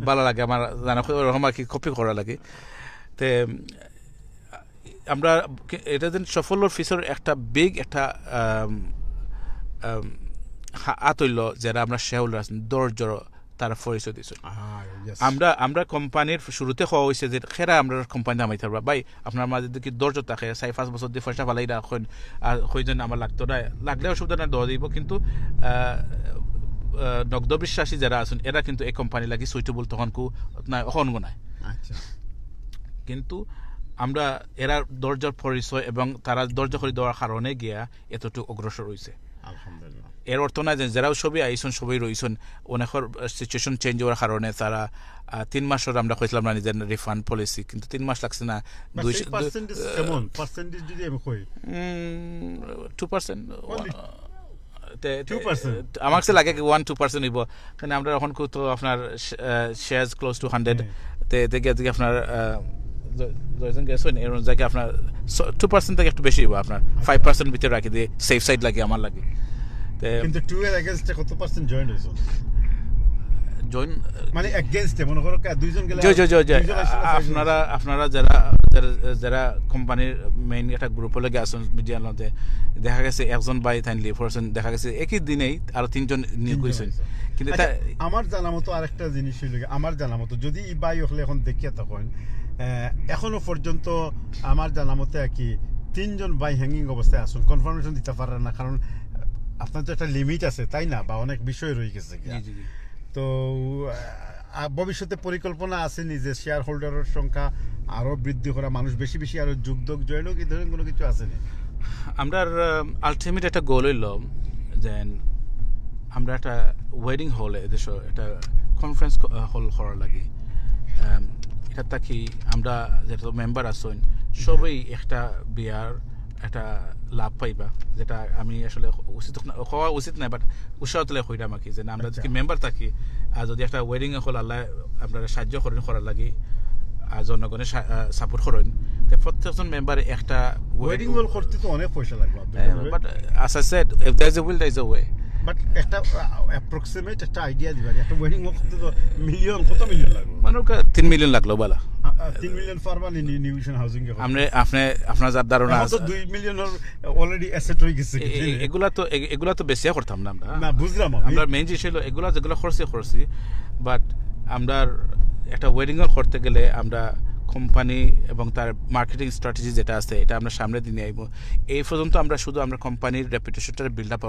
ভালো লাগে, আমার জানা ওরকম আর কি কপি করা লাগে। তে আমরা এটা দিন সফলর ফিসর একটা বিগ একটা আত হইল, যারা আমরা শেয়ারহোল্ডার আছেন, ধৈর্য তারা পরিচয় দিয়েছেন। আমরা আমরা কোম্পানির শুরুতে কওয়া হয়েছে যে খেরা আমরা কোম্পানি নামাই থাকবা ভাই, আপনার মাঝে যদি ধৈর্য থাকে, চারি পাঁচ বছর দিয়ে পয়সা ফালাই রাখেন, আর কইজন আমার লাগতো না, লাগলে অসুবিধা না দেওয়া দিব, কিন্তু নগদ বিশ্বাসী যারা আছেন এরা কিন্তু এই কোম্পানি লাগি সুইটেবল তখন কু না এখন নাই। আচ্ছা, কিন্তু আমরা এরা ধৈর্যর পরিচয় এবং তারা ধৈর্য করে দেওয়ার কারণে গিয়া এতটুকু অগ্রসর হয়েছে। আলহামদুলিল্লাহ। এর অর্থ না যে যারাও সবই আইসন, সবই রইসন, অনেক সিচুয়েশন চেঞ্জ হওয়ার কারণে তারা তিন মাসের আমরা কইছিলাম না নিজের রিফান্ড পলিসি, কিন্তু তিন মাস লাগছে না। পার্সেন্টেজ যদি আমি কই, টু পার্সেন্ট। আমার কাছে লাগে কি ওয়ান টু পার্সেন্ট হইব, কারণ আমরা এখন তো আপনার শেয়ারস ক্লোজ টু হান্ড্রেড। তে দেখে দেখে আপনার জয়জন গেছেন এর জায়গায় আপনার টু পার্সেন্ট থেকে একটু বেশি হইব, আপনার ফাইভ পার্সেন্ট ভিতরে রাখি দিয়ে সেফ সাইড লাগে আমার লাগে। কিন্তু টু এর এগেইনস্টে কত পার্সেন্ট জয়েন হইছে? জয়েন মানে এগেইনস্টে মনে করো দুইজন গেলে, জি জি জি। আপনারা আপনারা যারা যারা কোম্পানির মেইন একটা গ্রুপর লগে আছেন মিডিয়ার মধ্যে, দেখা গেছে একজন ভাই তাইন লিভ করছেন, দেখা গেছে একই দিনেই আরো তিনজন নিয়োগ হইছেন। কিন্তু আচ্ছা, আমার জানা মতো আরেকটা জিনিস হইল, আমার জানা মতো যদি এই ভাই হকলে এখন দেখিয়া তখন এখনো পর্যন্ত আমার জানা মতে আর কি তিনজন ভাই হ্যাঙ্গিং অবস্থায় আছেন, কনফার্মেশন দিতে পারেন না, কারণ আপনার তো একটা লিমিট আছে, তাই না? বা অনেক বিষয় রয়ে গেছে। তো ভবিষ্যতে পরিকল্পনা আছে নি যে শেয়ার হোল্ডারের সংখ্যা আরো বৃদ্ধি করা, মানুষ বেশি বেশি আরো যোগ যোগ জয়েন হোক, এই ধরনের কোনো কিছু আছে নি? আমরা আলটিমেট একটা গোল হইল যে আমরা একটা ওয়েডিং হলে দেশে একটা কনফারেন্স হল করার লাগি। এটা থাকি আমরা যেটা মেম্বার আছেন সবাই একটা বিয়ার একটা লাভ পাইবা, যেটা আমি আসলে উচিত হওয়া উচিত নাই, বাট উৎসাহ তুলে কইরাম আর কি, যে আমরা যদি মেম্বার থাকি আর যদি একটা ওয়েডিং হল আল্লাহ আমরা সাহায্য করেন করার লাগি আর জনগণের সাপোর্ট করেন, তো প্রত্যেকজন মেম্বারে একটা ওয়েডিং হল করতে তো অনেক পয়সা লাগবে। But as I said, if there is a will, there is a way. But একটা অ্যাপ্রক্সিমেট একটা আইডিয়া দিবা, একটা ওয়েডিং হল করতে তো মিলিয়ন, কত মিলিয়ন লাগবে? মানে তিন মিলিয়ন লাগলো বালা। তিন মিলিয়ন পারবা নি নিউ ভিশন হাউজিং এ? আপনি আপনি আপনার যার ধারণা আছে, দুই মিলিয়ন অলরেডি অ্যাসেট হয়ে গেছে। এগুলা তো এগুলা তো বেশি করতাম না আমরা। না, বুঝলাম। আমরা মেইন জিনিস হলো এগুলা যেগুলা খরচে খরচি, বাট আমরা একটা ওয়েডিং হল করতে গেলে আমরা কোম্পানি এবং তার মার্কেটিং স্ট্র্যাটেজি যেটা আছে এটা আমরা সামনে দিনে আইব। এই পর্যন্ত আমরা শুধু আমরা কোম্পানির রেপুটেশনটা বিল্ড আপ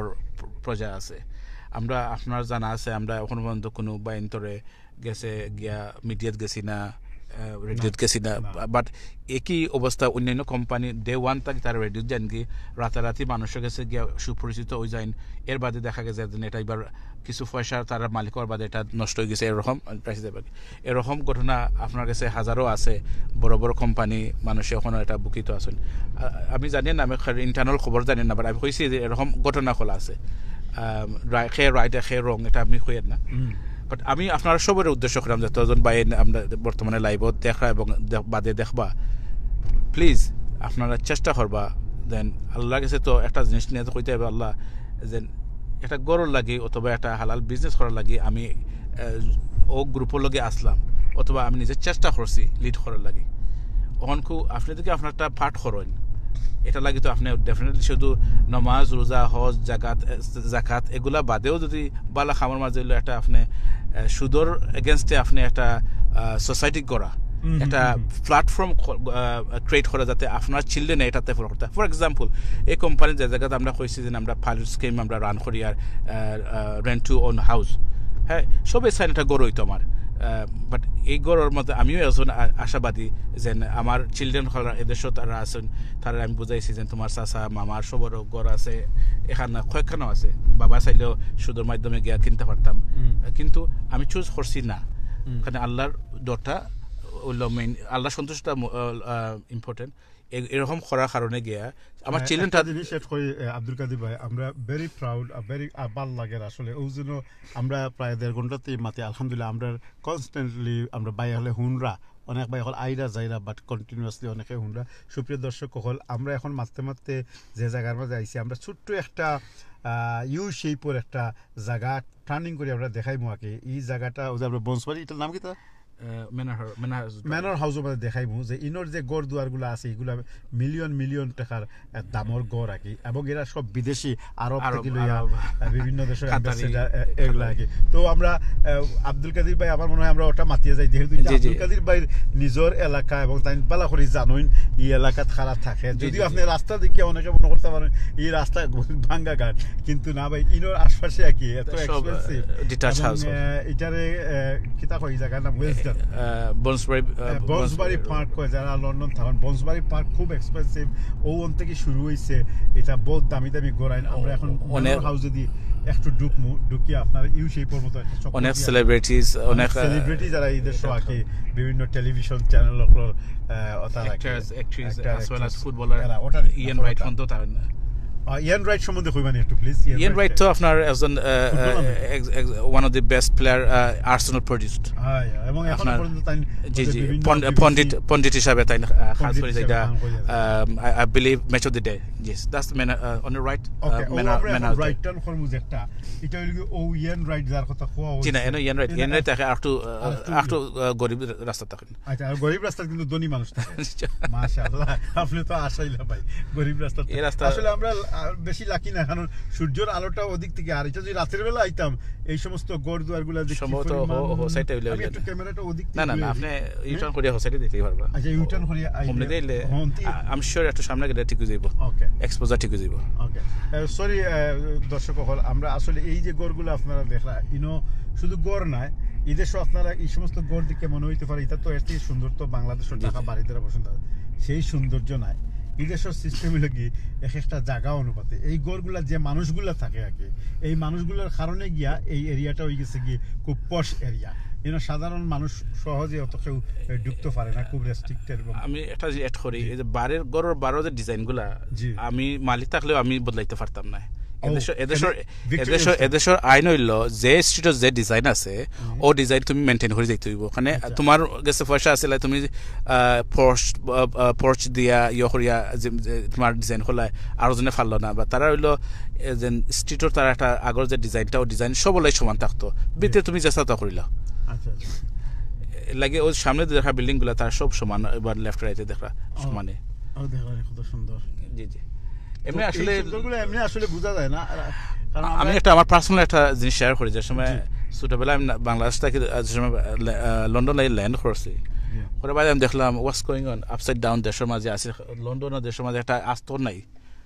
পর্যায়ে আছে। আমরা আপনার জানা আছে আমরা এখন পর্যন্ত কোনো বাইন্তরে গেছে গিয়া মিডিয়াত গেছি না, রেডিওত গেছি না, বাট একই অবস্থা অন্যান্য কোম্পানি ডে ওয়ান থাকি তারা রেডিওত যান কি রাতারাতি মানুষের গেছে গিয়া সুপরিচিত হয়ে যাইন। এর বাদে দেখা গেছে যে এটা এবার কিছু পয়সা তারা মালিক হওয়ার বাদে এটা নষ্ট হয়ে গেছে, এরকম প্রাইস দেবে। এরকম ঘটনা আপনার কাছে হাজারো আছে, বড় বড় কোম্পানি মানুষে এখনো এটা বুকিত আছেন। আমি জানি না, আমি ইন্টারনাল খবর জানি না, বাট আমি কইছি যে এরকম ঘটনা খোলা আছে। খে রাইট খে রং এটা আমি কইয়ার না, বাট আমি আপনারা সবার উদ্দেশ্য করাম যতজন ভাই আমরা বর্তমানে লাইভও দেখরা এবং বাদে দেখবা, প্লিজ আপনারা চেষ্টা করবা। দেন আল্লাহর কাছে তো একটা জিনিস নিয়ে তো কইতে হবে আল্লাহ, দেন একটা ঘরর লাগি অথবা একটা হালাল বিজনেস করার লাগি আমি ও গ্রুপর লগে আসলাম অথবা আমি নিজে চেষ্টা করছি লিড করার লাগি। অখন কু আপনি যদি আপনার একটা পার্ট করেন এটা লাগি তো আপনি ডেফিনেটলি শুধু নমাজ, রোজা, হজ, জাকাত, এ, জাকাত এগুলা বাদেও যদি বালা কামর মাঝে অইলো একটা আপনি, এ, সুদর এগেনস্টে আপনি একটা, আ, সোসাইটি করা, হুম, হুম, একটা হুম, হুম। প্ল্যাটফর্ম খ-, আ, ক্রিয়েট করা যাতে আপনার চিলড্রেন এটাতে ফলো করতে। ফর এক্সাম্পল, এই কোম্পানি যে জাগাত আমরা কইছি যে আমরা পাইলট স্কিম আমরা রান করি আর, আ, আ, রেন্ট টু ওন হাউস, হ্যাঁ, সবে চাইন একটা ঘর অইতো আমার। আ, বাট এই ঘরর মধ্যে আমিও একজন আ-, আশাবাদী যে আমার চিলড্রেন হকল এদেশো তারা আছেন, তারা আমি বুঝাইছি যে তোমার চাচা, মামার সবরও ঘর আছে, এখান না কয়েকখানও আছে, বাবা চাইলেও সুদর মাধ্যমে গিয়া কিনতে পারতাম। হুম। কিন্তু আমি চুজ করছি না, হুম। কারণ আল্লাহর ডরটা অইলো মেইন, আল্লাহর সন্তুষ্টটা ম-, আ, আ, ইম্পর্টেন্ট। এ-, এরকম করার কারণে গিয়া আমার হ্যাঁ, চিলড্রেনটা একটা জিনিস অ্যাড করি, এ, আব্দুল কাদির ভাই, আমরা ভেরি প্রাউড, ভেরি, ভালা লাগের আসলে। ওই জন্য আমরা প্রায় দেড় ঘন্টাতেই মাতি, আলহামদুলিল্লাহ, আমরা কনস্ট্যান্টলি আমরা ভাই হকলে হুনরা, অনেক ভাই হকল আইরা যাইরা, বাট কন্টিনিউয়াসলি অনেকে হুনরা। সুপ্রিয় দর্শক হকল, আমরা এখন মাততে মাততে যে জাগার মাঝে আইছি, আমরা ছোট্ট একটা, আহ, ইউ শেপর একটা জাগা টার্নিং করি আমরা দেখাইমু আগে। এই জাগাটা, ওই যে আমরা বনসবাড়ি, এটার নাম কিতা? আহ, manor house-, manor house. Manor হাউসর মাঝে দেখাইমু যে ইনোর যে ঘর দুয়ারগুলা আছে, এগুলা মিলিয়ন মিলিয়ন টাকার, আহ, দামর ঘর আর কি। এবং এরা সব বিদেশি, আরব আরব, থেকে লইয়া, আরব। আহ, বিভিন্ন দেশের কাতারি, অ্যাম্বাসেডর, আহ, এগুলা আর কি। কাতারি। তো আমরা, আহ, আব্দুল কাদির ভাই, আমার মনে হয় আমরা ওটা মাতিয়া যাই, যেহেতু এটা জি, জি। আব্দুল কাদির ভাইর নিজর এলাকা এবং তাইন ভালা করি জানইন এই এলাকাত কারা থাকে। জি, যদিও জি, আপনি জি। রাস্তা দেখে অনেকে মনে করতে পারেন এই রাস্তা ভাঙ্গা ঘাট, কিন্তু না ভাই, ইনোর আশপাশে আর কি এত সব, এক্সপেন্সিভ। আহ, ডিটাচ এবং, হাউস। আহ, এটারে, আহ, কিতা কয় এই জাগার নাম? ওয়েস্টার্ন। আহ, বনসবাড়ি, আহ, আহ, বনসবাড়ি বনসবাড়ি। পার্ক কয়, যারা লন্ডন থাকেন, বনসবাড়ি পার্ক খুব এক্সপেন্সিভ। ও ওন থেকে শুরু হইছে, এটা বহুত দামি দামি ঘর আইন। আমরা এখন অনেক ম্যানর হাউস যদি একটু ঢুকমু, ঢুকিয়া আপনার ইউ শেপর মতো একটা চক্কর অনেক দিয়া সেলিব্রিটিজ, অনেক অনেক, আহ, সেলিব্রিটি যারা এই দেশো আর কি, বিভিন্ন টেলিভিশন চ্যানেল অকলর, আহ, ওটা আর কি। Actors, actress, actor, as well as actress, footballer, এরা, ওটা আর কি, ইয়ান রাইট ওটা। ফোন তো তার না। আহ, ইয়ান রাইট সম্বন্ধে কইবানি একটু, প্লিজ? ইয়ান ইয়ান রাইট রাইট তো কে? আপনার একজন, আহ, ফুটবল আহ, আমি। Ex-, ex-, one of the best player, ah, Arsenal produced. হ্যাঁ, হ্যাঁ, এবং এখনো আপনার পর্যন্ত তাই জি, ওদের জি, বিভিন্ন পন-, বিবিসি পণ্ডিত, পণ্ডিত হিসাবে তাই না, আহ, খাস পণ্ডিত করে হিসাবে যেটা, কাম করে যাচ্ছে। আহ, I, I believe match of the day। Yes, that's the man, uh, on the right, uh, ওকে, ও man, আমরা man এখন of the রাইট টার্ন করবো যে একটা, এটা হইল কি ও ইয়ান রাইট যার কথা কোয়া জি না, হইছে। এনো ইয়ান রাইট, এটা ইয়ান রাইট এক-, থাকে আরেকটু, আহ, আরেকটু আরেকটু, আহ, গরিব রাস্তা থাকে। আচ্ছা, আর গরিব রাস্তার কিন্তু ধনী মানুষ থাকে। মাশাআল্লাহ, আপনি তো আশাইলা ভাই, গরিব রাস্তা এই রাস্তা আসলে আমরা, আহ, বেশি লাকি না, কারণ সূর্যের আলোটা ওদিক থেকে, আর এটা যদি রাতের বেলা আইতাম, এই সমস্ত ঘর দুয়ারগুলা যে কি সম্ভবত পরিমাণ, হো-, হো সাইডটা হইলে আমি হইলে একটু না। ক্যামেরাটা ওদিক না, না, না, ঘুরে আপনি দিই। ইউটার্ন করিয়া হো সাইডে দিতেই পারবা। আচ্ছা, ইউটার্ন করিয়া আইলে, হোমলে দিলে, হোম দি- আ-, I'm sure একটু সামনে গেলে ঠিক হয়ে যাইব। ওকে। এক্সপোজার ঠিক হয়ে যাইব। ওকে। আহ, সরি, আহ, দর্শক হকল, আমরা আসলে এই যে ঘরগুলা আপনারা দেখরা, ইনো শুধু ঘর নাই, এই দেশো আপনারা এই সমস্ত ঘর দেখে মনে হইতে পারে, এটা তো এর থেকে সুন্দর তো বাংলাদেশো জি, ঢাকা জি। বাড়ি ধরে বসন্ত আছে। সেই সৌন্দর্য নাই। এই দেশর সিস্টেম হইল কি, এক একটা জাগা অনুপাতে এই ঘরগুলা যে মানুষগুলা থাকে আর কি, এই মানুষগুলার কারণে গিয়া এই এরিয়াটা হয়ে গেছে কি খুব পশ এরিয়া। এখানে সাধারণ মানুষ সহজে অত কেউ, এ, ঢুকতে পারে না, খুব রেস্ট্রিক্টেড। এবং আমি একটা জিনিস অ্যাড করি, জি। এই যে বাড়ির ঘরর বারো যে ডিজাইনগুলা, জি। আমি মালিক থাকলেও আমি বদলাইতে পারতাম না। ও, এদেশর, এদেশর, এখানে ভিক্টোরিয়ান এদেশর, স্টাইল। এদেশর আইন হইল যে স্ট্রিটর যে ডিজাইন আছে, হুম। ও ডিজাইন তুমি মেনটেন করে যাইতে হইব। ওখানে আচ্ছা। তোমার গেছে পয়সা আছে, তুমি, আহ, পর্চ, আহ, আহ, পর্চ দিয়া ইয়ে করিয়া যে, যে তোমার ডিজাইন খোলায় আরো জনে পারলো না, বা তারা হইলো, এ, যে স্ট্রিটর তারা একটা আগর যে ডিজাইনটা, ও ডিজাইন সবলাই সমান থাকতো। ভিতরে জি। তুমি চেষ্টা তো করিলা। আচ্ছা, আচ্ছা। লাগে ওই সামনে যে দেখা বিল্ডিং গুলা, তারা সব সমান, এবার লেফট রাইটে দেখা ও। সমানে। ও, দেখা যায় কত সুন্দর। জি, জি। এমনি তো এই আসলে সুন্দরগুলো এমনি আসলে বোঝা যায় না, আর, কারণ আমরা আমি একটা, আমার পার্সোনাল একটা জিনিস শেয়ার করি, যে সময় জি। ছোটবেলায় আমি না-, বাংলাদেশ থেকে, আহ, যে সময়, আহ, লে-, আহ, লন্ডনে ল্যান্ড করছি, জি। ওরা বাইরে আমি দেখলাম what's going on upside down দেশের মাঝে আছে, লন্ডনের দেশের মাঝে একটা আস্তর নাই।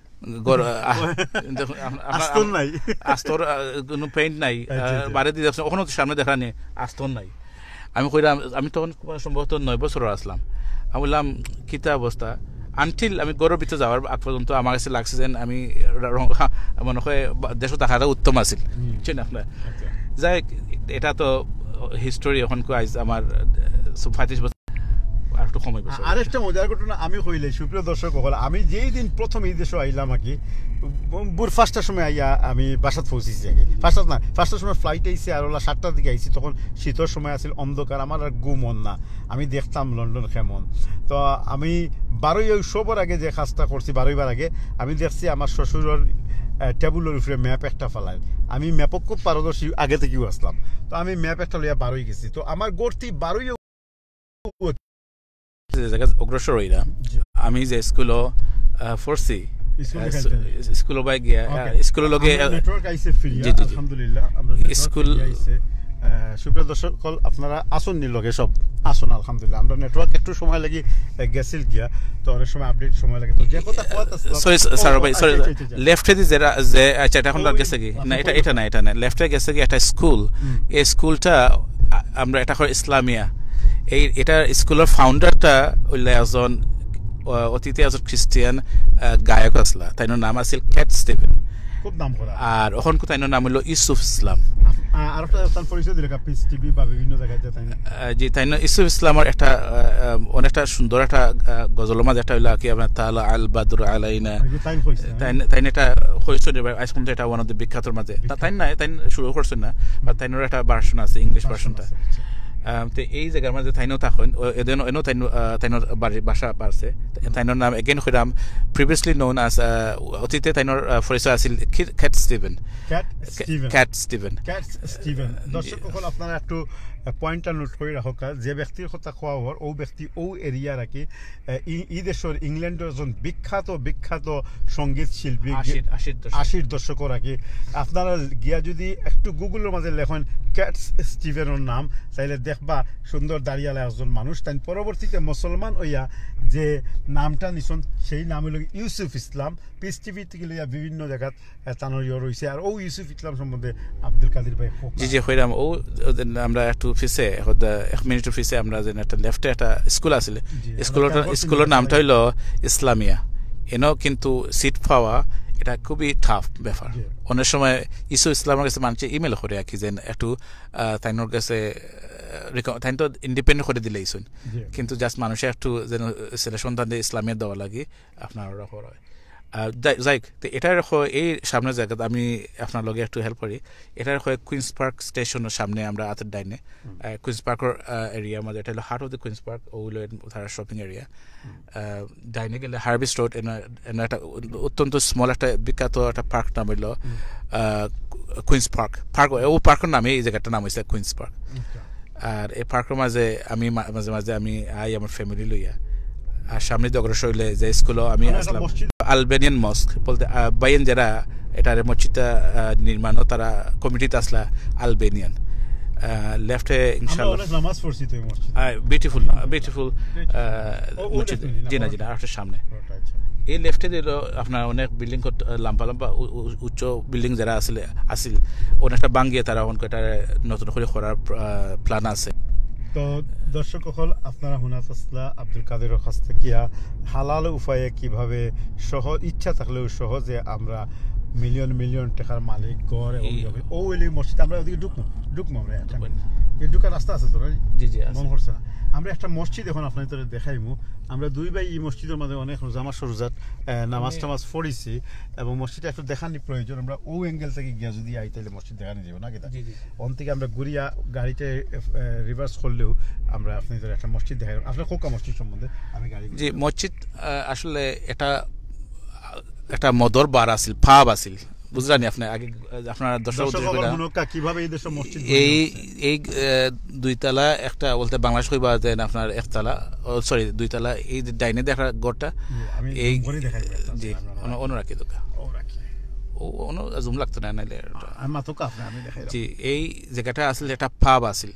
ঘর, আহ, দেখুন, আপ-, আপনার আস্তর আম-, নাই। আস্তর, আহ, কোনো পেইন্ট নাই। আচ্ছা, আহ, আচ্ছা। বাইরে দিয়ে দেখছেন, ওখানেও তো সামনে দেখা নেই, আস্তর নাই। আমি কইলাম, আমি তখন সম্ভবত নয় বছর আসলাম। আমি বললাম, "কিতা অবস্থা?" আনটিল আমি ঘরর ভিতরে যাওয়ার আগ পর্যন্ত আমার কাছে লাগছে যেন আমি র-, রং-, মনে হয় বা-, দেশো থাকাটা উত্তম আছিল। হুম। বুঝছেন আপনার? আচ্ছা। যাই হোক, এটা তো হিস্টোরি, এখন কো আইজ আমার, আহ, পঁয়ত্রিশ বছর, আর একটু কম হইব, আ-, sorry। আরেকটা মজার ঘটনা আমি কইলে, সুপ্রিয় দর্শক হকল, আমি যেই দিন প্রথম এই দেশো আইলাম আর কি, ব-, ভোর পাঁচটার সময় আইয়া আমি বাসাত পৌঁছিছি আর কি। পাঁচটা না, পাঁচটার সময় ফ্লাইট আইছে, আর ওলা সাতটার দিকে আইছি, তখন শীতর সময় আছিল, অন্ধকার, আমার আর ঘুম অর না। আমি দেখতাম লন্ডন কেমন। তো আমি বারোই ওই সবর আগে যে কাজটা করছি, বারোইবার আগে আমি দেখছি আমার শ্বশুরর, আহ, টেবুলর উপরে ম্যাপ একটা ফালায়। আমি ম্যাপও খুব পারদর্শী, আগে থেকেও আসলাম। তো আমি ম্যাপ একটা লইয়া বারোই গেছি। তো আমার ঘর থি বারোই যে জায়গা অগ্রসর হইরা, জি। আমি যে স্কুলও, আহ, ফোরসি। স্কুল আহ, দেখাইতে স্কু-, হবে। স্কুলো বাই গিয়া, আহ, OK। স্কুলর লগে, আমরা আহ, নেটওয়ার্ক আইছে ফিরিয়া, জি, জি, জি। আলহামদুলিল্লাহ, আমরা নেটওয়ার্ক স্কুল ফিরিয়া আইছে। আহ, সুপ্রিয় দর্শক অকল, আপনারা আছইন নি লগে সব? আছইন, আলহামদুলিল্লাহ। আমরা নেটওয়ার্ক একটু সময় লাগি, আহ, গেছিল গিয়া, তো অনেক সময় আপডেট সময় লাগে। তো যে কথা কওয়াত আছলাম, sorry, ও, স্যার, ভাই, আচ্ছা, sorry। আচ্ছা, আচ্ছা, আচ্ছা। লেফটেদি যেটা, যে, আচ্ছা, এটা এখন ও, আর ওই গেছে কি? না, এটা, এটা না, এটা না। লেফটে গেছে কি একটা স্কুল। হুম। এই স্কুলটা, আ-, আমরা এটা কই ইসলামিয়া। এই, এটা স্কুলর ফাউন্ডারটা অইলা একজন, আহ, অতীতে একজন খ্রিস্টিয়ান, আহ, গায়ক আছলা। তাইনর নাম আছিল ক্যাট স্টিভেন। খুব নাম করা। আর অখন তাইনর নাম অইলো ইউসুফ ইসলাম। আ-, আর একটা তার পরিচয় দিলে, পিস টিভি বা বিভিন্ন জায়গায় যে তাই না? আহ, জি, তাইন ইউসুফ ইসলামর একটা, আহ, আহ, অনেকটা সুন্দর একটা, আহ, গজলর মাঝে একটা অইলা কি, আপনার তালা আল বাদর আলাইনা। আগে তাই কইছে, হ্যাঁ? তাইন, তাইন এটা কইছইন, আইজ পর্যন্ত এটা one of the বিখ্যাতর মাঝে। তা বিখ্যাত। তাইন না, তাইন শুরু করছইন না, but তাইনর একটা ভার্সন আছে, ইংলিশ ভার্সন ভার্সনটা। আছে, আচ্ছা। আম, তে এই জাগার মাঝে তাইনও থাকইন, ও, এদিন, এনো তাইন, আহ, তাইনর বাড়ি, বাসা বাড়ছে। তে-, তাইনর নাম again কইরাম, previously known as, আহ, অতীতে তাইনর, আহ, পরিচয় আছিল কি-, Kat Steven. Kat Kat-, Steven. Kat Steven. Kat Steven. আহ, দর্শক জি। অকল, আপনারা একটু, আহ, পয়েন্টটা নোট করি রাখউক্কা, যে ব্যক্তির কথা কওয়া অর, ও ব্যক্তি ও এরিয়ার আর কি, আহ, ই-, ই দেশর ইংল্যান্ডর একজন বিখ্যাত, বিখ্যাত সঙ্গীত শিল্পী, আশির, আশির দশক। আশির দশকর আর কি। আপনারা গিয়া যদি একটু গুগলর মাঝে লেখইন ক্যাট স্টিভেনর নাম, তাইলে দেখবা সুন্দর দাড়িআলা একজন মানুষ। তাইন পরবর্তীতে মুসলমান অইয়া যে নামটা নিছইন, সেই নাম অইলো ইউসুফ ইসলাম। পিস টিভি থাকি লইয়া বিভিন্ন জাগাত, আহ, তানর ইয়ে রইছে। আর ও ইউসুফ ইসলাম সম্বন্ধে আব্দুল কাদির ভাই কউক্কা। জি, জি, কইরাম। ও, ও, আমরা একটু পিছে, হয়তো এক মিনিট পিছে আমরা যে একটা লেফটে একটা স্কুল আছিল, জি, স্কুলর, আমরা খেয়াল করছি স্কুলর না, নামটা অইলো ইসলামিয়া। এনো কিন্তু সিট পাওয়া, এটা খুবই টাফ ব্যাপার। জি। অনেক সময় ইউসুফ ইসলামর গেছে মানষে ইমেইল করে আর কি, যেন একটু, আহ, তাইনর গেছে, আহ, রিক-, তাইন তো ইন্ডিপেন্ডেন্ট করি দিলাইছইন। জি। কিন্তু just মানষে একটু যেন ছেলে সন্তানরে ইসলামিয়া দেওয়া লাগি, আপনার ওরা করা অয়। আহ, যাই, যাই হোক, তো এটার হয় এই সামনে জাগাত আমি আপনার লগে একটু হেল্প করি। এটার হয় কুইন্স পার্ক স্টেশনর সামনে আমরা আতের ডাইনে। হুম। আহ, কুইন্স পার্কর, আহ, এরিয়ার মাঝে, এটা অইলো heart of the Queens Park, ও অইলো এন-, তারা শপিং এরিয়া। হুম। আহ, ডাইনে গেলে হার্ভিস্ট রোড, এন-, এন একটা অত্যন্ত স্মল একটা বিখ্যাত একটা পার্ক নাম অইলো, হুম। আহ, কু-, কুইন্স পার্ক। পার্ক, ও পার্কর নামে এই জাগাটার নাম অইছে কুইন্স পার্ক। আচ্ছা। আর এই পার্কর মাঝে আমি মা-, মাঝে মাঝে আমি আই আমার ফ্যামিলি লইয়া। আর সামনেদি অগ্রসর অইলে যে স্কুলো আমি ওখানে একটা আছলাম, মসজিদ। আলবেনিয়ান মস্ক বলতে, আহ, বাইন যারা এটার মসজিদটা, আহ, নির্মাণ, তারা কমিটিত আছলা আলবেনিয়ান। আহ, লেফটে আমরা ইনশাআল্লাহ। অনেক নামাজ পড়ছি তো এই মসজিদে। আহ, বিউটিফুল না, বিউটিফুল, আহ, ও, ও মসজিদ। লেফটে নি, না, জি না, জি না, বড়টা। আরেকটা সামনে। বড়টা, আচ্ছা। এই লেফটেদি অইলো আপনার অনেক বিল্ডিং করতে, আহ, লাম্বা লাম্বা উ-, উ-, উচ্চ বিল্ডিং যারা আছিল, আছিল, অনেকটা ভাঙ্গিয়া তারা অখন এটা নতুন করি করার, আহ, প্ল্যান আছে। তো দর্শক অকল, আপনারা হুনাত আছলা আব্দুল কাদিরর কাছ থাকিয়া হালাল উপায়ে কিভাবে সহজ, ইচ্ছা থাকলেও সহজে আমরা মিলিয়ন মিলিয়ন টেকার মালিক, ঘর এবং এই জমি। ও অইলে মসজিদ, আমরা ওদিকে ঢুকমু, ঢুকমু আমরা। ঢুকবেন। এই ঢুকার রাস্তা আছে তো, right? জি, জি, আছে। মনে করছে না? আমরা একটা মসজিদ এখন আপনাদের দেখাইমু। আমরা দুই ভাই এই মসজিদর মাঝে অনেক রোজা মাস রোজাত, আহ, নামাজ টামাজ পড়ছি এবং মসজিদটা একটু দেখানি প্রয়োজন। আমরা ও অ্যাঙ্গেল থাকি গিয়া যদি আই, তাইলে মসজিদ দেখানি যাইবো না কিতা? জি, জি। অন থাকি আমরা ঘুরিয়া গাড়িতে, আহ, রিভার্স করলেও আমরা আপনাদের একটা মসজিদ দেখাই। আপনার কউক্কা মসজিদ সম্বন্ধে আমি গাড়ি জি, মসজিদ, আহ, আসলে এটা একটা মদর বার আছিল, পাব আছিল, বুঝলা নি আপনি? আগে, আহ, আপনারা দর্শক দর্শক উদ্দেশ্যে অকল কইলা। হুনউক্কা, কিভাবে এই দেশে মসজিদ গড়ে এই, উঠছে? এই, আহ, দুইতলা একটা বলতে বাংলাদেশ কইবা যেন আপনার একতলা, ও, sorry, দুইতলা, এই যে ডাইনে দেখা ঘরটা, জি, আমি এই, জুম করে দেখাই একটা, জি, আপনারা অন্য, অন্য রাখি দোকা। ও রাখি। ও, অন্য জুম লাগতো না, নাইলে এটা। আমি মাতুক আপনি, আমি দেখাই। জি, এই জাগাটা আসলে একটা পাব আছিল।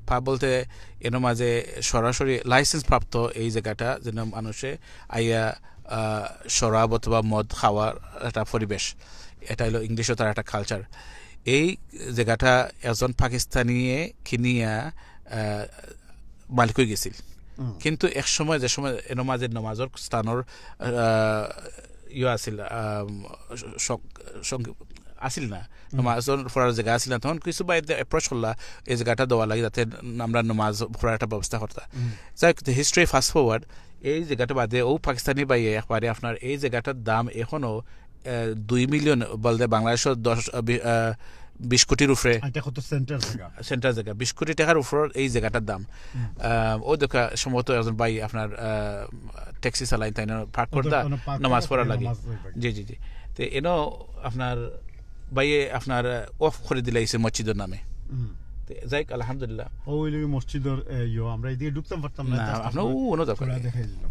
পাব বলতে এর মাঝে সরাসরি লাইসেন্স প্রাপ্ত এই জাগাটা, যেন মানুষে আইয়া, আহ, শরাব অথবা মদ খাওয়ার একটা পরিবেশ। এটা অইলো ইংলিশও তার একটা কালচার। এই জাগাটা একজন পাকিস্তানিয়ে কিনিয়া, আহ, মালিক অইগেছিল। হুম। কিন্তু এক সময়, যে সময় এর মাঝে নমাজর স্থানর, আহ, ইয়ে আছিল, আহ, সং-, সং-, আছিল না, হুম। নমাজর পড়ার জাগা আছিল না, তখন কিছু ভাইরে অ্যাপ্রোচ করলা এই জাগাটা দেওয়া লাগি, যাতে আমরা নমাজ পড়ার একটা ব্যবস্থা করতা। হুম। যাই হোক, হিস্ট্রি ফাস্ট ফরওয়ার্ড, এই জাগাটা বাদে ও পাকিস্তানি ভাইয়ে একবারে আপনার এই জাগাটার দাম এখনো, আহ, দুই মিলিয়ন বলতে বাংলাদেশর দশ, আহ, বি-, আহ, বিশ কোটির উপরে। এটা কত সেন্টার জাগা? সেন্টার জাগা, বিশ কোটি টেকার উপর এই জাগাটার দাম। হুম। আহ, ও দেখা সম্ভবত একজন ভাই আপনার, আহ, ট্যাক্সি চালাইন, তাইন পার্ক করতা, ওদের কোনো পার্ক নমাজ করে পড়ার লাগি। নমাজ পড়ার লাগি। জি, জি, জি। তো এনো আপনার ভাইয়ে আপনার, আহ, অফ করে দিলাইছে মসজিদর নামে। হুম। তো যাই হোক, আলহামদুলিল্লাহ। ও, ওই লাগি মসজিদর, এ, ইয়ো, আমরা এদিকে ঢুকতাম পারতাম না, না, just আপনার আপনার ও, অন্য দরকার। পুরা দেখাই দিলাম।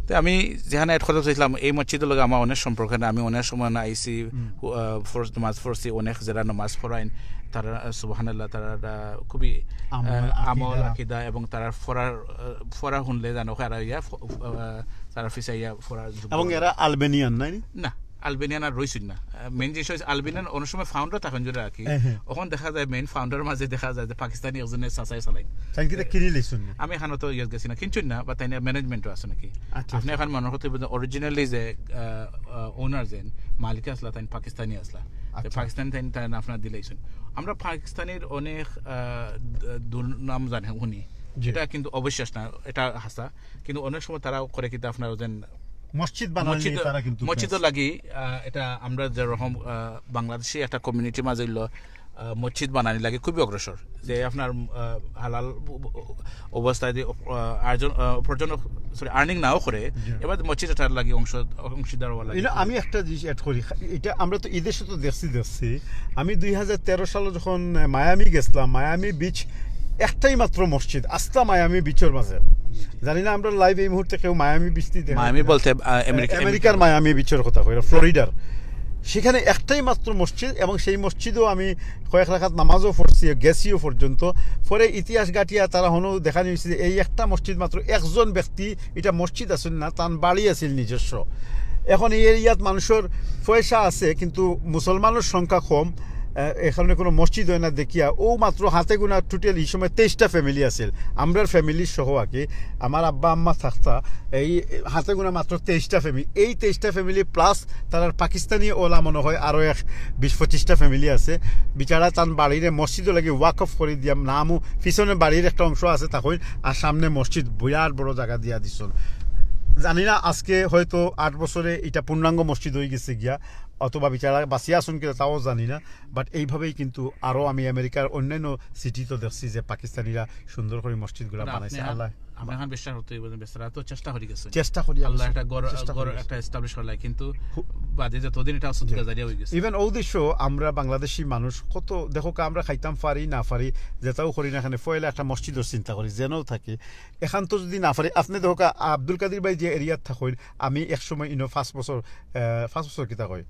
তো আমি যেখানে অ্যাড করতে চাইছিলাম, এই মসজিদর লগে আমার অনেক সম্পর্ক, কারণ আমি অনেক সময় না আইছি, আহ, ফরজ নামাজ পড়ছি, অনেক যারা নামাজ পড়াইন, তারা, আহ, সুবহানাল্লাহ, তারা, আহ, খুবই, আহ, আমল, আকিদা। আমল, আকিদা এবং তারা পড়ার, আহ, পড়া শুনলে জানো, কারা ইয়া, ফ-, আহ, তারা ফিসাইয়া পড়ার যোগ্য এবং হয়। এরা আলবেনিয়ান, নাই নি? না, আলবেনিয়ান আর রইছইন না। আহ, মেইন জিনিস হইছে আলবেনিয়ান অনেক সময় ফাউন্ডার থাকেন যদি রাখি, হ্যাঁ, হ্যাঁ। তখন দেখা যায় মেইন ফাউন্ডার মাঝে দেখা যায় যে পাকিস্তানি একজনের চাচাই চালাইন। তাইন কিতা কিনি লইছইন না? আমি এখানে তো ইয়ে গেছি না, কিনছইন না, বা তাইন ম্যানেজমেন্টও আছে নাকি? আচ্ছা, আপনি আচ্ছা। এখন মনে করতে পারবেন originally যে, আহ, আহ, ওনার যে মালিক আসলা, তাইন পাকিস্তানি আসলা। তো আচ্ছা। পাকিস্তানি তাইন, তাইন আপনার দিলাইছইন। আমরা পাকিস্তানির অনেক, আহ, দ-, দুর্নাম জানে উনি। জি। এটা কিন্তু অবিশ্বাস না, এটা হাছা। কিন্তু অনেক সময় তারা করে কিন্তু আপনার ওজন মসজিদ বানানি মসজিদ, তারা কিন্তু মসজিদও বেশ। লাগি, আহ, এটা আমরা যেরকম, আহ, বাংলাদেশি একটা কমিউনিটির মাঝে হইলো, আহ, মসজিদ বানানি লাগি খুবই অগ্রসর। যে আপনার, আহ, হালাল অব-, অব-, অবস্থায় যে, আহ, আর্জন, আহ, উপার্জন, সরি, আর্নিং নাও করে, জি। এবার মসজিদ এটার লাগি অংশ, অংশীদার হওয়া লাগে। এটা আমি একটা জিনিস অ্যাড করি, এটা আমরা তো এই দেশে তো দেখছি, দেখছি। আমি দুই হাজার তেরো সালে যখন, আহ, মায়ামি গেছিলাম, মায়ামি বিচ একটাই মাত্র মসজিদ, আস্তা মায়ামি বিচর মাঝে। জি, জি। জানি না আমরা লাইভ এই মুহূর্তে কেউ মায়ামি বিচ দি দেখা মায়ামি যায় না। বলতে, আহ, আমেরিকা, আমেরিকার আমেরিকা। মায়ামি বিচর কথা কইরা, ফ্লোরিডার। সেখানে একটাই মাত্র মসজিদ, এবং সেই মসজিদও আমি কয়েক রাকাত নামাজও পড়ছি, গেছিও পর্যন্ত। পরে ইতিহাস ঘাটিয়া তারা হনো দেখা নিয়েছে যে এই একটা মসজিদ মাত্র, একজন ব্যক্তি, এটা মসজিদ আছিল না, তান বাড়ি আছিল নিজস্ব। এখন এই এরিয়াত মানুষের পয়সা আছে, কিন্তু মুসলমানের সংখ্যা কম, আহ, এখানে কোনো মসজিদ হয় না দেখিয়া, ও মাত্র হাতে গোনা টোটাল এই সময় তেইশটা ফ্যামিলি আছিল, আমরার ফ্যামিলি সহ আর কি। আমার আব্বা আম্মা থাকতা, এই হাতে গোনা মাত্র তেইশটা ফ্যামিলি। এই তেইশটা ফ্যামিলি প্লাস তারার পাকিস্তানি ওলা মনে হয় আরো এক বিশ পঁচিশটা ফ্যামিলি আছে। বিচারা তান বাড়িরে মসজিদও লাগি ওয়াকফ করি দিয়া, নামও পিছনে বাড়ির একটা অংশ আছে তখন, আর সামনে মসজিদ বিরাট বড় জায়গা দিয়া দিছইন। জানি না আজকে হয়তো আট বছরে এটা পূর্ণাঙ্গ মসজিদ হয়ে গেছে গিয়া, অথবা বিচারা বাঁচিয়া আছইন কিনা তাও জানি না। বাট এইভাবেই কিন্তু আরো আমি আমেরিকার অন্যান্য সিটি তো দেখছি যে পাকিস্তানিরা সুন্দর করে মসজিদগুলা মানে আপনি বানাইছে। এখন, আল্লাহ। আপনি এখন বিশ্বাস করতে হইব যে বেচারা তো চেষ্টা করে গেছে। চেষ্টা করি আল্লাহ গেছে। একটা ঘর, চেষ্টা ঘর করে গেছে। একটা এস্টাবলিশ করলাই, কিন্তু হু- বাদে যতদিন এটা সুদকা জারিয়া হয়ে গেছে। ইভেন ও দেশও আমরা বাংলাদেশি মানুষ কত, দেখো কা, আমরা খাইতাম পারি না পারি, যেটাও করি না কেন, পয়লা একটা মসজিদর চিন্তা করি, যেনও থাকি। এখান তো যদি না পারি, আপনি দেখো কা, আব্দুল কাদির ভাই যে এরিয়াত থাকইন, আমি এক সময় ইনো পাঁচ বছর, আহ, পাঁচ বছর কিতা কই, আহ,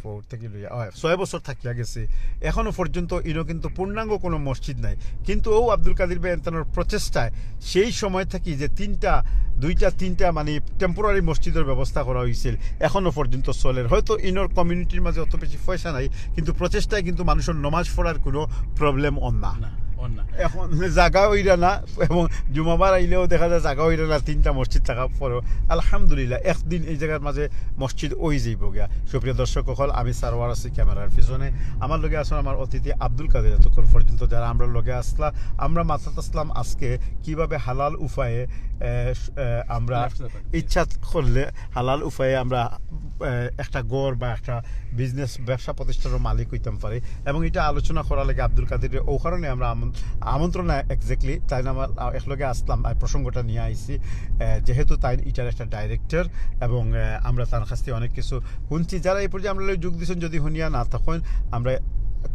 ফোর থেকে লইয়া, অয়, ছয় বছর থাকিয়া গেছি, এখনো পর্যন্ত ইনো কিন্তু পূর্ণাঙ্গ কোনো মসজিদ নাই। কিন্তু ও আব্দুল কাদির ভাই এনতানোর প্রচেষ্টায় সেই সময় থাকি যে তিনটা, দুইটা, তিনটা মানে টেম্পোরারি মসজিদর ব্যবস্থা করা হয়েছিল, এখনো পর্যন্ত চলের। হয়তো ইনোর কমিউনিটির মাঝে অত বেশি পয়সা নাই, কিন্তু প্রচেষ্টায় কিন্তু মানুষের নমাজ পড়ার কোনো প্রবলেম অন না। না, অন না। এখন জাগা হইরা না, এবং জুমাবার আইলেও দেখা যায় জাগা হইরা না, তিনটা মসজিদ থাকা পরেও। আলহামদুলিল্লাহ, একদিন এই জায়গার মাঝে মসজিদ ওই যাইব গিয়া। সুপ্রিয় দর্শক অকল, আমি সারোয়ার আছি ক্যামেরার পিছনে, আমার লগে আছইন আমার অতিথি আব্দুল কাদির। এতক্ষণ পর্যন্ত যারা আমরার লগে আসলা, আমরা মাতাত আসলাম আজকে কিভাবে হালাল উপায়ে, আহ, স-, আহ, আমরা left করতে পারি। ইচ্ছা করলে হালাল উপায়ে আমরা, আহ, একটা ঘর বা একটা বিজনেস, ব্যবসা প্রতিষ্ঠানের মালিক হইতাম পারি। এবং এটা আলোচনা করার লাগে আব্দুল কাদিররে ও কারণে আমরা আমন-, আমন্ত্রণ, এক্স্যাক্টলি, তাইন আমার, আহ, একলগে আসলাম, আহ, প্রসঙ্গটা নিয়া আইছি। আহ, যেহেতু তাইন ইটার একটা ডাইরেক্টর, এবং, আহ, আমরা তার কাছ থেকে অনেক কিছু শুনছি। যারা এই পর্যায়ে আমরার লগে যোগ দিছইন, যদি শুনিয়া না থাকইন, আমরা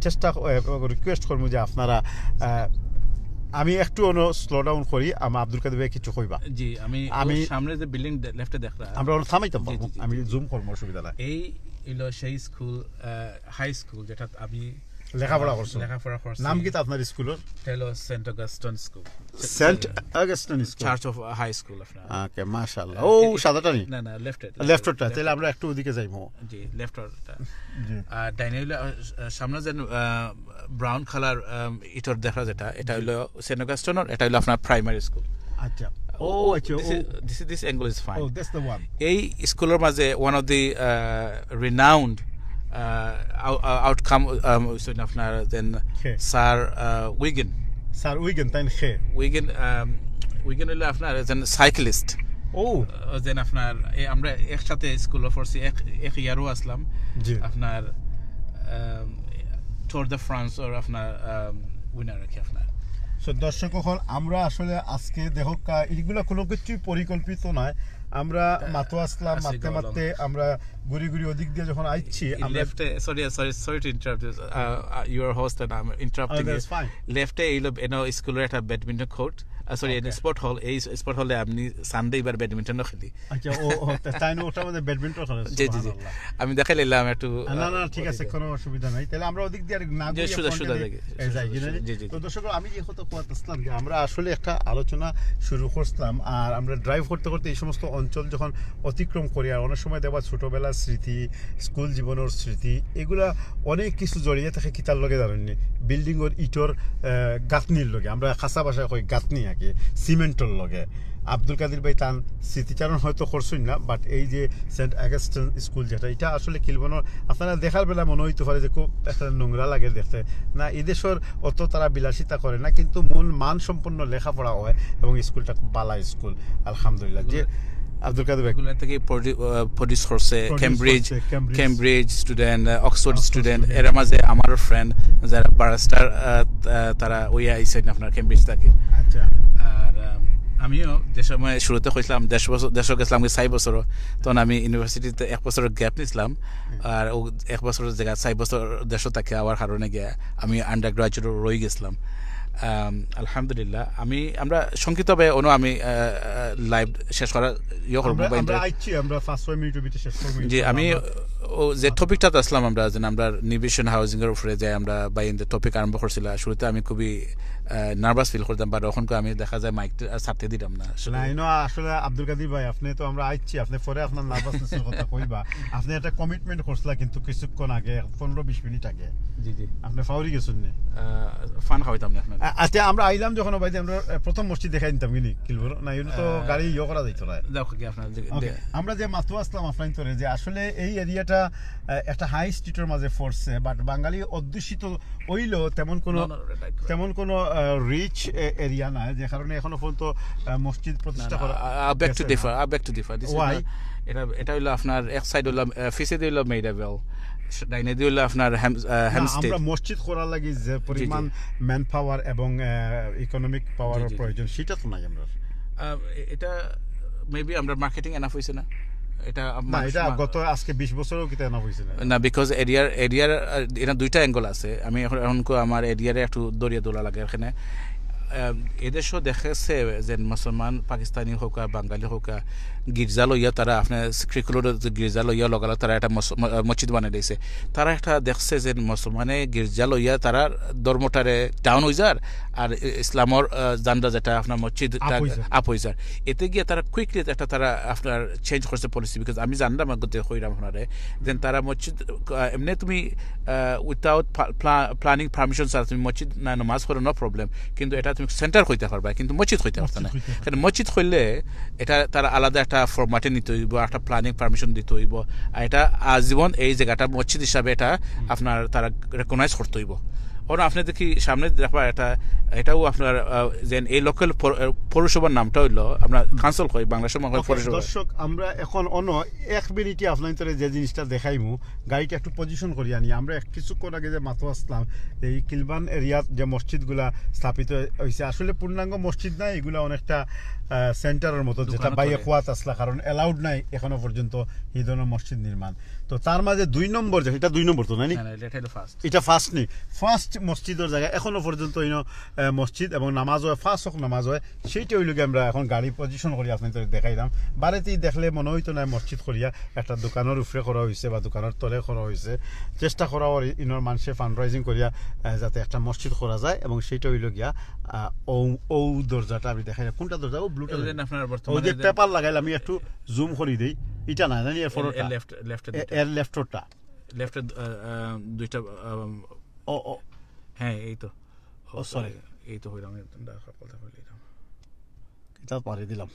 চেষ্টা, আহ, রিকোয়েস্ট করমু যে আপনারা, আহ, আমি একটু অনো স্লো ডাউন করি, আমার আব্দুল কাদির ভাই কিছু কইবা। জি, আমি আমি ওই সামনে যে বিল্ডিং দে-, লেফটে দেখরা। আমরা অনো থামাইতাম জি, পারবো, জি, জি, আমি জি, জি। জুম করমু, অসুবিধা নাই। এই হইলো সেই স্কুল, আহ, হাই স্কুল, যেটা আমি লেখাপড়া করছো? লেখাপড়া করছি। নাম কিতা আপনার স্কুলর? এটা হইলো Saint Augustine school. Saint Augustine school. Church of high school আপনার। ওকে, মাশাআল্লাহ। আহ, ও, এই, সাদাটা নি? না, না, লেফটে, লেফটে, লেফটটা। লেফটে। তাহলে আমরা একটু ওদিকে যাইমু। জি, লেফটটা। জি। আর ডাইনে হইলো, আহ, সামনে যেন, আহ, ব্রাউন কালার, আহ, ইটর দেখা যেটা, এটা জি। হইলো সেন্ট অগাস্টিনর, এটা হইলো আপনার প্রাইমারি স্কুল। আচ্ছা। ও, ও, আচ্ছা, this ও। Is, this is, this angle is fine. Oh, that's the one. এই স্কুলর মাঝে one of the, আহ, renowned, আহ, আউ-, আউ-, আউটকাম, আম, হইছইন আপনার যেন কে? স্যার, আহ, উইগেন। স্যার উইগেন, তাইন কে? উইগেন, আম, উইগেন হইলো আপনার যেন সাইক্লিস্ট। ও। আহ, যেন আপনার, এ, আমরা একসাথে স্কুলো পড়ছি, এক, এক ইয়ারও আসলাম। জি। আপনার, আম, Tour de France ওর আপনার, আম, উইনার আর কি আপনার। So, দর্শক অকল, আমরা আসলে আজকে দেখো কা-, এইগুলা কোনো কিছুই পরিকল্পিত নয়। আমরা হ্যাঁ, মাতো আসলাম, আছে মারতে গো, মারতে লম্বা। আমরা ঘুরি ঘুরি ওদিক দিয়ে যখন আইছি, এই আমরা লেফটে, sorry, sorry, sorry to interrupt this. Uh, uh, your host and I'm interrupting Oh, you. That's fine. লেফটে এইলো এনো স্কুলর একটা ব্যাডমিন্টন কোর্ট। সরি, স্পোর্ট হল। এই স্পোর্ট হলে আমি সানডে এবার ব্যাডমিন্টনও খেলি। আচ্ছা, ও ও, তা- তাই না, ওটার মধ্যে ব্যাডমিন্টন খেলে? জি, জি, জি। সুবহানাল্লাহ। আমি দেখাই নিলাম একটু। না, না, না, ঠিক আছে, কোনো অসুবিধা নাই। তাহলে আমরা ওদিক দিয়ে আর না যে ঘুরিয়ে সোজা, front সোজা দিয়ে দিকে। এই যাই, জি, জি, জি। তো দর্শক, আমি যে কথা কইতাছিলাম যে আমরা আসলে একটা আলোচনা শুরু করছিলাম, আর আমরা ড্রাইভ করতে করতে এই সমস্ত অঞ্চল যখন অতিক্রম করি, আর অনেক সময় দেখবা ছোটবেলার স্মৃতি, স্কুল জীবনের স্মৃতি, এগুলা অনেক কিছু জড়িয়ে থাকে। কিতার লগে জানেননি? বিল্ডিংর ইটর আহ, গাঁথনির লগে, আমরা খাসা ভাষায় কই গাঁথনি আর কি, সিমেন্টর লগে। আব্দুল কাদির ভাই তান স্মৃতিচারণ হয়তো করছইন না, বাট এই যে সেন্ট অগাস্টিন স্কুল যেটা, এটা আসলে কিলবনর, আপনারা দেখার বেলা মনে হইতে পারে যে খুব একটা নোংরা লাগে দেখতে। না, এই দেশর অত তারা বিলাসিতা করে না, কিন্তু মন মান সম্পন্ন লেখাপড়া হয় এবং স্কুলটা খুব ভালা স্কুল, আলহামদুলিল্লাহ। যে আব্দুল কাদির ভাই, এগুলো থেকে প্রডিউস করছে Produce ক্যামব্রিজ, করছে, Cambridge. Cambridge student, Oxford Oxford student, student। এর মাঝে আমার ফ্রেন্ড যারা ব্যারিস্টার, তারা ওই আইসেন আপনার ক্যামব্রিজ থেকে। আচ্ছা, আর আহ, আমিও যে সময় শুরুতে কইছিলাম দেশ বছর, দেশও গেছিলাম কি চার বছর, তখন আমি ইউনিভার্সিটিতে এক বছর গ্যাপ নিছিলাম। আর ও এক বছর জায়গা চার বছর দেশও থাকে আওয়ার কারণে গিয়া আমি আন্ডার গ্রাজুয়েট রয়ে গেছিলাম। আম, আলহামদুলিল্লাহ, আমি আমরা সংক্ষিপ্তভাবে অনু আমি লাইভ শেষ করার ইয়ে করবো আমরা বা আমরা inter- আইছি, আমরা পাঁচ ছয় মিনিটের ভিতরে শেষ করবো, জি, ইনশাআল্লাহ। আমি আমরা ও যে টপিকটা আসলাম আমরা যে আমরা নিবেশন হাউজিং এর উপরে যে আমরা বা ইন টপিক আরম্ভ করছিলাম, শুরুতে আমি খুবই নার্ভাস ফিল করতাম, বাট এখন আমি দেখা যায় মাইক ছাড়তে দিলাম না। না, ইনো আসলে আব্দুল কাদির ভাই, আপনি তো আমরা আইছি, আপনি পরে আপনার নার্ভাসনেসের কথা কইবা। আপনি একটা কমিটমেন্ট করছিলা কিন্তু কিছুক্ষণ আগে, পনেরো বিশ মিনিট আগে। জি, জি। আপনি ফাউরি গেছেন নি? ফান খাওয়াইতাম না আপনার। আ- আচ্ছা, আমরা আইলাম যখন, ভাই, আমরা আহ, প্রথম মসজিদ দেখাই নিতাম কিনি কিলবর না, ইনো তো আহ, গাড়ি ইয়ে করা যাইতো না। দেখো কি আপনার যে- ওকে, দে- আমরা যে মাতু আসলাম আপনার তোরে যে আসলে এই এরিয়াটা একটা হাই স্ট্রিটের মাঝে পড়ছে, বাট বাঙালি অধ্যুষিত হইলেও তেমন কোনো না, না, না, right, right. তেমন কোনো রিচ এরিয়া না, যে কারণে এখনো পর্যন্ত আহ, মসজিদ প্রতিষ্ঠা করা ব্যাক টু গেছে না। Differ, back to differ. Why? এটা এটা হইলো আপনার এক সাইড হইলো ফিসেদি হইলো মেইডাভেল, ডাইনেদি হইলো আপনার না, হ্যামস্টেড। আমরা মসজিদ করার লাগি যে পরিমাণ ম্যান পাওয়ার এবং ইকোনমিক পাওয়ারের জি, জি। প্রয়োজন, সেটা তো নাই আমরা। এটা মেবি আমরা মার্কেটিং এনাফ হইছে না, এটা না, এটা গত আজকে বিশ বছরও কিতা এনাফ হইছে না। না, বিকজ এরিয়ার এরিয়ার এটা দুইটা অ্যাঙ্গেল আছে। আমি এখন এখন কো- আমার এরিয়ারে একটু দরিয়া দোলা লাগে এখানে। আহ, এদেশও দেখেছে যে মুসলমান পাকিস্তানি হোক আর বাঙালি হোক আর গির্জা লইয়া তারা আপনার ক্রিকুলোর গির্জা লইয়া লগালগ তারা একটা মস- ম- মসজিদ বানাই দিয়েছে। তারা একটা দেখছে যে মুসলমানে গির্জা লইয়া তারা ধর্মটারে ডাউন হয়ে যার, আর ই- ইসলামর আহ, জান্ডা যেটা আপনার মসজিদ Up হয়ে যার। আপ হয়ে যার। এতে গিয়ে তারা কুইকলি একটা তারা আপনার চেঞ্জ করছে পলিসি, বিকজ আমি জানলাম আগতে কইরাম আপনারে, দেন তারা মসজিদ আহ, এমনি তুমি উইথাউট প্ল্যানিং পারমিশন ছাড়া তুমি মসজিদ না নামাজ পড়ো, নো প্রবলেম, কিন্তু এটা তুমি সেন্টার কইতে পারবা, কিন্তু মসজিদ কইতে পারতা না। মসজিদ কইতে পারতা কারণ মসজিদ করলে এটা তারা আলাদা একটা ফরম্যাটে নিতে হইব, একটা প্ল্যানিং পারমিশন দিতে হইব, আর এটা আজীবন এই জায়গাটা মসজিদ হিসাবে এটা আপনার তারা রেকগনাইজ করতে হইব। ওরা আপনি দেখি সামনে দেখবা এটা, এটাও আপনার আহ, যে এই লোকাল পৌরসভার নামটা হইলো আমরা কাউন্সিল কই, বাংলা সময় হয় ওকে, পৌরসভা। দর্শক, আমরা এখন অন্য এক মিনিটে আপনার যে জিনিসটা দেখাইমু, গাড়িটা একটু পজিশন করি আনি। আমরা এক কিছুক্ষণ আগে যে মাতু আসলাম, এই কিলবান এরিয়াত যে মসজিদগুলা স্থাপিত হয়েছে, আসলে পূর্ণাঙ্গ মসজিদ নাই, এগুলা অনেকটা সেন্টারের মতো, যেটা দোকানও বাইরে চলে। খোয়াত আসলা, কারণ অ্যালাউড নাই এখনো পর্যন্ত এই ধরনের মসজিদ নির্মাণ। তো তার মাঝে দুই নম্বর যে, এটা দুই নম্বর তো, নাইনি? না, না, এটা হলো ফার্স্ট। এটা ফার্স্ট নি, ফার্স্ট মসজিদের জায়গা, এখনো পর্যন্ত ইনো আহ, মসজিদ এবং নামাজ হয়, ফাঁস হোক নামাজ হয়, সেইটা হইল কি আমরা এখন গাড়ি পজিশন করি আপনাদের দেখাইলাম। বাড়িতেই দেখলে মনে হইতো না মসজিদ করিয়া, একটা দোকানের উপরে করা হয়েছে বা দোকানের তলে করা হয়েছে। চেষ্টা করা হয় ইনোর মানুষে ফান্ড রাইজিং করিয়া আহ, যাতে একটা মসজিদ করা যায়, এবং সেইটা হইল গিয়া আহ, ও ও দরজাটা আমি দেখাইলাম। কোনটা দরজা? ও ব্লুটা। এই যে আপনার ও বর্তমানে যে যে- পেপার লাগাইলাম, আমি একটু জুম করি দেই। এটা না জানি এর ফটোটা, লেফট লেফটে এ- এর লেফটটা। লেফটে দুইটা আম, ও ও হ্যাঁ, এই তো। ও, সরি। এই তো হইলাম, এই তো ডাক কথা বললাম। এটা পারি দিলাম।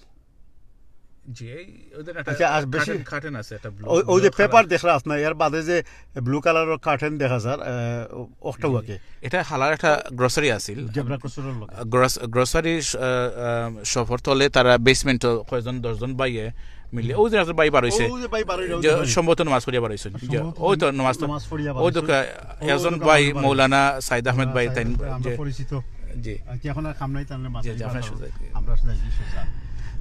জি, এই ওদের একটা আচ্ছা, আর বেশি কার্টেন কার্টেন আছে একটা ব্লু। ওই ওই যে পেপার দেখরা আপনার, এর বাদে যে ব্লু কালারের কার্টেন দেখা যার, আহ, ওটা ওকে। এটা হালার একটা গ্রোসারি আছিল। জেব্রা ক্রসের লগে। গ্রোসারি শপর তলে তারা বেসমেন্ট কয়জন দশজন ভাইয়ে মিলে, ওই যে একটা ভাই বার হইছে। ও, ওই যে ভাই বার হইছে, যে ওই যে ভাই। সম্ভবত নামাজ পড়িয়া বার হইছেন। যে, সম্ভভত ওই তো নামাজ তো, নামাজ পড়িয়া বার ওই হইছে। দোকা-, ও, একজন দোকা ভাই বার হইছে। মৌলানা সাইদ আহমেদ ভাই, সাইদ তাই আহমেদ ভাই, আমরা যে, পরিচিত। জি। আর কি এখন আর কাম নাই, তাহলে জি, জি, আপনার সাথে। আমরা আসলে যাই কি সোজা।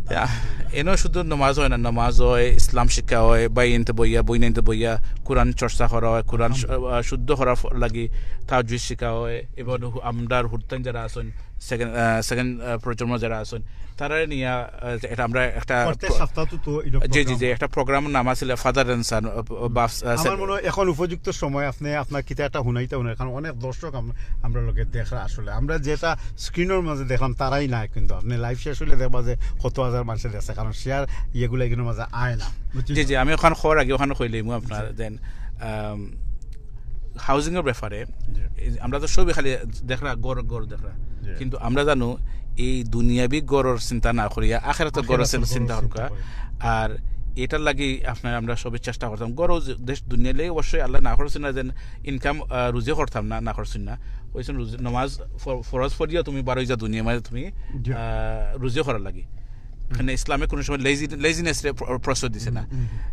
তা, এনে শুধু নামাজ হয় না, নামাজ হয়, ইসলাম শিক্ষা হয়, ভাই ইনতে বইয়া, বই নিতে বইয়া, কোরআন চর্চা করা হয়, কোরআন শু-, আহ, শুদ্ধ করার ফ-, লাগি তাজউইদ শিক্ষা হয়, এবং হু-, আমরার হুরতাইন যারা আছেন, সেকেন্ড সেকেন্ড প্রজন্ম যারা আছেন, তারা নিয়ে আহ, এটা আমরা একটা প্রত্যেক সপ্তাহ তো তো এটা জি জি program। জি একটা প্রোগ্রাম নাম আছিল ফাদার অ্যান্ড সন। আমার মনে হয় এখন উপযুক্ত সময় আপনি আপনার কিতা একটা হুনাইতা হুনার, কারণ অনেক দর্শক আম- আমরা লোকে দেখরা। আসলে আমরা যেটা স্ক্রিনের মাঝে দেখলাম তারাই না, কিন্তু আপনি লাইভ শেষ হইলে দেখবা যে কত হাজার মানুষে দেখছে, কারণ শেয়ার ইয়েগুলো এগুলোর মাঝে আয় না, বুঝছেন? জি জি আমি ওখানে খবর আগে ওখানে কইলাম আপনার দেন হাউজিং এর ব্যাপারে। এই যে আমরা তো সবই খালি দেখরা গড় গড় দেখরা, জি। কিন্তু আমরা জানো এই দুনিয়াবি গড়র চিন্তা না করিয়া আখেরাতর গড়র আখেরাতর চিন্তা গড়র চিন্তা করুকা। করি। আর এটার লাগি আপনার আমরা সবই চেষ্টা করতাম। গড় দেশ দুনিয়া লেগে অবশ্যই আল্লাহ না করছেন না, যেন ইনকাম রুজি করতাম না, না করছেন না। ওই জন্য রুজি, নমাজ ফর- ফরজ পড়িয়া তুমি বারোই যা দুনিয়া মানে তুমি জি। আহ, রুজি করার লাগি। মানে ইসলামে কোনো সময় লেজি লেজিনেস রে প্র- প্রশ্রয় দিছে না।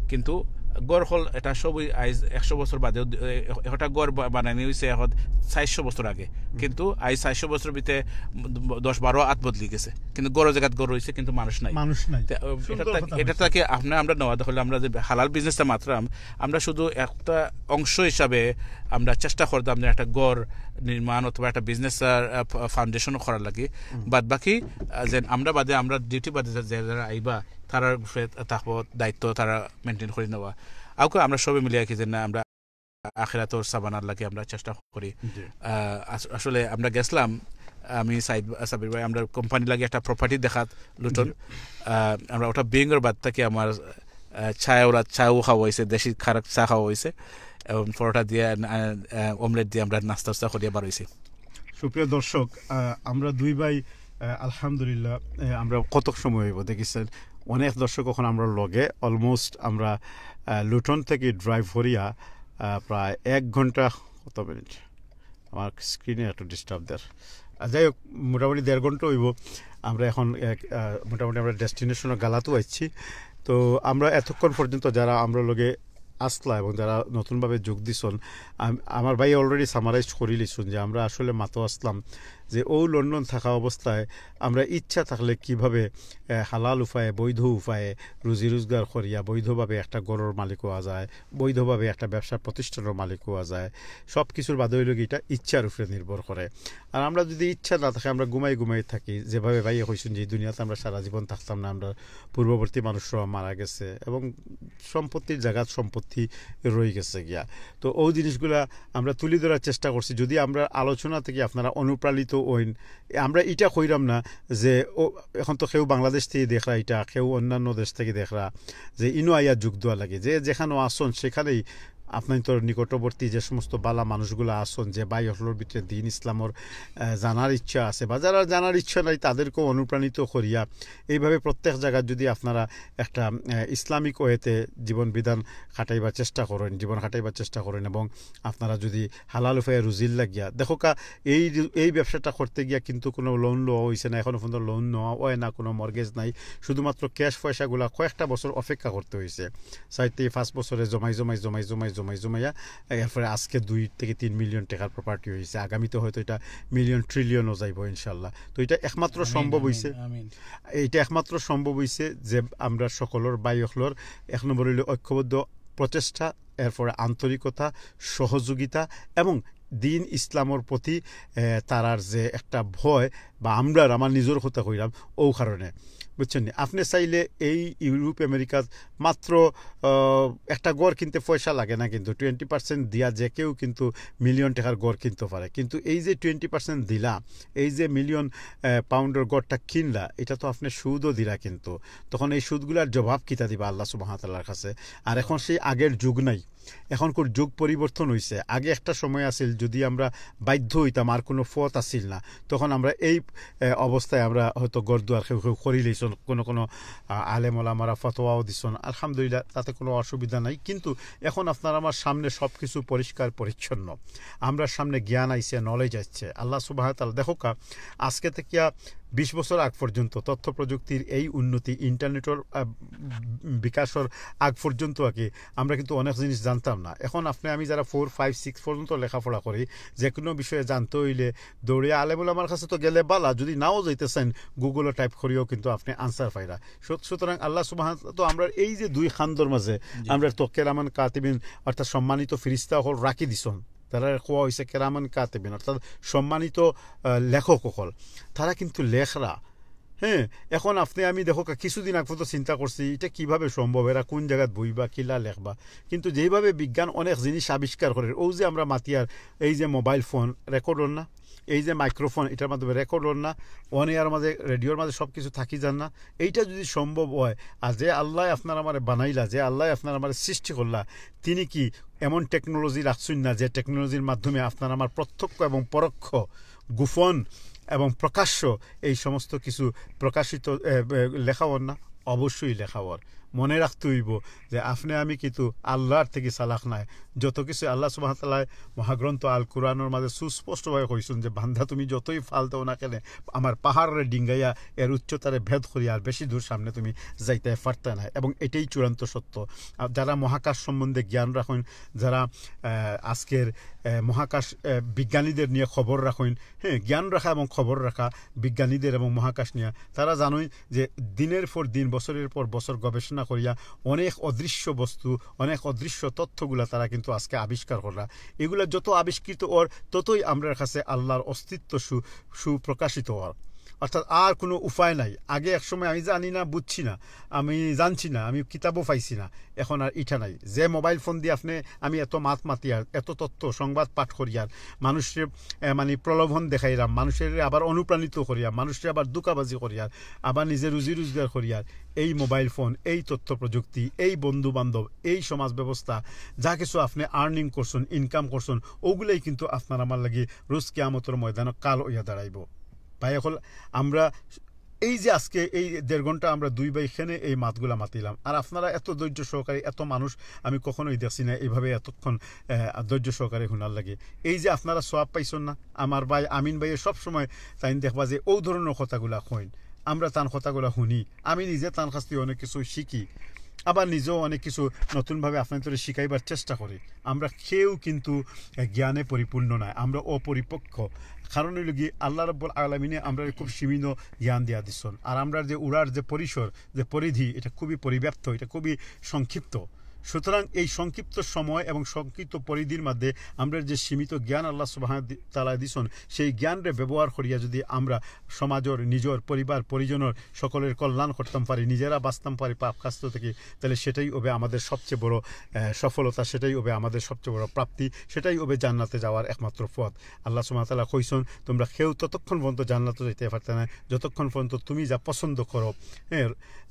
কিন্তু গড় হল এটা সবই আইজ একশো বছর বাদেও দ- এ- একটা গড় বা- বানানি হয়েছে এখন চারশো বছর আগে, কিন্তু আইজ চারশো বছর ভিতরে দশ বারো আত বদলি গেছে, কিন্তু গড় জায়গাত গড় রয়েছে, কিন্তু মানুষ নাই। মানুষ নাই। তে, আহ, সুন্দর এটা থাক- কথা এটা বলছেন। থাকে আপনি আমরা নেওয়া দেখলে আমরা যে হালাল বিজনেসটা মাতলাম, আমরা শুধু একটা অংশ হিসাবে আমরা চেষ্টা করতাম যে একটা ঘর নির্মাণ অথবা একটা বিজনেস ফাউন্ডেশন করার লাগি। বাদ বাকি আহ, যে আমরা বাদে আমরা ডিউটি বাদে যে- যে যারা আইবা তারার উপরে থাকবো দায়িত্ব, তারা মেনটেন করে নেওয়া। আউকে আমরা সবে মিলিয়া কি যে না আমরা আখেরাতর সাবানার লাগি আমরা চেষ্টা করি। জি। আহ, আস- আসলে আমরা গেছিলাম, আমি সাইদ সাবির ভাই আমরা কোম্পানি লাগি একটা প্রপার্টি দেখাত লুটন। আহ, আমরা ওটা বিয়ের বাদ থাকি আমার আহ, চা ওরা চাও খাওয়া হয়েছে, দেশি খারাপ চা খাওয়া হয়েছে এবং পরোটা দিয়ে অমলেট দিয়ে আমরা নাস্তা উস্তা করিয়া বার হয়েছি। সুপ্রিয় দর্শক, আহ, আমরা দুই ভাই আহ, আলহামদুলিল্লাহ আহ, আমরা কত সময় হইব দেখেছেন, অনেক দর্শক এখন আমরা লগে অলমোস্ট আমরা আহ, লুটন থেকে ড্রাইভ করিয়া আহ, প্রায় এক ঘন্টা, কত মিনিট, আমার স্ক্রিনে একটু ডিস্টার্ব দের। আহ, যাই হোক, মোটামুটি দেড় ঘন্টা হইব। আমরা এখন এক, আহ, মোটামুটি আমরা ডেস্টিনেশনে গালাতু আইছি। তো আমরা এতক্ষণ পর্যন্ত যারা আমরা লগে আসলা এবং যারা নতুনভাবে যোগ দিছন, আম- আমার ভাই অলরেডি সামারাইজ করি লিছুন যে আমরা আসলে মাতো আসলাম যে ও লন্ডন থাকা অবস্থায় আমরা ইচ্ছা থাকলে কিভাবে আহ, হালাল উপায়ে, বৈধ উপায়ে রুজি রোজগার করিয়া বৈধভাবে একটা ঘরর মালিক হওয়া যায়, বৈধভাবে একটা ব্যবসা প্রতিষ্ঠানের মালিক হওয়া যায়। সব কিছুর বাদে হইল কি এটা ইচ্ছার উপরে নির্ভর করে। আর আমরা যদি ইচ্ছা না থাকে, আমরা ঘুমাই ঘুমাই থাকি, যেভাবে ভাইয়ে কইছেন যে এই দুনিয়াতে আমরা সারা জীবন থাকতাম না, আমরা পূর্ববর্তী মানুষরা মারা গেছে এবং সম্পত্তির জায়গাত সম্পত্তি রয়ে গেছে গিয়া। তো ওই জিনিসগুলা আমরা তুলি ধরার চেষ্টা করছি। যদি আমরা আলোচনা থেকে আপনারা অনুপ্রাণিত হইন, আমরা এটা কইরাম না যে ও এখন তো কেউ বাংলাদেশ থেকে দেখরা এটা, কেউ অন্যান্য দেশ থেকে দেখরা যে ইনো আইয়া যোগ দেওয়া লাগে, যে যেখানে আসন সেখানেই আপনার তো নিকটবর্তী যে সমস্ত বালা মানুষগুলা আসন যে ভাই হকলর ভিতরে দিন ইসলামর আহ, জানার ইচ্ছা আছে বা যারা জানার ইচ্ছা নাই তাদেরকেও অনুপ্রাণিত করিয়া এইভাবে প্রত্যেক জায়গায় যদি আপনারা একটা আহ, ইসলামিক ওয়েতে জীবন বিধান খাটাইবার চেষ্টা করেন, জীবন খাটাইবার চেষ্টা করেন এবং আপনারা যদি হালাল উপায়ে রুজির লাগিয়া দেখো কা এই রি- এই ব্যবসাটা করতে গিয়া কিন্তু কোনো লোন লওয়া হয়েছে না, এখনো পর্যন্ত লোন নেওয়া হয় না, কোনো মর্গেজ নাই, শুধুমাত্র ক্যাশ পয়সাগুলা কয়েকটা বছর অপেক্ষা করতে হয়েছে। চার থেকে পাঁচ বছরে জমাই জমাই জমাই জমাই জমাই জমাইয়া এরপরে আজকে দুই থেকে তিন মিলিয়ন টাকার প্রপার্টি হয়েছে, আগামীতে হয়তো এটা মিলিয়ন ট্রিলিয়নও যাইব ইনশাল্লাহ। তো এটা একমাত্র সম্ভব হয়েছে, আমিন। এইটা একমাত্র সম্ভব হয়েছে যে আমরা সকলের ভাই হকলর এক নম্বর হইল ঐক্যবদ্ধ প্রচেষ্টা, এরপরে আন্তরিকতা, সহযোগিতা এবং দিন ইসলামর প্রতি আহ, তারার যে একটা ভয় বা আমরার আমার নিজের কথা কইলাম ও কারণে, বুঝছেন নি? আপনি চাইলে এই ইউরোপ আমেরিকাত মাত্র আহ, একটা ঘর কিনতে পয়সা লাগে না, কিন্তু টোয়েন্টি পার্সেন্ট দিয়া যে কেউ কিন্তু মিলিয়ন টাকার ঘর কিনতে পারে। কিন্তু এই যে টোয়েন্টি পার্সেন্ট দিলা, এই যে মিলিয়ন পাউন্ডের ঘরটা কিনলা, এটা তো আপনি সুদও দিলা, কিন্তু তখন এই সুদগুলার জবাব কিতা দিবা আল্লাহ সুবহানাহু ওয়া তাআলার কাছে? আর এখন সেই আগের যুগ নাই, এখনকার যুগ পরিবর্তন হয়েছে। আগে একটা সময় আছিল, যদি আমরা বাধ্য হইতাম, আর কোনো পথ আছিল না, তখন আমরা এই আহ, অবস্থায় আমরা হয়তো ঘর দুয়ার কেউ কেউ করি লইছন, কোনো কোনো আহ, আলেম ওলামারা ফতোয়াও দিছন, আলহামদুলিল্লাহ, তাতে কোনো অসুবিধা নাই। কিন্তু এখন আপনার আমার সামনে সব কিছু পরিষ্কার পরিচ্ছন্ন, আমরা সামনে জ্ঞান আইছে, নলেজ আসছে। আল্লাহ সুবহানাহু ওয়া তাআলা দেখো কা, আজকে থেকে বিশ বছর আগ পর্যন্ত তথ্য প্রযুক্তির এই উন্নতি, ইন্টারনেটের আহ, বিকাশের আগ পর্যন্ত আর কি আমরা কিন্তু অনেক জিনিস জানতাম না। এখন আপনি আমি যারা ফোর ফাইভ সিক্স পর্যন্ত লেখাপড়া করি, যে কোনো বিষয়ে জানতে হইলে দৌড়িয়া আলেমুল আমার কাছে তো গেলে বালা, যদি নাও যাইতে চান গুগলে টাইপ করিও কিন্তু আপনি আনসার পাইরা। সুত- সুতরাং আল্লাহ সুবহান তো আমরা এই যে দুই খান্দর মাঝে আমরা তো কেরামান কাতিবিন অর্থাৎ সম্মানিত ফিরিস্তা হল রাখি দিছন, তারারে কওয়া অইছে কেরামান কাতেবিন, অর্থাৎ সম্মানিত, আহ, লেখক অকল। তারা কিন্তু লেখরা। হ্যাঁ, এখন আপনে আমি দেখউক্কা, কিছুদিন আগ পর্যন্ত চিন্তা করছি, ইটা কিভাবে সম্ভব, এরা কোন জাগাত বইবা, কিলা লেখবা। কিন্তু যেইভাবে বিজ্ঞান অনেক জিনিস আবিষ্কার করের, অউ যে আমরা মাতিয়ার, এই যে মোবাইল ফোন, রেকর্ড অর না, এই যে মাইক্রোফোন, ইটার মাধ্যমে রেকর্ড অর না, অন এয়ার মাঝে, রেডিওর মাঝে সব কিছু থাকি যার না। এইটা যদি সম্ভব অয়, আর যে আল্লায় আপনার আমারে বানাইলা, যে আল্লায় আপনার আমারে সৃষ্টি করলা, তিনি কি এমন টেকনোলজি রাখছইন না, যে টেকনোলজির মাধ্যমে আপনার আমার প্রত্যক্ষ এবং পরোক্ষ, গোপন এবং প্রকাশ্য এই সমস্ত কিছু প্রকাশিত, এ, এ, লেখা অর না? অবশ্যই লেখা অর। মনে রাখতে অইবো যে আপনে আমি কিন্তু আল্লার থাকি চালাক নায়। যত কিছু আল্লাহ সুবহানাহু ওয়া তাআলায় মহাগ্রন্থ আল কোরআনর মাঝে সুস্পষ্টভাবে কইছইন যে, "বান্দা, তুমি যতই ফাল দেও না কেনে, আমার পাহাড়রে ডিঙ্গাইয়া এর উচ্চতারে ভেদ করিয়া আর বেশি দূর সামনে তুমি যাইতে পারতে না।" এবং এটাই চূড়ান্ত সত্য। আর যারা মহাকাশ সম্বন্ধে জ্ঞান রাখইন, যারা, আহ, আজকের, আহ, মহাকাশ, আহ, বিজ্ঞানীদের নিয়ে খবর রাখইন, হ্যাঁ, জ্ঞান রাখা এবং খবর রাখা বিজ্ঞানীদের এবং মহাকাশ নিয়ে, তারা জানইন যে দিনের পর দিন, বছরের পর বছর গবেষণা করিয়া অনেক অদৃশ্য বস্তু, অনেক অদৃশ্য তথ্যগুলা তারা কিন্তু আজকে আবিষ্কার কররা। এগুলা যত আবিষ্কৃত অর, ততই আমরার কাছে আল্লার অস্তিত্ব সু-, সুপ্রকাশিত অর। অর্থাৎ আর কোনো উপায় নাই। আগে এক সময় আমি জানি না, বুঝছি না, আমি জানছি না, আমি কিতাবও পাইছি না, এখন আর ইটা নাই। যে মোবাইল ফোন দিয়া আপনে আমি এত মাত মাতিয়ার, এত তথ্য সংবাদ পাঠ করিয়ার, মানুষরে, এ, মানে, প্রলোভন দেখাইরাম, মানুষরে আবার অনুপ্রাণিত করিয়ার, মানুষরে আবার ধোঁকাবাজি করিয়ার, আবার নিজে রুজি রোজগার করিয়ার, এই মোবাইল ফোন, এই তথ্য প্রযুক্তি, এই বন্ধু বান্ধব, এই সমাজ ব্যবস্থা, যা কিছু আপনে আর্নিং করছইন, ইনকাম করছইন, অগুলাই কিন্তু আপনার আমার লাগি রোজ কিয়ামতর ময়দানো কাল অইয়া দাঁড়াইবো। ভাই অকল, আমরা এই যে আজকে এই দেড় ঘন্টা আমরা দুই ভাই এখানে এই মাতগুলা মাতিলাম, আর আপনারা এত ধৈর্য সহকারে, এত মানুষ আমি কখনোই দেখছি না এইভাবে এতক্ষণ, আহ, ধৈর্য সহকারে হুনার লাগি। এই যে আপনারা সওয়াব পাইছইন না, আমার ভাই আমিন ভাইয়ে সব সময় তাইন দেখবা যে অউ ধরনর কথাগুলা কইন, আমরা তান কথাগুলা হুনি, আমি নিজে তান কাছ থাকি অনেক কিছু শিখি, আবার নিজেও অনেক কিছু নতুনভাবে আপনাইনতরে শিখাইবার চেষ্টা করি। আমরা কেউ কিন্তু, আহ, জ্ঞানে পরিপূর্ণ নায়, আমরা অপরিপক্ক। কারণ অইলো গি, আল্লাহ রাব্বুল আলামিনে আমরারে খুব সীমিত জ্ঞান দিয়া দিছইন, আর আমরার যে উড়ার যে পরিসর, যে পরিধি, এটা খুবই পরিব্যাপ্ত, এটা খুবই সংক্ষিপ্ত। সুতরাং এই সংক্ষিপ্ত সময় এবং সংক্ষিপ্ত পরিধির মধ্যে আমরার যে সীমিত জ্ঞান আল্লাহ সুবহানাহু ওয়া তাআলায় দিছইন, সেই জ্ঞানরে ব্যবহার করিয়া যদি আমরা সমাজর, নিজর, পরিবার, পরিজনর সকলের কল্যাণ করতাম পারি, নিজেরা বাঁচতাম পারি পাপ কাজ থাকি, তাহলে সেটাই হবে আমাদের সবচেয়ে বড়, আহ, সফলতা, সেটাই হবে আমাদের সবচেয়ে বড় প্রাপ্তি, সেটাই হবে জান্নাতে যাওয়ার একমাত্র পথ। আল্লাহ সুবহানাহু ওয়া তাআলা কইছইন, "তোমরা কেউ ততক্ষণ পর্যন্ত জান্নাতে যাইতে পারতে না, যতক্ষণ পর্যন্ত তুমি যা পছন্দ করো, হ্যাঁ,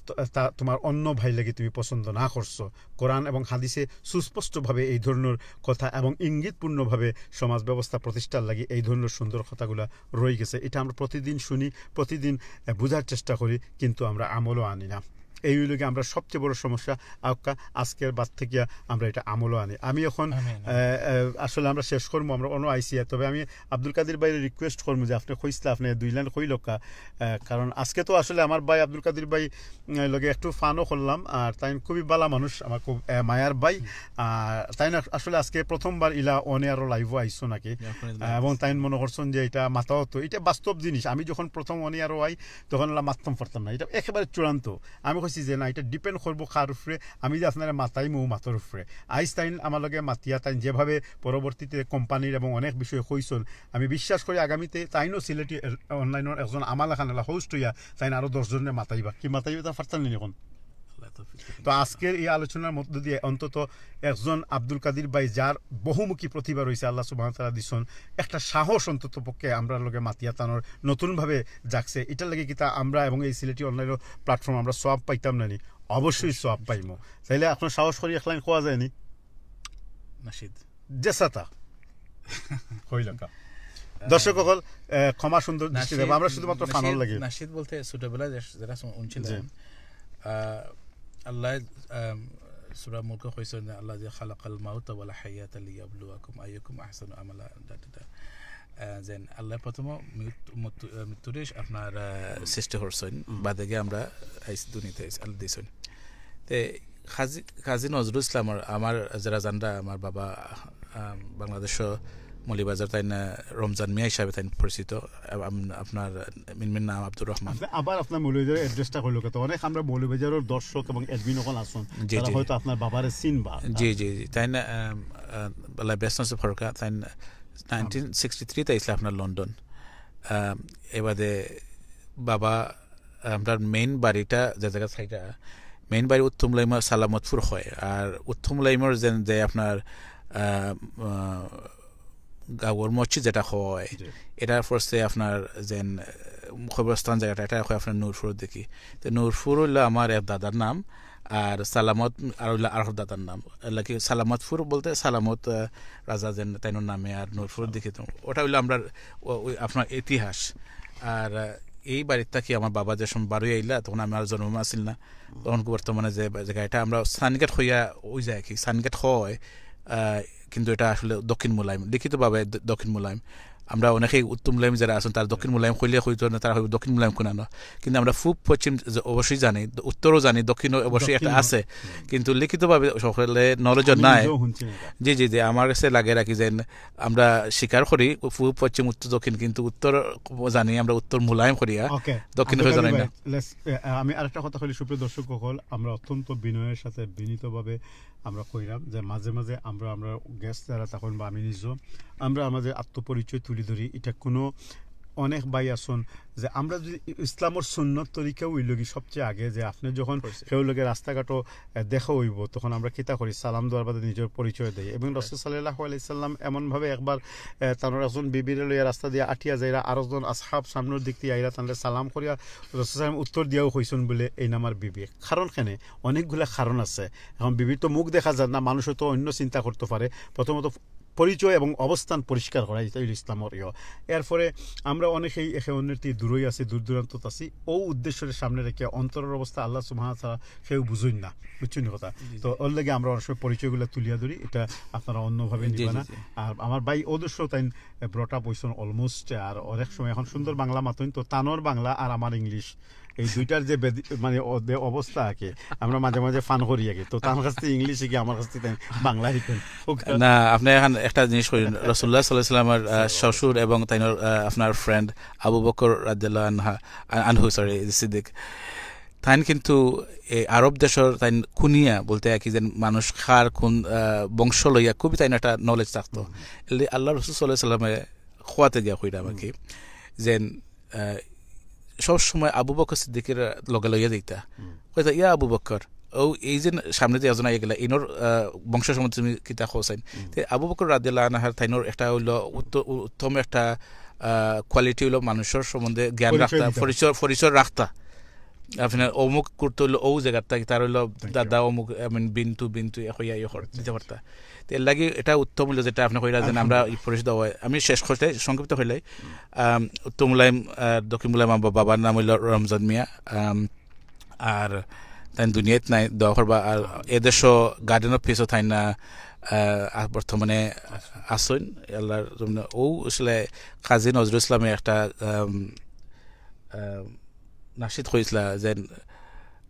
তো-, তা তোমার অন্য ভাই লাগি তুমি পছন্দ না করছো।" কোরআন এবং হাদিসে সুস্পষ্টভাবে এই ধরনর কথা এবং ইঙ্গিতপূর্ণভাবে সমাজ ব্যবস্থা প্রতিষ্ঠার লাগি এই ধরনর সুন্দর কথাগুলা রয়ে গেছে। এটা আমরা প্রতিদিন শুনি, প্রতিদিন, আহ, বুঝার চেষ্টা করি, কিন্তু আমরা আমলও আনি না। এই অইলো গি আমরার সবচেয়ে বড় সমস্যা। আউক্কা, আজকের বাদ থাকি আমরা এটা আমলও আনি। আমি এখন, আমিন। আহ, আহ, আসলে আমরা শেষ করমু, আমরা অনো আইছি, তবে আমি আব্দুল কাদির ভাইরে রিকোয়েস্ট করমু যে আপনে কইছলা, আপনে দুই লাইন কইলউক্কা, আহ, কারণ আজকে তো আসলে আমার ভাই আব্দুল কাদির ভাই, আহ, লগে একটু ফানও করলাম, আর তাইন খুবই ভালা মানুষ, আমার খুব, আহ, মায়ার ভাই। আর তাইন আস-, আসলে আজকে প্রথমবার ইলা অন এয়ারও লাইভও আইছইন নাকি। আহ, এবং তাইন মনে করছইন যে এটা মাতাও তো, এটা বাস্তব জিনিস। আমি যখন প্রথম অন এয়ারও আই, তখন ইলা মাততাম পারতাম না, এটা একেবারে চূড়ান্ত। আমি কইছি যে না, এটা ডিপেন্ড করবো কার উপরে, আমি যে আপনারে মাতাইমু মাতর উপরে। আইজ তাইন আমার লগে মাতিয়া, তাইন যেভাবে পরবর্তীতে কোম্পানির এবং অনেক বিষয়ে কইছইন, আমি বিশ্বাস করি আগামীতে তাইনও সিলেটি এ-, অনলাইনর একজন আমার লাখান এলা হোস্ট অইয়া তাইন আরো দশ জনরে মাতাইবা। কি মাতাইবা তা পারতাম নি এখন? তো আজকের এই আলোচনার মধ্য দিয়ে অন্তত একজন আব্দুল কাদির ভাই, যার বহুমুখী প্রতিভা রয়েছে, আল্লাহ সুবহানাহু ওয়া তাআলা দিছইন, একটা সাহস অন্তত পক্ষে আমরার লগে মাতিয়া তানর নতুনভাবে জাগছে। এটার লাগি কিতা আমরা এবং এই সিলেটি অনলাইন প্ল্যাটফর্ম আমরা সওয়াব পাইতাম না নি? অবশ্যই সওয়াব পাইমু। তাইলে আপনার সাহস করি এক লাইন কওয়া যায়নি? নাশিদ। জেসাতা। কইলাম কা। দর্শক অকল, আহ, ক্ষমা সুন্দর দৃষ্টি নাশিদ, দেখবা, আমরা শুধুমাত্র নাশিদ, ফানর লাগি। নাশিদ বলতে ছোটবেলায় যে, যারা শুন-, শুনছিলেন, জি। আহ, আল্লাহ, আম, সূরা মুলকে কইছইন যে, "আল্লাযী খালাকাল মাউতা ওয়াল হায়াতা লিয়াবলুয়াকুম আইয়ুকুম আহসানু আমালা", ডা, ডা, ডা। আহ, যেন আল্লাহ প্রথম মৃত্যু, মৃত্যু, আহ, মৃত্যুরে আপনার, আহ, সৃষ্টি করছইন, হুম। বাদে গিয়া আমরা আইস দুনিয়াতে আইস, আল্লাহ দিছইন। তে কাজী, কাজী নজরুল ইসলাম আর আমার যারা জানরা, আমার বাবা, আহ, বাংলাদেশও মৌলভীবাজার তাইন, আহ, রমজান মিয়া হিসাবে তাইন পরিচিত। আম-, আপনার মিনমিন নাম আব্দুর রহমান। আপনি আবার আপনার মৌলভীবাজারের অ্যাড্রেসটা হইল কত? অনেক আমরা মৌলভীবাজারের দর্শক এবং অ্যাডমিন অকল আছেন, জি, তারা জি। হয়তো আপনার বাবারে চিনবা। জি, জি, জি। তাইন, আম, আহ, বালা ব্যস্ত আছে ফরকা। তাইন নাইনটিন সিক্সটি থ্রিতে আইসলে আপনার লন্ডন। আম, এবাদে বাবা, আমরার মেইন বাড়িটা যে জায়গা থাইতা, মেইন বাড়ি উত্তম লাইমর সালামতপুর হয়। আর উত্তম লাইমর যে, যে আপনার, আহ, আহ, গাঁওর মসজিদ যেটা হয়, জি। এটা পড়ছে আপনার যেন, আহ, কবরস্থান জায়গাটা, এটা হয় আপনার নূরপুর দিকে। তো নূরপুর হইলো আমার এক দাদার নাম, আর সালামত আর হইলো আর দাদার নাম। এর লাগি সালামতপুর বলতে সালামত, আহ, রাজা যেন তাইনর নামে, আর নূরপুর দিকে তো ওটা হইলো আমরার ও-, ওই আপনার ইতিহাস। আর, আহ, এই বাড়ির থাকি আমার বাবা যে সময় বারোই আইলা, তখন আমি আর জন্ম আছিল না। তখন বর্তমানে যে জায়গা, এটা আমরা সানগেট হইয়া ওই যায় কি, সানগেট হয়, আহ, কিন্তু এটা আসলে দক্ষিণ মুলাইম, লিখিতভাবে দ-, দক্ষিণ মুলাইম। আমরা অনেকেই উত্তম মুলাইম যারা আছেন, তারা দক্ষিণ মুলাইম কইলে হইতো না, তারা হইব দক্ষিণ মুলাইম কোনানো। কিন্তু আমরা পূব পশ্চিম যে অবশ্যই জানি, দ-, উত্তরও জানি, দক্ষিণও অবশ্যই একটা দক্ষিণ আছে, কিন্তু লিখিতভাবে সকলে নলেজও আমি নাই। নিজেও শুনছি না এটা। জি, জি, জি, আমার কাছে লাগে রাখি যে আমরা স্বীকার করি পূব পশ্চিম উত্তর দক্ষিণ, কিন্তু উত্তর জানি আমরা উত্তর মুলাইম করিয়া ওকে, দক্ষিণ আব্দুল হয়ে জানি কাদির না। ভাই, let's, আহ, আমি আরেকটা কথা বলি, সুপ্রিয় দর্শক সকল, আমরা অত্যন্ত বিনয়ের সাথে বিনীতভাবে আমরা কইলাম যে মাঝে মাঝে আমরা, আমরা গেস্ট যারা তখন বা আমি নিজেও, আমরা আমাদের আত্মপরিচয় তুলি ধরি। এটা কোনো অনেক ভাই আছেন যে আমরা যদি ইসলামর সুন্নত তরিকা হইল কি সবচেয়ে আগে যে আপনি যখন কেউ লোকের রাস্তাঘাটও, আহ, দেখা হইব, তখন আমরা কিতা করি, সালাম দেওয়ার বাদে নিজের পরিচয় দেই। এবং রসুল সাল্লাল্লাহু আলাইহি সাল্লাম এমনভাবে একবার, আহ, তানোর একজন বিবিরে লইয়া রাস্তা দিয়া আটিয়া যাইরা, আরো জন আসহাব সামনের দিক দিয়ে আইরা, তানরে সালাম করিয়া রসুল সাল্লাম উত্তর দিয়াও কইছেন বলে এই নামার বিবি। কারণ কেনে? অনেকগুলা কারণ আছে। এখন বিবির তো মুখ দেখা যায় না, মানুষও তো অন্য চিন্তা করতে পারে। প্রথমত পরিচয় এবং অবস্থান পরিষ্কার করা, এটা হইল ইসলামর ইয়ে। এরপরে আমরা অনেকেই একে অন্যের থেকে দূরই আছি, দূর দূরান্ত আছি, ও উদ্দেশ্যের সামনে রেখে অন্তরের অবস্থা আল্লাহ সুবহানাহু ওয়া তাআলা কেউ বুঝুন না, বুঝছেন কথা? তো ওর লাগে আমরা অনেক সময় পরিচয়গুলো তুলিয়া ধরি, এটা আপনারা অন্যভাবে জি, নিবা জি, না। জি। আর আমার ভাই ওদেশও তাই ব্রট আপ হইছেন অলমোস্ট, আর অনেক সময় এখন সুন্দর বাংলা মাতইন, তো তানোর বাংলা আর আমার ইংলিশ, এই দুইটার যে বেদি-, মানে অ-, যে অবস্থা আর কি, আমরা মাঝে মাঝে ফান করি আর কি। তো তার কাছ থেকে ইংলিশ শিখি, আমার কাছ থেকে তাই বাংলা শিখেন। না, আপনি এখন একটা জিনিস কইলেন, রাসূলুল্লাহ সাল্লাল্লাহু আলাইহি ওয়াসাল্লামের, আহ, শ্বশুর এবং তাইনর, আহ, আপনার ফ্রেন্ড আবু বকর রাদিয়াল্লাহু আনহা, আ-, আনহু, সরি, সিদ্দিক। তাইন কিন্তু এই আরব দেশর তাইন কুনিয়া বলতে আর কি, যেন মানুষ কার কোন, আহ, বংশ লইয়া খুবই তাইন একটা নলেজ থাকতো। এলে আল্লাহ রসুল সাল্লাল্লাহু আলাইহি ওয়াসাল্লামে খোয়াতে গিয়া কইরাম আর কি, যেন, আহ, সব সময় আবু বকর সিদ্দিকের লগে লইয়া যাইতা। কইতা, "ইয়া আবু বকর, ও এই যে সামনে দিয়ে একজন আইয়া গেলা, ইনোর, আহ, বংশ সম্বন্ধে তুমি কিতা কও চাইন?" তে আবু বকর রাদিয়াল্লাহু আনহার তাইনোর একটা হইলো উত্ত-, উত্তম একটা, আহ, কোয়ালিটি হইলো মানুষের সম্বন্ধে জ্ঞান পরিচয় রাখতা, দিতে পরিচয়, পরিচয় রাখতা। আপনার অমুক করতে হইলো ও জায়গার থাকি, তার হইলো দাদা অমুক, I mean, বিনতু, বিনতু, এক হইয়া ইয়ে কর-, দিতে পারতা। তো এর লাগি এটা উত্তম হইলো যেটা আপনি কইরা যেন আমরা এই পরিচিত হয়। আমি শেষ করতে সংক্ষিপ্ত হইলাই, আম, উত্তম মুলাইম, আহ, দক্ষিণ মুলাইম, আমার বাবার নাম হইলো রমজান মিয়া। আম, আর তাই দুনিয়াত নাই, দোয়া করবা। আর এদেশও গার্ডিয়ান অফ পিসও তাই না, আহ, আর বর্তমানে আছইন, আল্লাহর জন্য। ও আসলে কাজী নজরুল ইসলামে একটা, আম, আম, নাশিদ কইছিলা যে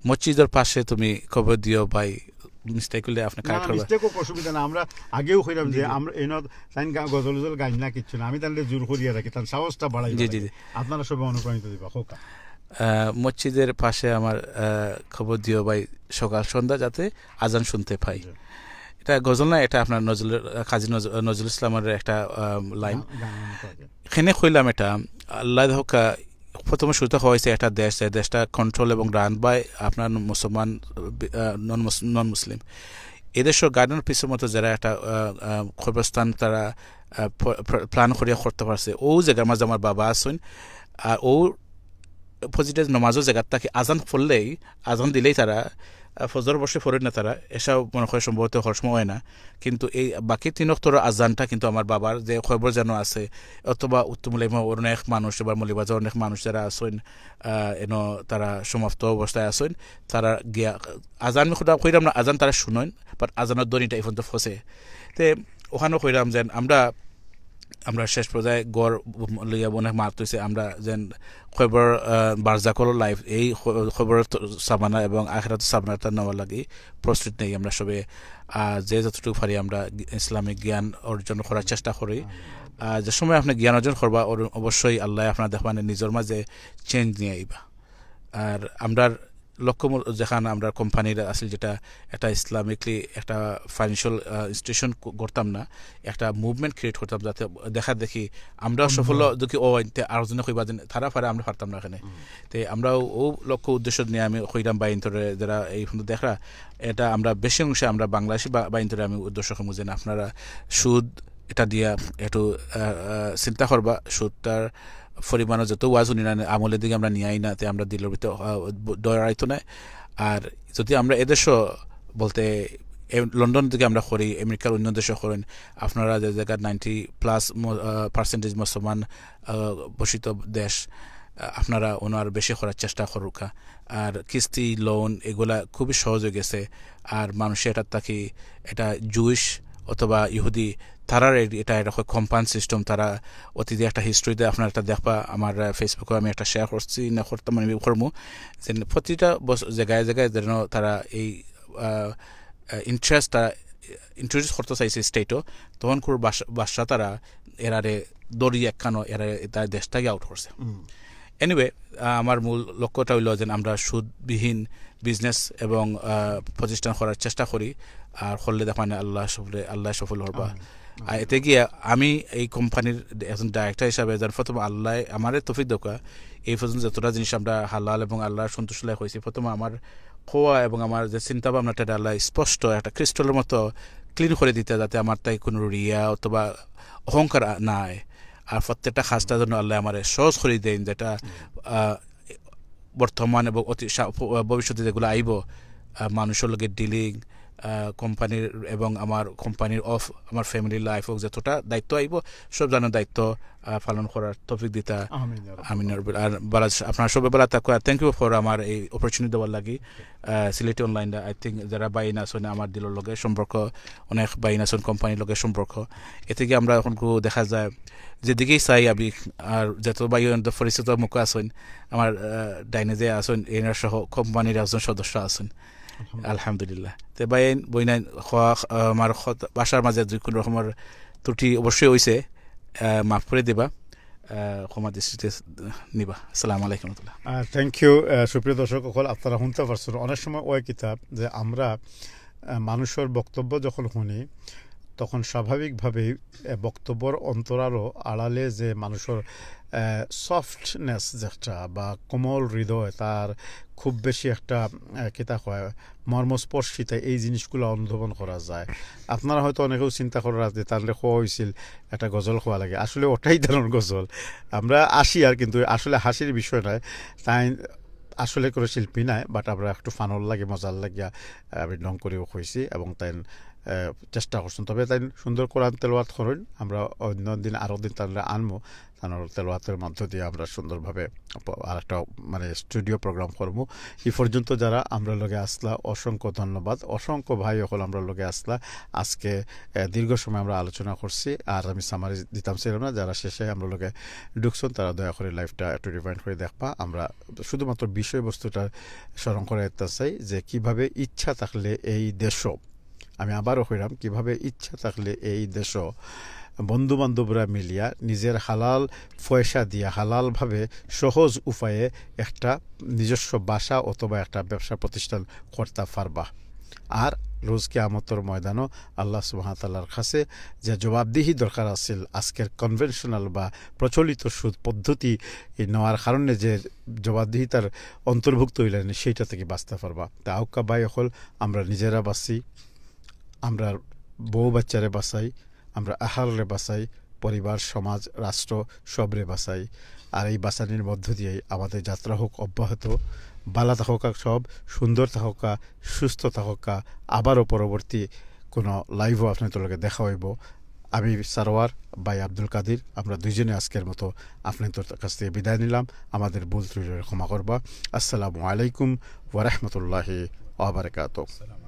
মসজিদের পাশে তুমি কবর দিও ভাই, মিস্টেক হইলে আপনি না, কারেক্ট করবা। মিস্টেক করো, অসুবিধা না। আমরা আগেও কইলাম যে আমরা এই নদ-, তাই গা-, গজল উজল গাইন না কিচ্ছু না, আমি তাহলে জোর করিয়া রাখি, তার সাহসটা বাড়াই জি, দিবা জি, লাগে। জি। আপনারা সবাই অনুপ্রাণিত দিবা, হোক। আহ, মসজিদের পাশে আমার, আহ, কবর দিও ভাই, সকাল সন্ধ্যা যাতে আজান শুনতে পাই। এটা গজল না, এটা আপনার নজরুল, আহ, কাজী নজ-, নজরুল ইসলামের একটা, আহ, লাইন। গান মনে করে। এখানে কইলাম এটা, আল্লাহ হোকা, প্রথমে শুরুতে হওয়া হয়েছে একটা দেশ, যে দেশটা কন্ট্রোল এবং রান বাই আপনার মুসলমান, আহ, নন মুস-, নন মুসলিম। এদেশও গার্ডেন পিসের মতো যারা একটা, আহ, আহ, কবরস্থান তারা, আহ, প্র-, প্র-, প্ল্যান করিয়া করতে পারছে, ও জায়গার মাঝে আমার বাবা আছইন, আর ও অপোজিটে নমাজও জায়গার থাকি আজান পড়লেই, আজান দিলেই তারা, আহ, ফজর বসে পড়েন না তারা, এসাও মনে হয় সম্ভবত হওয়ার সময় হয় না, কিন্তু এই বাকি তিন অক্তর আজানটা কিন্তু আমার বাবার যে খবর যেন আছে, অথবা উত্তম লেমা অনেক মানুষ, এবার মলিবাজার অনেক মানুষ যারা আছইন, আহ, এন তারা সমাপ্ত অবস্থায় আছইন, তারা গিয়া আজান আমি খুদা কইরাম না, আজান তারা শুনইন, বাট আজানের ধ্বনিটা এখন তো ফসে। তে ওখানেও কইরাম যেন আমরা আমরা শেষ পর্যায়ে ঘর লইয়া অনেক মাত অইছে। আমরা যেন কবর, আহ, বারজাখর life, এই ক-, কবরর সামানা এবং আখেরাতর সামানাটা নেওয়ার লাগি প্রস্তুত নেই। আমরা সবে, আহ, যে যতটুকু পারি আমরা ইসলামিক জ্ঞান অর্জন করার চেষ্টা করি। আর যে সময় আপনি জ্ঞান অর্জন করবা, অর-, অবশ্যই আল্লাহ আপনার দেখবা নিজের মাঝে change নিয়ে আইবা। আর আমরার লক্ষ্য মূল যেখান আমরা কোম্পানির আছিল যেটা একটা Islamically একটা financial, আহ, institution ক-, করতাম না, একটা movement create করতাম, যাতে দেখা দেখি আমরা সফল দেখি ও আনতে আরো জনে কইবা যেন তারা পারে, আমরা পারতাম না এখানে। তে আমরা ও লক্ষ্য উদ্দেশ্য নিয়ে আমি কইলাম বাইন্তরে যারা এই ফোন দেখরা, এটা আমরা বেশি অংশে আমরা বাংলাদেশি বা-, বাইন্তরে আমি উদ্দেশ্য কমু যেন আপনারা সুদ এটা দিয়া একটু, আহ, আহ, চিন্তা করবা, সুদটার পরিমাণও যত ওয়াজ উনি না আমলের দিকে আমরা নিয়ে আই না, তে আমরা দিলের ভিতরে, আহ, ব-, ডরাইতো না। আর যদি আমরা এদেশও বলতে এ-, লন্ডন দিকে আমরা করি, আমেরিকার অন্য দেশও করেন, আপনারা যে জায়গায় নাইনটি প্লাস পার্সেন্টেজ মুসলমান, আহ, বসিত দেশ, আহ, আপনারা ওনার বেশি করার চেষ্টা করুকা। আর কিস্তি লোন এগুলা খুবই সহজ হয়ে গেছে। আর মানুষে এটা থাকি এটা জুইশ অথবা ইহুদি, তারার এ-, এটা এটা হয় কম্পাউন্ড সিস্টেম। তারা অতীতে একটা হিস্ট্রিতে আপনারা একটা দেখবা, আমার, আহ, ফেসবুকে আমি একটা শেয়ার করছি না করতাম, আমি করবো যে প্রতিটা বস-, জায়গায় জায়গায় যেন তারা এই, আহ, আহ, ইন্টারেস্টটা ইন্ট্রোডিউস করতে চাইছে স্টেটও, তখন খুব বাস-, বাদশা তারা এরারে দড়ি একখানো এরা তার দেশ থেকে আউট করছে। এনিওয়ে, আমার মূল লক্ষ্যটা হইলো যে আমরা সুদবিহীন বিজনেস এবং, আহ, প্রতিষ্ঠান করার চেষ্টা করি। আর করলে দেখবেন আল্লাহ সফলে, আল্লাহ সফল করবা। আর এতে গিয়ে আমি এই কোম্পানির একজন ডাইরেক্টর হিসাবে যার প্রথম আল্লাহ আমারে তৌফিক দেওয়া, এই পর্যন্ত যতটা জিনিস আমরা হালাল এবং আল্লাহর সন্তুষ্ট লাভ হয়েছি, প্রথম আমার খোয়া এবং আমার যে চিন্তা ভাবনাটা এটা আল্লাহ স্পষ্ট একটা ক্রিস্টালের মতো ক্লিন করে দিতে, যাতে আমার তাই কোনো রিয়া অথবা অহংকার আ-, না হয়। আর প্রত্যেকটা কাজটা যেন আল্লাহ আমারে সহজ করে দেন, যেটা, আহ, বর্তমান এবং অতি সা-, ভ-, ভবিষ্যতে যেগুলো আইব, আহ, মানুষের লগে ডিলিং, কোম্পানির এবং আমার কোম্পানির অফ আমার ফ্যামিলি লাইফ হোক, যতটা দায়িত্ব আইব সব যেন দায়িত্ব, আহ, পালন করার তৌফিক দিতা। আমিন ইয়া রাব্বাল আমিন ইয়া রাব্বাল। আর বালা, আপনারা সবে বালা থাকো। আর থ্যাংক ইউ ফর আমার এই অপরচুনিটি দেওয়ার লাগি। আহ, সিলেটি অনলাইনটা, আই থিঙ্ক, যারা বাইন আছেন আমার দিলর লগে সম্পর্ক, অনেক বাইন আছেন কোম্পানির লগে সম্পর্ক। এতে কি আমরা এখন খুব দেখা যায় যেদিকেই চাই আমি, আর যত বাইন পরিচিত মুখ আছেন, আমার, আহ, ডাইনে যে আছেন, এনার সহ কোম্পানির একজন সদস্য আছেন। আলহামদুলিল্লাহ। তে বাইন, বইনাইন, খোয়া, আহ, আমার খত-, ভাষার মাঝে যে কোনো রকমের ত্রুটি অবশ্যই হইছে, আহ, মাফ করে দিবা, আহ, ক্ষমা দৃষ্টিতে নিবা। আসসালামু আলাইকুম রহমতুল্লাহ। আহ, থ্যাংক ইউ। আহ, সুপ্রিয় দর্শক সকল, আপনারা শুনতে পারছেন, অনেক সময় ওই কিতাব যে আমরা, আহ, মানুষের বক্তব্য যখন শুনি, তখন স্বাভাবিকভাবেই, আহ, বক্তব্যর অন্তরালো আড়ালে যে মানুষের, আহ, সফটনেস যেটা বা কোমল হৃদয়, তার খুব বেশি একটা, আহ, কিতা কয়, মর্মস্পর্শিতা, এই জিনিসগুলো অনুধাবন করা যায়। আপনারা হয়তো অনেকেও চিন্তা করার যে তানরে খোয়া হয়েছিল একটা গজল খোয়া লাগে, আসলে ওটাই ধরনের গজল। আমরা আসি আর কিন্তু আসলে হাসির বিষয় নয়, তাই আসলে কোনো শিল্পী নাই, বাট আমরা একটু ফানর লাগে, মজার লাগিয়া, আহ, আমি ঢং করিও কইছি এবং তাই, আহ, চেষ্টা করছেন। তবে তাই সুন্দর কোরআন তেলাওয়াত করেন, আমরা অন্য দিন আরো দিন তাহলে আনবো, তার তেলাওয়াতের মধ্য দিয়ে আমরা সুন্দরভাবে প-, আরেকটা মানে স্টুডিও প্রোগ্রাম করবো। এই পর্যন্ত যারা আমরা লগে আসলা অসংখ্য ধন্যবাদ, অসংখ্য ভাই অকল আমরা লগে আসলা। আজকে, আহ, দীর্ঘ সময় আমরা আলোচনা করছি, আর আমি সামারি দিতাম ছিলাম না। যারা শেষে আমরা লগে ঢুকছেন তারা দয়া করে লাইভটা একটু রিভাইন্ড করে দেখবা। আমরা শুধুমাত্র বিষয়বস্তুটা স্মরণ করে দিতে চাই যে কিভাবে ইচ্ছা থাকলে এই দেশও, আমি আবারও কইলাম, কিভাবে ইচ্ছা থাকলে এই দেশও বন্ধু বান্ধবরা মিলিয়া নিজের হালাল পয়সা দিয়া হালালভাবে সহজ উপায়ে একটা নিজস্ব বাসা অথবা একটা ব্যবসা প্রতিষ্ঠান করতে পারবা। আর রোজ কিয়ামতর ময়দানও আল্লাহ সুবহানাহু ওয়া তাআলার কাছে যে জবাবদিহি দরকার আছিল, আজকের কনভেনশনাল বা প্রচলিত সুদ পদ্ধতি নেওয়ার কারণে যে জবাবদিহিতার অন্তর্ভুক্ত হইলেন, সেইটা থেকে বাঁচতে পারবা। তা আউক্কা ভাই অকল, আমরা নিজেরা বাঁচি, আমরা বউ বাচ্চারে বাঁচাই, আমরা আহাররে বাঁচাই, পরিবার, সমাজ, রাষ্ট্র সবরে বাঁচাই। আর এই বাঁচানির মধ্য দিয়েই আমাদের যাত্রা হোক অব্যাহত। বালা থাকোকা সব, সুন্দর থাকোকা, সুস্থ থাকোকা। আবারও পরবর্তী কোনো লাইভও আপনাদের লগে দেখা হইব। আমি সারোয়ার, ভাই আব্দুল কাদির, আমরা দুইজনে আজকের মতো আপনাদের কাছ থেকে বিদায় নিলাম। আমাদের ভুল ত্রুটি ক্ষমা করবা। আসসালামু আলাইকুম ওয়া রাহমাতুল্লাহি ওয়া বারাকাতুহু।